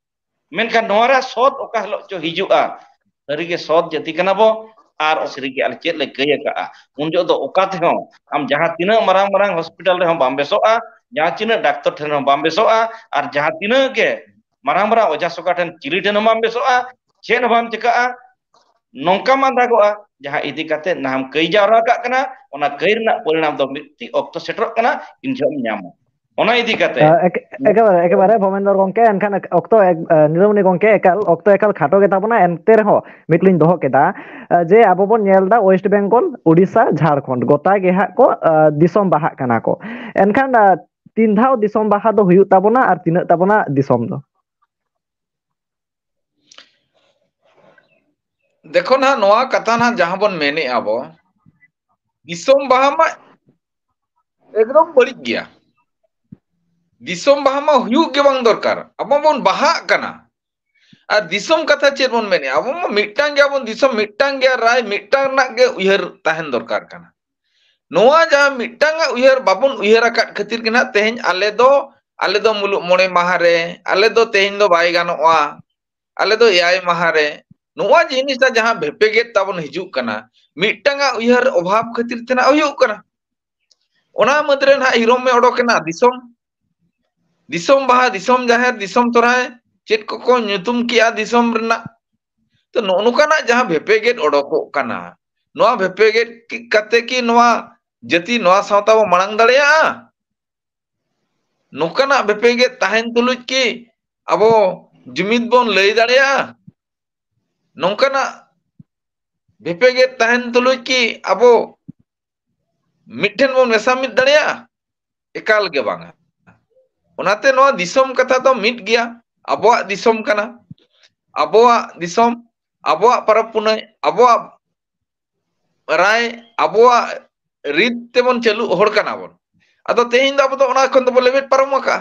ᱢᱮᱱᱠᱷᱟᱱ ᱱᱚᱣᱟ ᱨᱮᱭᱟᱜ ᱥᱚᱛ ᱚᱠᱟ ᱦᱤᱞᱳᱜ ᱪᱚ ᱦᱤᱡᱩᱜᱼᱟ᱾ ᱥᱟᱹᱨᱤᱜᱮ ᱥᱚᱛ ᱡᱟᱹᱛᱤ ᱠᱟᱱᱟ ᱵᱚ, ᱟᱨ ᱥᱟᱹᱨᱤᱜᱮ ᱟᱞᱮ ᱪᱮᱫ ᱞᱮ ᱠᱟᱹᱭ ᱟᱠᱟᱜᱼᱟ? ᱩᱱ ᱡᱚᱦᱚᱜ ᱫᱚ ᱚᱠᱟ ᱛᱮᱦᱚᱸ ᱟᱢ ᱡᱟᱦᱟᱸ ᱛᱤᱱᱟᱹᱜ ᱢᱟᱨᱟᱝ ᱢᱟᱨᱟᱝ ᱦᱚᱥᱯᱤᱴᱟᱞ ᱨᱮᱦᱚᱸ ᱵᱟᱢ ᱵᱮᱥᱚᱜᱼᱟ, ᱡᱟᱦᱟᱸ ᱛᱤᱱᱟᱹᱜ ᱰᱟᱠᱛᱚᱨ ᱴᱷᱮᱱ ᱦᱚᱸ ᱵᱟᱢ ᱵᱮᱥᱚᱜᱼᱟ, ᱟᱨ ᱡᱟᱦᱟᱸ ᱛᱤᱱᱟᱹᱜ ᱜᱮ ᱢᱟᱨᱟᱝ ᱢᱟᱨᱟᱝ ᱚᱡᱷᱟ ᱥᱚᱠᱟ ᱴᱷᱮᱱ ᱪᱤᱞᱤ ᱴᱷᱮᱱ ᱦᱚᱸ ᱵᱟᱢ ᱵᱮᱥᱚᱜᱼᱟ, ᱪᱮᱫ ᱦᱚᱸ ᱵᱟᱢ ᱪᱤᱠᱟᱹᱜᱼᱟ᱾ ᱱᱚᱝᱠᱟᱢ ᱟᱸᱫᱟᱜᱚᱜᱼᱟ, ᱡᱟᱦᱟᱸ ᱤᱫᱤ ᱠᱟᱛᱮ ᱱᱟᱦᱟᱢ ᱠᱟᱹᱭ ᱡᱟᱣᱨᱟ ᱠᱟᱜ ᱠᱟᱱᱟ, ᱚᱱᱟ ᱠᱟᱹᱭ ᱨᱮᱱᱟᱜ ᱯᱚᱨᱤᱱᱟᱢ ᱫᱚ ᱢᱤᱫᱴᱤᱡ ᱚᱠᱛᱚ ᱥᱮᱴᱮᱨᱚᱜ ᱠᱟᱱᱟ, ᱤᱱ ᱡᱚᱦᱚᱜ ᱮᱢ ᱧᱟᱢᱟ᱾ ᱚᱱᱟ ᱤᱫᱤ ᱠᱟᱛᱮ ᱮᱠ-, ᱮᱠᱮᱵᱟᱨᱮ, ᱮᱠᱮᱵᱟᱨᱮ, ᱵᱷᱚᱵᱮᱱᱫᱚᱨ ᱜᱚᱝᱠᱮ, ᱮᱱᱠᱷᱟᱱ ᱚᱠᱛᱚ ᱮᱠ-, ᱱᱤᱨᱟᱢᱚᱱᱤ ᱜᱚᱝᱠᱮ, ᱮᱠᱟᱞ ᱚᱠᱛᱚ ᱮᱠᱟᱞ ᱠᱷᱟᱴᱚ ᱜᱮ ᱛᱟᱵᱚᱱᱟ, ᱮᱱᱛᱮ ᱨᱮᱦᱚᱸ ᱢᱤᱫ ᱞᱤᱧ ᱫᱚᱦᱚ ᱠᱮᱫᱟ, ᱡᱮ ᱟᱵᱚ ᱵᱚᱱ ᱧᱮᱞ ᱮᱫᱟ ᱳᱭᱮᱥᱴ ᱵᱮᱝᱜᱚᱞ, ᱳᱰᱤᱥᱟ, ᱡᱷᱟᱲᱠᱷᱚᱸᱰ, ᱜᱚᱴᱟ ᱜᱮ ᱦᱟᱸᱜ ᱠᱚ, ᱫᱤᱥᱚᱢ ᱵᱟᱦᱟᱜ ᱠᱟᱱᱟ ᱠᱚ᱾ ᱮᱱᱠᱷᱟᱱ, ᱛᱤᱱ ᱫᱷᱟᱣ ᱫᱤᱥᱚᱢ ᱵᱟᱦᱟ ᱫᱚ ᱦᱩᱭᱩᱜ ᱛᱟᱵᱚᱱᱟ ᱟᱨ ᱛᱤᱱᱟᱹᱜ ᱛᱟᱵᱚᱱᱟ ᱫᱤᱥᱚᱢ ᱫᱚ? ᱫᱮᱠᱷᱚ ᱱᱟᱦᱟᱜ, ᱱᱚᱣᱟ ᱠᱟᱛᱷᱟ ᱱᱟᱦᱟᱜ ᱡᱟᱦᱟᱸ ᱵᱚᱱ ᱢᱮᱱᱮᱜᱼᱟ ᱵᱚ, ᱫᱤᱥᱚᱢ ᱵᱟᱦᱟ ᱢᱟ ᱮᱠᱫᱚᱢ ᱵᱟᱹᱲᱤᱡ ᱜᱮᱭᱟ᱾ ᱫᱤᱥᱚᱢ ᱵᱟᱦᱟ ᱢᱟ ᱦᱩᱭᱩᱜ ᱜᱮ ᱵᱟᱝ ᱫᱚᱨᱠᱟᱨ᱾ ᱟᱵᱚ ᱵᱚᱱ ᱵᱟᱦᱟᱜ ᱠᱟᱱᱟ᱾ ᱟᱨ ᱫᱤᱥᱚᱢ ᱠᱟᱛᱷᱟ ᱪᱮᱫ ᱵᱚᱱ ᱢᱮᱱᱮᱜᱼᱟ? ᱟᱵᱚ ᱢᱟ ᱢᱤᱫᱴᱟᱝ ᱜᱮᱭᱟ ᱵᱚᱱ, ᱫᱤᱥᱚᱢ ᱢᱤᱫᱴᱟᱝ ᱜᱮᱭᱟ, ᱨᱟᱭ ᱢᱤᱫᱴᱟᱝ ᱨᱮᱱᱟᱜ ᱜᱮ ᱩᱭᱦᱟᱹᱨ ᱛᱟᱦᱮᱱ ᱫᱚᱨᱠᱟᱨ ᱠᱟᱱᱟ᱾ ᱱᱚᱣᱟ ᱡᱟᱦᱟᱸ ᱢᱤᱫᱴᱟᱝ ᱟᱜ ᱩᱭᱦᱟᱹᱨ ᱵᱟᱵᱚᱱ ᱩᱭᱦᱟᱹᱨ ᱟᱠᱟᱫ ᱠᱷᱟᱹᱛᱤᱨ ᱜᱮ ᱱᱟᱦᱟᱜ ᱛᱮᱦᱮᱧ ᱟᱞᱮ ᱫᱚ, ᱟᱞᱮ ᱫᱚ ᱢᱩᱞᱩᱜ ᱢᱚᱬᱮ ᱢᱟᱦᱟ ᱨᱮ, ᱟᱞᱮ ᱫᱚ ᱛᱮᱦᱮᱧ ᱫᱚ ᱵᱟᱭ ᱜᱟᱱᱚᱜᱼᱟ, ᱟᱞᱮ ᱫᱚ ᱮᱭᱟᱭ ᱢᱟᱦᱟ ᱨᱮ᱾ ᱱᱚᱣᱟ ᱡᱤᱱᱤᱥ ᱫᱚ ᱡᱟᱦᱟᱸ ᱵᱷᱮᱯᱮᱜᱮᱫ ᱛᱟᱵᱚᱱ ᱦᱤᱡᱩᱜ ᱠᱟᱱᱟ, ᱢᱤᱫᱴᱟᱝ ᱟᱜ ᱩᱭᱦᱟᱹᱨ ᱚᱵᱷᱟᱵ ᱠᱷᱟᱹᱛᱤᱨ ᱛᱮ ᱱᱟᱜ ᱦᱩᱭᱩᱜ ᱠᱟᱱᱟ᱾ ᱚᱱᱟ ᱢᱩᱫᱽᱨᱮ ᱱᱟᱦᱟᱜ ᱦᱤᱨᱚᱢ ᱮ ᱚᱰᱚᱠ ᱮᱱᱟ ᱫᱤᱥᱚᱢ, ᱫᱤᱥᱚᱢ ᱵᱟᱦᱟ, ᱫᱤᱥᱚᱢ ᱡᱟᱦᱮᱨ, ᱫᱤᱥᱚᱢ ᱥᱚᱨᱦᱟᱭ, ᱪᱮᱫ ᱠᱚᱠᱚ ᱧᱩᱛᱩᱢ ᱠᱮᱜᱼᱟ ᱫᱤᱥᱚᱢ ᱨᱮᱱᱟᱜ᱾ ᱛᱚ, ᱱᱚᱜᱼᱚ ᱱᱚᱝᱠᱟᱱᱟᱜ ᱡᱟᱦᱟᱸ ᱵᱷᱮᱯᱮᱜᱮᱫ ᱚᱰᱚᱠᱚᱜ ᱠᱟᱱᱟ, ᱱᱚᱣᱟ ᱵᱷᱮᱯᱮᱜᱮᱫ ᱠᱤ-, ᱠᱟᱛᱮ ᱠᱤ ᱱᱚᱣᱟ ᱡᱟᱹᱛᱤ, ᱱᱚᱣᱟ ᱥᱟᱶᱛᱟ ᱵᱚ ᱢᱟᱲᱟᱝ ᱫᱟᱲᱮᱭᱟᱜᱼᱟ? ᱱᱚᱝᱠᱟᱱᱟᱜ ᱵᱷᱮᱯᱮᱜᱮᱫ ᱛᱟᱦᱮᱱ ᱛᱩᱞᱩᱡ ᱠᱤ ᱟᱵᱚ ᱡᱩᱢᱤᱫ ᱵᱚᱱ ᱞᱟᱹᱭ ᱫᱟᱲᱮᱭᱟᱜᱼᱟ? ᱱᱚᱝᱠᱟᱱᱟᱜ ᱵᱷᱮᱯᱮᱜᱮᱫ ᱛᱟᱦᱮᱱ ᱛᱩᱞᱩᱡ ᱠᱤ ᱟᱵᱚ ᱢᱤᱫᱴᱷᱮᱱ ᱵᱚᱱ ᱢᱮᱥᱟ ᱢᱤᱫ ᱫᱟᱲᱮᱭᱟᱜᱼᱟ? ᱮᱠᱟᱞ ᱜᱮ ᱵᱟᱝᱟ᱾ ᱚᱱᱟᱛᱮ ᱱᱚᱣᱟ ᱫᱤᱥᱚᱢ ᱠᱟᱛᱷᱟ ᱫᱚ ᱢᱤᱫ ᱜᱮᱭᱟ, ᱟᱵᱚᱣᱟᱜ ᱫᱤᱥᱚᱢ ᱠᱟᱱᱟ, ᱟᱵᱚᱣᱟᱜ ᱫᱤᱥᱚᱢ, ᱟᱵᱚᱣᱟᱜ ᱯᱚᱨᱚᱵᱽ ᱯᱩᱱᱟᱹᱭ, ᱟᱵᱚᱣᱟᱜ ᱨᱟᱭ, ᱟᱵᱚᱣᱟᱜ ᱨᱤᱛ ᱛᱮᱵᱚᱱ ᱪᱟᱹᱞᱩ ᱦᱚᱲ ᱠᱟᱱᱟ ᱵᱚᱱ᱾ ᱟᱫᱚ ᱛᱮᱦᱮᱧ ᱫᱚ ᱟᱵᱚ ᱫᱚ ᱚᱱᱟ ᱠᱷᱚᱱ ᱫᱚᱵᱚ ᱞᱮᱵᱮᱫ ᱯᱟᱨᱚᱢ ᱟᱠᱟᱜᱼᱟ᱾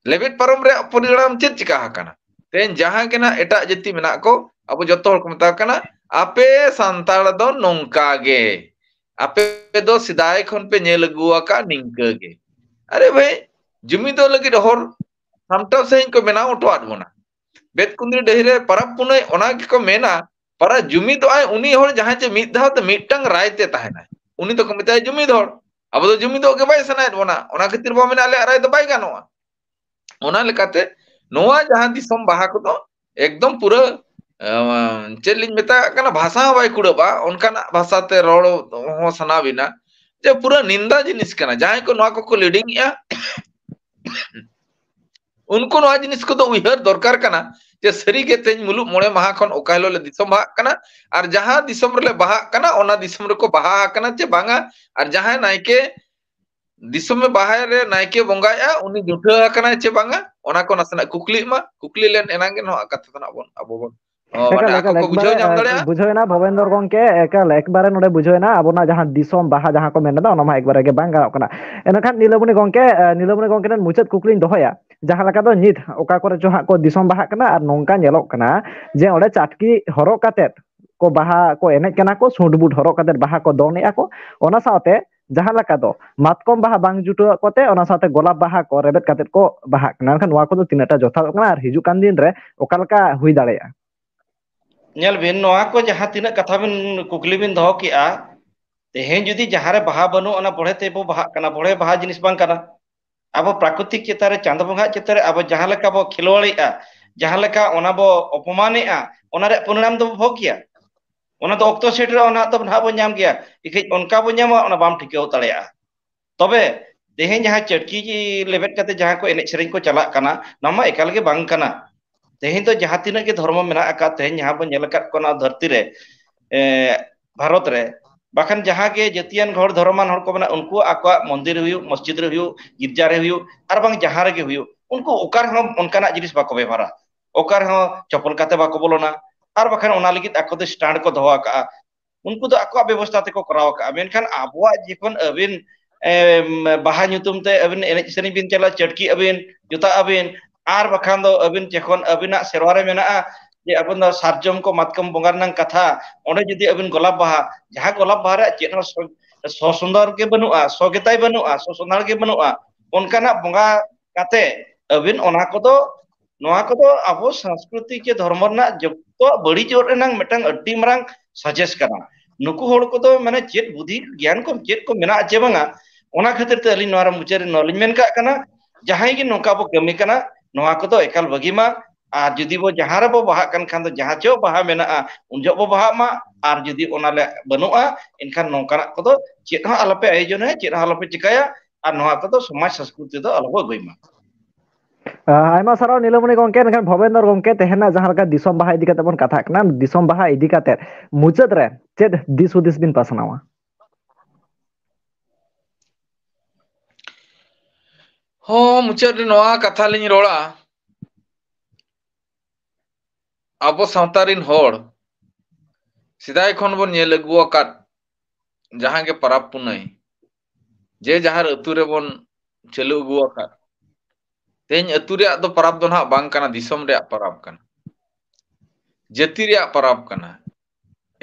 ᱞᱮᱵᱮᱫ ᱯᱟᱨᱚᱢ ᱨᱮᱭᱟᱜ ᱯᱚᱨᱤᱱᱟᱢ ᱪᱮᱫ ᱪᱤᱠᱟ ᱟᱠᱟᱱᱟ? ᱛᱮᱦᱮᱧ ᱡᱟᱦᱟᱸ ᱜᱮ ᱱᱟᱜ ᱮᱴᱟᱜ ᱡᱟᱹᱛᱤ ᱢᱮᱱᱟᱜ ᱠᱚ, ᱟᱵᱚ ᱡᱚᱛᱚ ᱦᱚᱲ ᱠᱚ ᱢᱮᱛᱟ ᱠᱚ ᱠᱟᱱᱟ, "ᱟᱯᱮ ᱥᱟᱱᱛᱟᱲ ᱫᱚ ᱱᱚᱝᱠᱟ ᱜᱮ, ᱟᱯᱮ ᱫᱚ ᱥᱮᱫᱟᱭ ᱠᱷᱚᱱ ᱯᱮ ᱧᱮᱞ ᱟᱹᱜᱩ ᱟᱠᱟᱫ ᱱᱤᱝᱠᱟᱹ ᱜᱮ᱾" ᱟᱨᱮ ᱵᱷᱟᱹᱭ, ᱡᱩᱢᱤᱫᱚᱜ ᱞᱟᱹᱜᱤᱫ ᱦᱚᱨ ᱥᱟᱢᱴᱟᱣ ᱥᱟᱺᱦᱤᱡ ᱠᱚ ᱵᱮᱱᱟᱣ ᱦᱚᱴᱚᱣᱟᱫ ᱵᱚᱱᱟ᱾ ᱵᱮᱛᱠᱩᱸᱫᱽᱨᱤ ᱰᱟᱹᱦᱤ ᱨᱮ ᱯᱟᱨᱟᱵᱽ ᱯᱩᱱᱟᱹᱭ ᱚᱱᱟ ᱜᱮᱠᱚ ᱢᱮᱱᱟ, ᱚᱱᱟ ᱡᱩᱢᱤᱫᱚᱜᱼᱟᱭ ᱩᱱᱤ ᱦᱚᱲ ᱡᱟᱦᱟᱸᱭ ᱪᱮ ᱢᱤᱫ ᱫᱷᱟᱣ ᱛᱮ ᱢᱤᱫᱴᱟᱝ ᱨᱟᱭ ᱛᱮ ᱛᱟᱦᱮᱱᱟᱭ, ᱩᱱᱤ ᱫᱚᱠᱚ ᱢᱮᱛᱟᱭᱟ ᱡᱩᱢᱤᱫ ᱦᱚᱲ᱾ ᱟᱵᱚ ᱫᱚ ᱡᱩᱢᱤᱫᱚᱜ ᱜᱮ ᱵᱟᱭ ᱥᱟᱱᱟᱭᱮᱫ ᱵᱚᱱᱟ, ᱚᱱᱟ ᱠᱷᱟᱹᱛᱤᱨ ᱵᱚ ᱢᱮᱱᱟ ᱟᱞᱮᱭᱟᱜ ᱨᱟᱭ ᱫᱚ ᱵᱟᱭ ᱜᱟᱱᱚᱜᱼᱟ᱾ ᱚᱱᱟ ᱞᱮᱠᱟᱛᱮ ᱱᱚᱣᱟ ᱡᱟᱦᱟᱸ ᱫᱤᱥᱚᱢ ᱵᱟᱦᱟ ᱠᱚᱫᱚ ᱮᱠᱫᱚᱢ ᱯᱩᱨᱟᱹ, ᱮᱸ, ᱪᱮᱫ ᱞᱤᱧ ᱢᱮᱛᱟᱜ ᱠᱟᱱᱟ, ᱵᱷᱟᱥᱟ ᱦᱚᱸ ᱵᱟᱭ ᱠᱩᱲᱟᱹᱜᱼᱟ, ᱚᱱᱠᱟᱱᱟᱜ ᱵᱷᱟᱥᱟ ᱛᱮ ᱨᱚᱲ ᱦᱚᱸ ᱥᱟᱱᱟ ᱵᱤᱱᱟ ᱡᱮ ᱯᱩᱨᱟᱹ ᱱᱤᱱᱫᱟ ᱡᱤᱱᱤᱥ ᱠᱟᱱᱟ᱾ ᱡᱟᱦᱟᱸᱭ ᱠᱚ ᱱᱚᱣᱟ ᱠᱚᱠᱚ ᱞᱤᱰᱤᱝ ᱮᱜᱼᱟ, ᱩᱱᱠᱩ ᱱᱚᱣᱟ ᱡᱤᱱᱤᱥ ᱠᱚᱫᱚ ᱩᱭᱦᱟᱹᱨ ᱫᱚᱨᱠᱟᱨ ᱠᱟᱱᱟ ᱡᱮ ᱥᱟᱹᱨᱤᱜᱮ ᱛᱮᱦᱮᱧ ᱢᱩᱞᱩᱜ ᱢᱚᱬᱮ ᱢᱟᱦᱟ ᱠᱷᱚᱱ ᱚᱠᱟ ᱦᱤᱞᱳᱜ ᱞᱮ ᱫᱤᱥᱚᱢ ᱵᱟᱦᱟᱜ ᱠᱟᱱᱟ, ᱟᱨ ᱡᱟᱦᱟᱸ ᱫᱤᱥᱚᱢ ᱨᱮᱞᱮ ᱵᱟᱦᱟᱜ ᱠᱟᱱᱟ ᱚᱱᱟ ᱫᱤᱥᱚᱢ ᱨᱮᱠᱚ ᱵᱟᱦᱟ ᱟᱠᱟᱱᱟ ᱪᱮ ᱵᱟᱝᱟ, ᱟᱨ ᱡᱟᱦᱟᱸᱭ ᱱᱟᱭᱠᱮ ᱫᱤᱥᱚᱢ ᱵᱟᱦᱟ ᱨᱮ ᱱᱟᱭᱠᱮ ᱵᱚᱸᱜᱟᱭᱮᱜᱼᱟ ᱩᱱᱤ ᱡᱩᱴᱷᱟᱹ ᱟᱠᱟᱱᱟᱭ ᱪᱮ ᱵᱟᱝᱟ, ᱚᱱᱟ ᱠᱚ ᱱᱟᱥᱮᱱᱟᱜ ᱠᱩᱠᱞᱤᱜ ᱢᱟ᱾ ᱠᱩᱠᱞᱤ ᱞᱮᱱ ᱮᱱᱟᱝ ᱜᱮ ᱱᱚᱣᱟ ᱠᱟᱛᱷᱟ ᱫᱚ ᱱᱟᱜ ᱵᱚᱱ ᱟᱵᱚ ᱵᱚᱱ ᱚ, ᱢᱟᱱᱮ ᱮᱠᱟᱞ, ᱟᱠᱚ ᱮᱠᱟᱞ, ᱠᱚ ᱵᱩᱡᱷᱟᱹᱣ ᱮᱠᱵᱟᱨᱮ, ᱧᱟᱢ ᱮ, ᱫᱟᱲᱮᱭᱟᱜᱼᱟ᱾ ᱵᱩᱡᱷᱟᱹᱣ ᱮᱱᱟ ᱵᱷᱚᱵᱮᱱᱫᱚᱨ ᱜᱚᱢᱠᱮ, ᱮᱠᱟᱞ, ᱮᱠᱵᱟᱨᱮ ᱱᱚᱰᱮ ᱵᱩᱡᱷᱟᱹᱣ ᱮᱱᱟ ᱟᱵᱚᱱᱟᱜ ᱡᱟᱦᱟᱸ ᱫᱤᱥᱚᱢ ᱵᱟᱦᱟ ᱡᱟᱦᱟᱸ ᱠᱚ ᱢᱮᱱ ᱮᱫᱟ, ᱚᱱᱟ ᱢᱟ ᱮᱠᱵᱟᱨᱮ ᱜᱮ ᱵᱟᱝ ᱜᱟᱱᱚᱜ ᱠᱟᱱᱟ᱾ ᱮᱱᱠᱷᱟᱱ ᱱᱤᱞᱟᱢᱚᱱᱤ ᱜᱚᱢᱠᱮ, ᱮ, ᱱᱤᱞᱟᱢᱚᱱᱤ ᱜᱚᱢᱠᱮ ᱴᱷᱮᱱ ᱢᱩᱪᱟᱹᱫ ᱠᱩᱠᱞᱤᱧ ᱫᱚᱦᱚᱭᱟ, ᱡᱟᱦᱟᱸ ᱞᱮᱠᱟ ᱫᱚ ᱱᱤᱛ ᱚᱠᱟ ᱠᱚᱨᱮ ᱪᱚ ᱦᱟᱸᱜ ᱠᱚ ᱫᱤᱥᱚᱢ ᱵᱟᱦᱟᱜ ᱠᱟᱱᱟ ᱟᱨ ᱱᱚᱝᱠᱟ ᱧᱮᱞᱚᱜ ᱠᱟᱱᱟ ᱡᱮ ᱚᱸᱰᱮ ᱪᱟᱴᱠᱤ ᱦᱚᱨᱚᱜ ᱠᱟᱛᱮᱫ ᱠᱚ ᱵᱟᱦᱟ ᱠᱚ ᱮᱱᱮᱡ ᱠᱟᱱᱟ ᱠᱚ, ᱥᱩᱴ ᱵᱩᱴ ᱦᱚᱨᱚᱜ ᱠᱟᱛᱮᱫ ᱵᱟᱦᱟ ᱠᱚ ᱫᱚᱱᱮᱜᱼᱟ ᱠᱚ, ᱚᱱᱟ ᱥᱟᱶᱛᱮ ᱡᱟᱦᱟᱸ ᱞᱮᱠᱟ ᱫᱚ ᱢᱟᱛᱠᱚᱢ ᱵᱟᱦᱟ ᱵᱟᱝ ᱡᱩᱴᱟᱹᱣᱟᱜ ᱠᱚᱛᱮ ᱚᱱᱟ ᱥᱟᱶᱛᱮ ᱜᱳᱞᱟᱯ ᱵᱟᱦᱟ ᱠᱚ ᱨᱮᱵᱮᱫ ᱠᱟᱛᱮᱫ ᱠᱚ ᱵᱟᱦᱟᱜ ᱠᱟᱱᱟ᱾ ᱮᱱᱠᱷᱟᱱ ᱱᱚᱣᱟ ᱠᱚᱫᱚ ᱛᱤᱱᱟᱹᱜ ᱴᱟ ᱡᱚᱛᱷᱟᱛᱚᱜ ᱠᱟᱱᱟ ᱟᱨ ᱦᱤᱡᱩᱜ ᱠᱟᱱ ᱫᱤᱱ ᱨᱮ ᱚᱠᱟ ᱞᱮᱠᱟ ᱦᱩᱭ ᱫᱟᱲᱮᱭᱟᱜᱼᱟ? ᱧᱮᱞ ᱵᱤᱱ, ᱱᱚᱣᱟ ᱠᱚ ᱡᱟᱦᱟᱸ ᱛᱤᱱᱟᱹᱜ ᱠᱟᱛᱷᱟ ᱵᱤᱱ, ᱠᱩᱠᱞᱤ ᱵᱤᱱ ᱫᱚᱦᱚ ᱠᱮᱜᱼᱟ, ᱛᱮᱦᱮᱧ ᱡᱩᱫᱤ ᱡᱟᱦᱟᱸ ᱨᱮ ᱵᱟᱦᱟ ᱵᱟᱹᱱᱩᱜ, ᱚᱱᱟ ᱵᱚᱲᱦᱮ ᱛᱮᱵᱚ ᱵᱟᱦᱟᱜ ᱠᱟᱱᱟ, ᱵᱚᱲᱦᱮ ᱵᱟᱦᱟ ᱡᱤᱱᱤᱥ ᱵᱟᱝ ᱠᱟᱱᱟ᱾ ᱟᱵᱚ ᱯᱨᱟᱠᱨᱤᱛᱤᱠ ᱪᱮᱛᱟᱱ ᱨᱮ, ᱪᱟᱸᱫᱚ ᱵᱚᱸᱜᱟ ᱪᱮᱛᱟᱱ ᱨᱮ ᱟᱵᱚ ᱡᱟᱦᱟᱸ ᱞᱮᱠᱟ ᱵᱚ ᱠᱷᱮᱞᱣᱟᱲᱮᱜᱼᱟ, ᱡᱟᱦᱟᱸ ᱞᱮᱠᱟ ᱚᱱᱟ ᱵᱚ ᱚᱯᱚᱢᱟᱱᱮᱜᱼᱟ, ᱚᱱᱟ ᱨᱮᱭᱟᱜ ᱯᱚᱨᱤᱬᱟᱢ ᱫᱚᱵᱚ ᱵᱷᱳᱜᱽ ᱜᱮᱭᱟ᱾ ᱚᱱᱟ ᱫᱚ ᱚᱠᱛᱚ ᱥᱮᱴᱮᱨᱚᱜᱼᱟ, ᱚᱱᱟ ᱫᱚ ᱱᱟᱦᱟᱜ ᱵᱚ ᱧᱟᱢ ᱜᱮᱭᱟ᱾ ᱤᱠᱷᱟᱹᱡ ᱚᱱᱠᱟ ᱵᱚ ᱧᱟᱢᱟ, ᱚᱱᱟ ᱵᱟᱢ ᱴᱷᱤᱠᱟᱹᱣ ᱫᱟᱲᱮᱭᱟᱜᱼᱟ᱾ ᱛᱚᱵᱮ ᱛᱮᱦᱮᱧ ᱡᱟᱦᱟᱸ ᱪᱟᱹᱴᱠᱤ ᱞᱮᱵᱮᱫ ᱠᱟᱛᱮ ᱡᱟᱦᱟᱸ ᱠᱚ ᱮᱱᱮᱡ ᱥᱮᱨᱮᱧ ᱠᱚ ᱪᱟᱞᱟᱜ ᱠᱟᱱᱟ, ᱱᱚᱣᱟ ᱢᱟ ᱮᱠᱟᱞ ᱜᱮ ᱵᱟᱝ ᱠᱟᱱᱟ᱾ ᱛᱮᱦᱮᱧ ᱫᱚ ᱡᱟᱦᱟᱸ ᱛᱤᱱᱟᱹᱜ ᱜᱮ ᱫᱷᱚᱨᱢᱚ ᱢᱮᱱᱟᱜ ᱟᱠᱟᱫ, ᱛᱮᱦᱮᱧ ᱡᱟᱦᱟᱸ ᱵᱚᱱ ᱧᱮᱞ ᱟᱠᱟᱫ ᱠᱚᱣᱟ ᱱᱚᱣᱟ ᱫᱷᱟᱹᱨᱛᱤ ᱨᱮ, ᱮ, ᱵᱷᱟᱨᱚᱛ ᱨᱮ, ᱵᱟᱠᱷᱟᱱ ᱡᱟᱦᱟᱸ ᱜᱮ ᱡᱟᱹᱛᱤᱭᱟᱱ ᱦᱚᱲ, ᱫᱷᱚᱨᱚᱢᱟᱱ ᱦᱚᱲ ᱠᱚ ᱢᱮᱱᱟᱜ, ᱩᱱᱠᱩ ᱟᱠᱚᱣᱟᱜ ᱢᱚᱱᱫᱤᱨ ᱨᱮ ᱦᱩᱭᱩᱜ, ᱢᱚᱥᱡᱤᱫ ᱨᱮ ᱦᱩᱭᱩᱜ, ᱜᱤᱨᱡᱟ ᱨᱮ ᱦᱩᱭᱩᱜ, ᱟᱨ ᱵᱟᱝ ᱡᱟᱦᱟᱸ ᱨᱮᱜᱮ ᱦᱩᱭᱩᱜ, ᱩᱱᱠᱩ ᱚᱠᱟ ᱨᱮᱦᱚᱸ ᱚᱱᱠᱟᱱᱟᱜ ᱡᱤᱱᱤᱥ ᱵᱟᱠᱚ ᱵᱮᱵᱷᱟᱨᱟ, ᱚᱠᱟ ᱨᱮᱦᱚᱸ ᱪᱚᱯᱚᱞ ᱠᱟᱛᱮ ᱵᱟᱠᱚ ᱵᱚᱞᱚᱱᱟ, ᱟᱨ ᱵᱟᱠᱷᱟᱱ ᱚᱱᱟ ᱞᱟᱹᱜᱤᱫ ᱟᱠᱚ ᱛᱮ ᱥᱴᱟᱱᱰ ᱠᱚ ᱫᱚᱦᱚ ᱟᱠᱟᱜᱼᱟ᱾ ᱩᱱᱠᱩ ᱫᱚ ᱟᱠᱚᱣᱟᱜ ᱵᱮᱵᱚᱥᱛᱷᱟ ᱛᱮᱠᱚ ᱠᱚᱨᱟᱣ ᱟᱠᱟᱜᱼᱟ᱾ ᱢᱮᱱᱠᱷᱟᱱ ᱟᱵᱚᱣᱟᱜ ᱡᱚᱠᱷᱚᱱ ᱟᱹᱵᱤᱱ, ᱮᱢ, ᱵᱟᱦᱟ ᱧᱩᱛᱩᱢ ᱛᱮ ᱟᱹᱵᱤᱱ ᱮᱱᱮᱡ ᱥᱮᱨᱮᱧ ᱵᱤᱱ ᱪᱟᱞᱟᱜᱼᱟ, ᱪᱟᱹᱴᱠᱤ ᱟᱹᱵᱤᱱ, ᱡᱩᱛᱟᱹᱜ ᱟᱹᱵᱤᱱ, ᱟᱨ ᱵᱟᱠᱷᱟᱱ ᱫᱚ ᱟᱹᱵᱤᱱ ᱡᱚᱠᱷᱚᱱ ᱟᱹᱵᱤᱱᱟᱜ ᱥᱮᱨᱣᱟ ᱨᱮ ᱢᱮᱱᱟᱜᱼᱟ ᱡᱮ ᱟᱵᱚ ᱫᱚ ᱥᱟᱨᱡᱚᱢ ᱠᱚ ᱢᱟᱛᱠᱚᱢ ᱵᱚᱸᱜᱟ ᱨᱮᱱᱟᱝ ᱠᱟᱛᱷᱟ, ᱚᱸᱰᱮ ᱡᱩᱫᱤ ᱟᱹᱵᱤᱱ ᱜᱳᱞᱟᱯ ᱵᱟᱦᱟ, ᱡᱟᱦᱟᱸ ᱜᱳᱞᱟᱯ ᱵᱟᱦᱟ ᱨᱮᱭᱟᱜ ᱪᱮᱫ ᱦᱚᱸ ᱥᱚ-, ᱥᱚᱥᱩᱱᱫᱚᱨ ᱜᱮ ᱵᱟᱹᱱᱩᱜᱼᱟ, ᱥᱚ ᱜᱮᱛᱟᱭ ᱵᱟᱹᱱᱩᱜᱼᱟ, ᱥᱚᱥᱚᱱᱟᱲ ᱜᱮ ᱵᱟᱹᱱᱩᱜᱼᱟ, ᱚᱱᱠᱟᱱᱟᱜ ᱵᱚᱸᱜᱟ ᱠᱟᱛᱮ ᱟᱹᱵᱤᱱ ᱚᱱᱟ ᱠᱚᱫᱚ ᱱᱚᱣᱟ ᱠᱚᱫᱚ ᱟᱵᱚ ᱥᱚᱝᱥᱠᱨᱤᱛᱤ ᱪᱮ ᱫᱷᱚᱨᱢᱚ ᱨᱮᱱᱟᱜ ᱡᱚᱛᱚᱣᱟᱜ ᱵᱟᱹᱲᱤᱡᱚᱜ ᱨᱮᱱᱟᱜ ᱢᱤᱫᱴᱟᱝ ᱟᱹᱰᱤ ᱢᱟᱨᱟᱝ ᱥᱟᱡᱮᱥ ᱠᱟᱱᱟ᱾ ᱱᱩᱠᱩ ᱦᱚᱲ ᱠᱚᱫᱚ ᱢᱟᱱᱮ ᱪᱮᱫ ᱵᱩᱫᱷᱤ ᱜᱮᱭᱟᱱ ᱠᱚ ᱪᱮᱫ ᱠᱚ ᱢᱮᱱᱟᱜᱼᱟ ᱪᱮ ᱵᱟᱝᱟ, ᱚᱱᱟ ᱠᱷᱟᱹᱛᱤᱨ ᱛᱮ ᱟᱹᱞᱤᱧ ᱱᱚᱣᱟ ᱨᱮ ᱢᱩᱪᱟᱹᱫ ᱨᱮ ᱱᱚᱣᱟ ᱞᱤᱧ ᱢᱮᱱ ᱠᱟᱜ ᱠᱟᱱᱟ, ᱡᱟᱦᱟᱸᱭ ᱜᱮ ᱱᱚᱝᱠᱟ ᱵᱚ ᱠᱟᱹᱢᱤ ᱠᱟᱱᱟ, ᱱᱚᱣᱟ ᱠᱚᱫᱚ ᱮᱠᱟᱞ ᱵᱟᱹᱜᱤ ᱢᱟ᱾ ᱟᱨ ᱡᱩᱫᱤ ᱵᱚ ᱡᱟᱦᱟᱸ ᱨᱮᱵᱚ ᱵᱟᱦᱟᱜ ᱠᱟᱱ ᱠᱷᱟᱱ ᱫᱚ ᱡᱟᱦᱟᱸ ᱡᱚᱦᱚᱜ ᱵᱟᱦᱟ ᱢᱮᱱᱟᱜᱼᱟ, ᱩᱱ ᱡᱚᱦᱚᱜ ᱵᱚ ᱵᱟᱦᱟᱜ ᱢᱟ᱾ ᱟᱨ ᱡᱩᱫᱤ ᱚᱱᱟ ᱞᱮ ᱵᱟᱹᱱᱩᱜᱼᱟ, ᱮᱱᱠᱷᱟᱱ ᱱᱚᱝᱠᱟᱱᱟᱜ ᱠᱚᱫᱚ ᱪᱮᱫ ᱦᱚᱸ ᱟᱞᱚᱯᱮ ᱟᱭᱳᱡᱚᱱᱟ, ᱪᱮᱫ ᱦᱚᱸ ᱟᱞᱚᱯᱮ ᱪᱤᱠᱟᱹᱭᱟ᱾ ᱟᱨ ᱱᱚᱣᱟ ᱠᱚᱫᱚ ᱥᱚᱢᱟᱡᱽ ᱥᱚᱝᱥᱠᱨᱤᱛᱤ ᱫᱚ ᱟᱞᱚ ᱵᱚ ᱟᱹᱜᱩᱭ ᱢᱟ᱾ ᱟᱭᱢᱟ ᱥᱟᱨᱦᱟᱣ ᱱᱤᱞᱟᱢᱚᱱᱤ ᱜᱚᱢᱠᱮ᱾ ᱮᱱᱠᱷᱟᱱ ᱵᱷᱚᱵᱮᱱᱫᱚᱨ ᱜᱚᱢᱠᱮ, ᱛᱮᱦᱮᱧᱟᱜ ᱡᱟᱦᱟᱸ ᱞᱮᱠᱟ ᱫᱤᱥᱚᱢ ᱵᱟᱦᱟ ᱤᱫᱤ ᱠᱟᱛᱮ ᱵᱚᱱ ᱠᱟᱛᱷᱟᱜ ᱠᱟᱱᱟ, ᱫᱤᱥᱚᱢ ᱵᱟᱦᱟ ᱤᱫᱤ ᱠᱟᱛᱮ ᱢᱩᱪᱟᱹᱫ ᱨᱮ ᱪᱮᱫ ᱫᱤᱥ ᱦᱩᱫᱤᱥ ᱵᱤᱱ ᱯᱟᱥᱱᱟᱣᱟ? ᱦᱚᱸ, ᱢᱩᱪᱟᱹᱫ ᱨᱮ ᱱᱚᱣᱟ ᱠᱟᱛᱷᱟ ᱞᱤᱧ ᱨᱚᱲᱟ, ᱟᱵᱚ ᱥᱟᱶᱛᱟ ᱨᱤᱱ ᱦᱚᱲ ᱥᱮᱫᱟᱭ ᱠᱷᱚᱱ ᱵᱚᱱ ᱧᱮᱞ ᱟᱹᱜᱩ ᱟᱠᱟᱫ ᱡᱟᱦᱟᱸ ᱜᱮ ᱯᱟᱨᱟᱵᱽ ᱯᱩᱱᱟᱹᱭ, ᱡᱮ ᱡᱟᱦᱟᱸ ᱟᱹᱛᱩ ᱨᱮᱵᱚᱱ ᱪᱟᱹᱞᱩ ᱟᱹᱜᱩ ᱟᱠᱟᱫ, ᱛᱮᱦᱮᱧ ᱟᱹᱛᱩ ᱨᱮᱭᱟᱜ ᱫᱚ ᱯᱟᱨᱟᱵᱽ ᱫᱚ ᱱᱟᱦᱟᱜ ᱵᱟᱝ ᱠᱟᱱᱟ, ᱫᱤᱥᱚᱢ ᱨᱮᱭᱟᱜ ᱯᱟᱨᱟᱵᱽ ᱠᱟᱱᱟ, ᱡᱟᱹᱛᱤ ᱨᱮᱭᱟᱜ ᱯᱟᱨᱟᱵᱽ ᱠᱟᱱᱟ᱾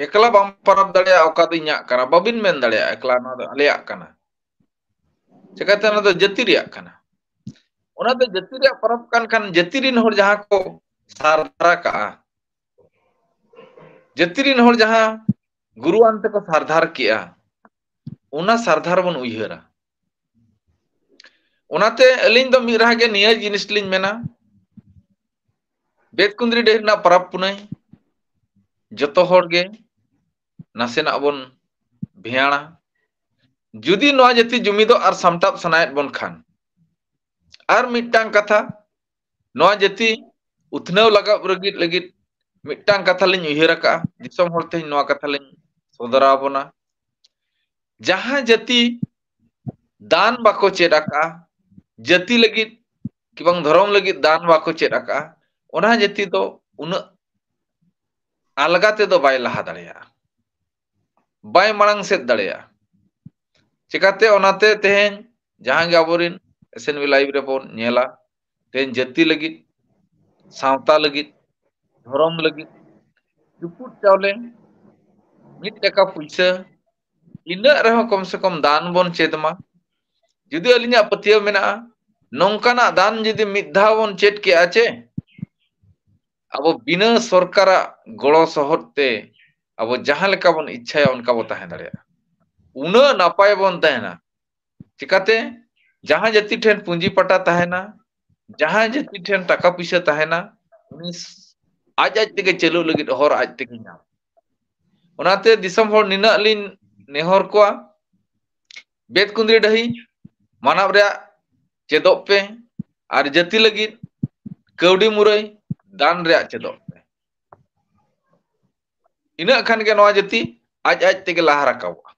ᱮᱠᱞᱟ ᱵᱟᱢ ᱯᱟᱨᱟᱵᱽ ᱫᱟᱲᱮᱭᱟᱜᱼᱟ, ᱚᱠᱟ ᱫᱚ ᱤᱧᱟᱹᱜ ᱠᱟᱱᱟ, ᱵᱟᱵᱤᱱ ᱢᱮᱱ ᱫᱟᱲᱮᱭᱟᱜᱼᱟ ᱮᱠᱞᱟ ᱱᱚᱣᱟ ᱫᱚ ᱟᱞᱮᱭᱟᱜ ᱠᱟᱱᱟ᱾ ᱪᱮᱠᱟᱛᱮ ᱚᱱᱟ ᱫᱚ ᱡᱟᱹᱛᱤ ᱨᱮᱭᱟᱜ ᱠᱟᱱᱟ᱾ ᱚᱱᱟ ᱫᱚ ᱡᱟᱹᱛᱤ ᱨᱮᱭᱟᱜ ᱯᱚᱨᱚᱵᱽ ᱠᱟᱱ ᱠᱷᱟᱱ ᱡᱟᱹᱛᱤ ᱨᱤᱱ ᱦᱚᱲ ᱡᱟᱦᱟᱸ ᱠᱚ ᱥᱟᱨᱫᱷᱟᱨᱟ ᱠᱟᱜᱼᱟ, ᱡᱟᱹᱛᱤ ᱨᱤᱱ ᱦᱚᱲ ᱡᱟᱦᱟᱸ ᱜᱩᱨᱩ ᱟᱱ ᱛᱮᱠᱚ ᱥᱟᱨᱫᱷᱟᱨ ᱠᱮᱜᱼᱟ, ᱚᱱᱟ ᱥᱟᱨᱫᱷᱟᱨ ᱵᱚᱱ ᱩᱭᱦᱟᱹᱨᱟ᱾ ᱚᱱᱟᱛᱮ ᱟᱹᱞᱤᱧ ᱫᱚ ᱢᱤᱫ ᱨᱟᱦᱟ ᱜᱮ ᱱᱤᱭᱟᱹ ᱡᱤᱱᱤᱥ ᱞᱤᱧ ᱢᱮᱱᱟ, ᱵᱮᱛᱠᱩᱸᱫᱽᱨᱤ ᱰᱟᱹᱦᱤ ᱨᱮᱱᱟᱜ ᱯᱚᱨᱚᱵᱽ ᱯᱩᱱᱟᱹᱭ ᱡᱚᱛᱚ ᱦᱚᱲ ᱜᱮ ᱱᱟᱥᱮᱱᱟᱜ ᱵᱚᱱ ᱵᱷᱮᱭᱟᱲᱟ᱾ ᱡᱩᱫᱤ ᱱᱚᱣᱟ ᱡᱟᱹᱛᱤ ᱡᱩᱢᱤᱫᱚᱜ ᱟᱨ ᱥᱟᱢᱴᱟᱣ ᱥᱟᱱᱟᱭᱮᱫ ᱵᱚᱱ ᱠᱷᱟᱱ, ᱟᱨ ᱢᱤᱫᱴᱟᱝ ᱠᱟᱛᱷᱟ, ᱱᱚᱣᱟ ᱡᱟᱹᱛᱤ ᱩᱛᱱᱟᱹᱣ ᱞᱟᱜᱟᱣ ᱞᱟᱹᱜᱤᱫ, ᱞᱟᱹᱜᱤᱫ ᱢᱤᱫᱴᱟᱝ ᱠᱟᱛᱷᱟ ᱞᱤᱧ ᱩᱭᱦᱟᱹᱨ ᱟᱠᱟᱫᱼᱟ, ᱫᱤᱥᱚᱢ ᱦᱚᱲ ᱛᱮᱦᱮᱧ ᱱᱚᱣᱟ ᱠᱟᱛᱷᱟ ᱞᱤᱧ ᱥᱚᱫᱚᱨ ᱟᱵᱚᱱᱟ᱾ ᱡᱟᱦᱟᱸ ᱡᱟᱹᱛᱤ ᱫᱟᱱ ᱵᱟᱠᱚ ᱪᱮᱫ ᱟᱠᱟᱫᱼᱟ, ᱡᱟᱹᱛᱤ ᱞᱟᱹᱜᱤᱫ ᱠᱤ ᱵᱟᱝ ᱫᱷᱚᱨᱚᱢ ᱞᱟᱹᱜᱤᱫ ᱫᱟᱱ ᱵᱟᱠᱚ ᱪᱮᱫ ᱟᱠᱟᱫᱼᱟ, ᱚᱱᱟ ᱡᱟᱹᱛᱤ ᱫᱚ ᱩᱱᱟᱹᱜ ᱟᱞᱜᱟ ᱛᱮᱫᱚ ᱵᱟᱭ ᱞᱟᱦᱟ ᱫᱟᱲᱮᱭᱟᱜᱼᱟ, ᱵᱟᱭ ᱢᱟᱲᱟᱝ ᱥᱮᱫ ᱫᱟᱲᱮᱭᱟᱜᱼᱟ᱾ ᱪᱮᱠᱟᱛᱮ? ᱚᱱᱟᱛᱮ ᱛᱮᱦᱮᱧ ᱡᱟᱦᱟᱸ ᱜᱮ ᱟᱵᱚᱨᱮᱱ ᱮᱥ ᱮᱱ ᱵᱤ ᱞᱟᱭᱤᱵᱷ ᱨᱮᱵᱚᱱ ᱧᱮᱞᱟ, ᱛᱮᱦᱮᱧ ᱡᱟᱹᱛᱤ ᱞᱟᱹᱜᱤᱫ, ᱥᱟᱶᱛᱟ ᱞᱟᱹᱜᱤᱫ, ᱫᱷᱚᱨᱚᱢ ᱞᱟᱹᱜᱤᱫ ᱪᱩᱯᱩᱫ ᱪᱟᱣᱞᱮ ᱢᱤᱫ ᱴᱟᱠᱟ ᱯᱩᱭᱥᱟᱹ ᱤᱱᱟᱹᱜ ᱨᱮᱦᱚᱸ ᱠᱚᱢ ᱥᱮ ᱠᱚᱢ ᱫᱟᱱ ᱵᱚᱱ ᱪᱮᱫ ᱢᱟ᱾ ᱡᱩᱫᱤ ᱟᱹᱞᱤᱧᱟᱜ ᱯᱟᱹᱛᱭᱟᱹᱣ ᱢᱮᱱᱟᱜᱼᱟ, ᱱᱚᱝᱠᱟᱱᱟᱜ ᱫᱟᱱ ᱡᱩᱫᱤ ᱢᱤᱫ ᱫᱷᱟᱣ ᱵᱚᱱ ᱪᱮᱫ ᱠᱮᱜᱼᱟ ᱪᱮ, ᱟᱵᱚ ᱵᱤᱱᱟᱹ ᱥᱚᱨᱠᱟᱨᱟᱜ ᱜᱚᱲᱚ ᱥᱚᱦᱚᱫ ᱛᱮ ᱟᱵᱚ ᱡᱟᱦᱟᱸ ᱞᱮᱠᱟ ᱵᱚᱱ ᱤᱪᱪᱷᱟᱭᱟ ᱚᱱᱠᱟ ᱵᱚ ᱛᱟᱦᱮᱸ ᱫᱟᱲᱮᱭᱟᱜᱼᱟ᱾ ᱩᱱᱟᱹᱜ ᱱᱟᱯᱟᱭ ᱵᱚᱱ ᱛᱟᱦᱮᱱᱟ᱾ ᱪᱤᱠᱟᱛᱮ? ᱡᱟᱦᱟᱸ ᱡᱟᱹᱛᱤ ᱴᱷᱮᱱ ᱯᱩᱸᱡᱤ ᱯᱟᱴᱟ ᱛᱟᱦᱮᱱᱟ, ᱡᱟᱦᱟᱸ ᱡᱟᱹᱛᱤ ᱴᱷᱮᱱ ᱴᱟᱠᱟ ᱯᱩᱭᱥᱟᱹ ᱛᱟᱦᱮᱱᱟ, ᱩᱱᱤ ᱟᱡ ᱟᱡ ᱛᱮᱜᱮ ᱪᱟᱹᱞᱩᱜ ᱞᱟᱹᱜᱤᱫ ᱦᱚᱨ ᱟᱡ ᱛᱮᱜᱮ ᱧᱟᱢᱟ᱾ ᱚᱱᱟᱛᱮ ᱫᱤᱥᱚᱢ ᱦᱚᱲ ᱱᱤᱱᱟᱹᱜ ᱞᱤᱧ ᱱᱮᱦᱚᱨ ᱠᱚᱣᱟ, ᱵᱮᱛᱠᱩᱸᱫᱽᱨᱤ ᱰᱟᱹᱦᱤ ᱢᱟᱱᱟᱣ ᱨᱮᱭᱟᱜ ᱪᱮᱫᱚᱜ ᱯᱮ ᱟᱨ ᱡᱟᱹᱛᱤ ᱞᱟᱹᱜᱤᱫ ᱠᱟᱹᱣᱰᱤ ᱢᱩᱨᱟᱹᱭ ᱫᱟᱱ ᱨᱮᱭᱟᱜ ᱪᱮᱫᱚᱜ ᱯᱮ᱾ ᱤᱱᱟᱹᱜ ᱠᱷᱟᱱ ᱜᱮ ᱱᱚᱣᱟ ᱡᱟᱹᱛᱤ ᱟᱡ ᱟᱡ ᱛᱮᱜᱮ ᱞᱟᱦᱟ ᱨᱟᱠᱟᱵᱚᱜᱼᱟ᱾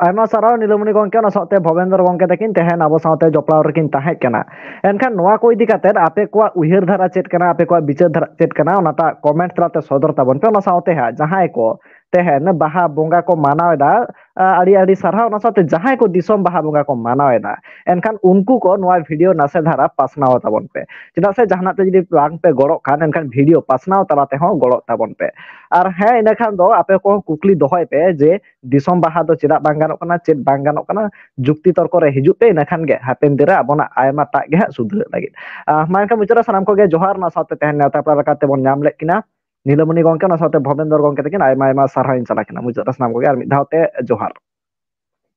ᱟᱭᱢᱟ ᱥᱟᱨᱦᱟᱣ ᱱᱤᱞᱟᱢᱚᱱᱤ ᱜᱚᱢᱠᱮ, ᱚᱱᱟ ᱥᱟᱶᱛᱮ ᱵᱷᱚᱵᱮᱱᱫᱨᱚ ᱜᱚᱢᱠᱮ ᱛᱟᱹᱠᱤᱱ ᱛᱮᱦᱮᱧ ᱟᱵᱚ ᱥᱟᱶᱛᱮ ᱡᱚᱯᱲᱟᱣ ᱨᱮᱠᱤᱱ ᱛᱟᱦᱮᱸ ᱠᱟᱱᱟ᱾ ᱮᱱᱠᱷᱟᱱ ᱱᱚᱣᱟ ᱠᱚ ᱤᱫᱤ ᱠᱟᱛᱮ ᱟᱯᱮ ᱠᱚᱣᱟᱜ ᱩᱭᱦᱟᱹᱨ ᱫᱷᱟᱨᱟ ᱪᱮᱫ ᱠᱟᱱᱟ, ᱟᱯᱮ ᱠᱚᱣᱟᱜ ᱵᱤᱪᱟᱹᱨ ᱫᱷᱟᱨᱟ ᱪᱮᱫ ᱠᱟᱱᱟ, ᱚᱱᱟᱴᱟᱜ ᱠᱚᱢᱮᱱᱴ ᱛᱟᱞᱟᱛᱮ ᱥᱚᱫᱚᱨ ᱛᱟᱵᱚᱱ ᱯᱮ᱾ ᱚᱱᱟ ᱥᱟᱶᱛᱮ ᱦᱟᱸᱜ ᱡᱟᱦᱟᱸᱭ ᱠᱚ ᱛᱮᱦᱮᱧ ᱵᱟᱦᱟ ᱵᱚᱸᱜᱟ ᱠᱚ ᱢᱟᱱᱟᱣ ᱮᱫᱟ, ᱟᱹᱰᱤ ᱟᱹᱰᱤ ᱥᱟᱨᱦᱟᱣ᱾ ᱚᱱᱟ ᱥᱟᱶᱛᱮ ᱡᱟᱦᱟᱸᱭ ᱠᱚ ᱫᱤᱥᱚᱢ ᱵᱟᱦᱟ ᱵᱚᱸᱜᱟ ᱠᱚ ᱢᱟᱱᱟᱣ ᱮᱫᱟ, ᱮᱱᱠᱷᱟᱱ ᱩᱱᱠᱩ ᱠᱚ ᱱᱚᱣᱟ ᱵᱷᱤᱰᱤᱭᱳ ᱱᱟᱥᱮ ᱫᱷᱟᱨᱟ ᱯᱟᱥᱱᱟᱣ ᱛᱟᱵᱚᱱ ᱯᱮ᱾ ᱪᱮᱫᱟᱜ ᱥᱮ ᱡᱟᱦᱟᱱᱟᱜ ᱛᱮ ᱡᱩᱫᱤ ᱵᱟᱝ ᱯᱮ ᱜᱚᱲᱚᱜ ᱠᱷᱟᱱ, ᱮᱱᱠᱷᱟᱱ ᱵᱷᱤᱰᱤᱭᱳ ᱯᱟᱥᱱᱟᱣ ᱛᱟᱞᱟ ᱛᱮᱦᱚᱸ ᱜᱚᱲᱚᱜ ᱛᱟᱵᱚᱱ ᱯᱮ᱾ ᱟᱨ ᱦᱮᱸ, ᱤᱱᱟᱹ ᱠᱷᱟᱱ ᱫᱚ ᱟᱯᱮ ᱠᱚᱦᱚᱸ ᱠᱩᱠᱞᱤ ᱫᱚᱦᱚᱭ ᱯᱮ ᱡᱮ ᱫᱤᱥᱚᱢ ᱵᱟᱦᱟ ᱫᱚ ᱪᱮᱫᱟᱜ ᱵᱟᱝ ᱜᱟᱱᱚᱜ ᱠᱟᱱᱟ, ᱪᱮᱫ ᱵᱟᱝ ᱜᱟᱱᱚᱜ ᱠᱟᱱᱟ, ᱡᱩᱠᱛᱤ ᱛᱚᱨᱠᱚ ᱨᱮ ᱦᱤᱡᱩᱜ ᱯᱮ᱾ ᱤᱱᱟᱹ ᱠᱷᱟᱱ ᱜᱮ ᱦᱟᱯᱮᱱ ᱫᱤᱱ ᱨᱮ ᱟᱵᱚᱱᱟᱜ ᱟᱭᱢᱟ ᱴᱟᱜ ᱜᱮ ᱦᱟᱸᱜ ᱥᱩᱫᱷᱨᱟᱹᱜ ᱞᱟᱹᱜᱤᱫ᱾ ᱟᱨ ᱢᱟ ᱮᱱᱠᱷᱟᱱ ᱢᱩᱪᱟᱹᱫ ᱨᱮ ᱥᱟᱱᱟᱢ ᱠᱚᱜᱮ ᱡᱚᱦᱟᱨ᱾ ᱚᱱᱟ ᱥᱟᱶᱛᱮ ᱛᱮᱦᱮᱧ ᱱᱮᱣᱛᱟ ᱯᱮᱲᱟ ᱞᱮᱠᱟᱛᱮ ᱵᱚᱱ ᱧᱟᱢ ᱞᱮᱫ ᱠᱤᱱᱟ ᱱᱤᱞᱟᱢᱚᱱᱤ ᱜᱚᱢᱠᱮ, ᱚᱱᱟ ᱥᱟᱶᱛᱮ ᱵᱷᱚᱵᱮᱱᱫᱚᱨ ᱜᱚᱢᱠᱮ ᱛᱟᱹᱠᱤᱱ ᱟᱭᱢᱟ ᱟᱭᱢᱟ ᱥᱟᱨᱦᱟᱣ ᱤᱧ ᱪᱟᱞ ᱟᱠᱤᱱᱟ᱾ ᱢᱩᱪᱟᱹᱫ ᱨᱮ ᱥᱟᱱᱟᱢ ᱠᱚᱜᱮ ᱟᱨ ᱢᱤᱫ ᱫᱷᱟᱣ ᱛᱮ ᱡᱚᱦᱟᱨ᱾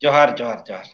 ᱡᱚᱦᱟᱨ, ᱡᱚᱦᱟᱨ, ᱡᱚᱦᱟᱨ᱾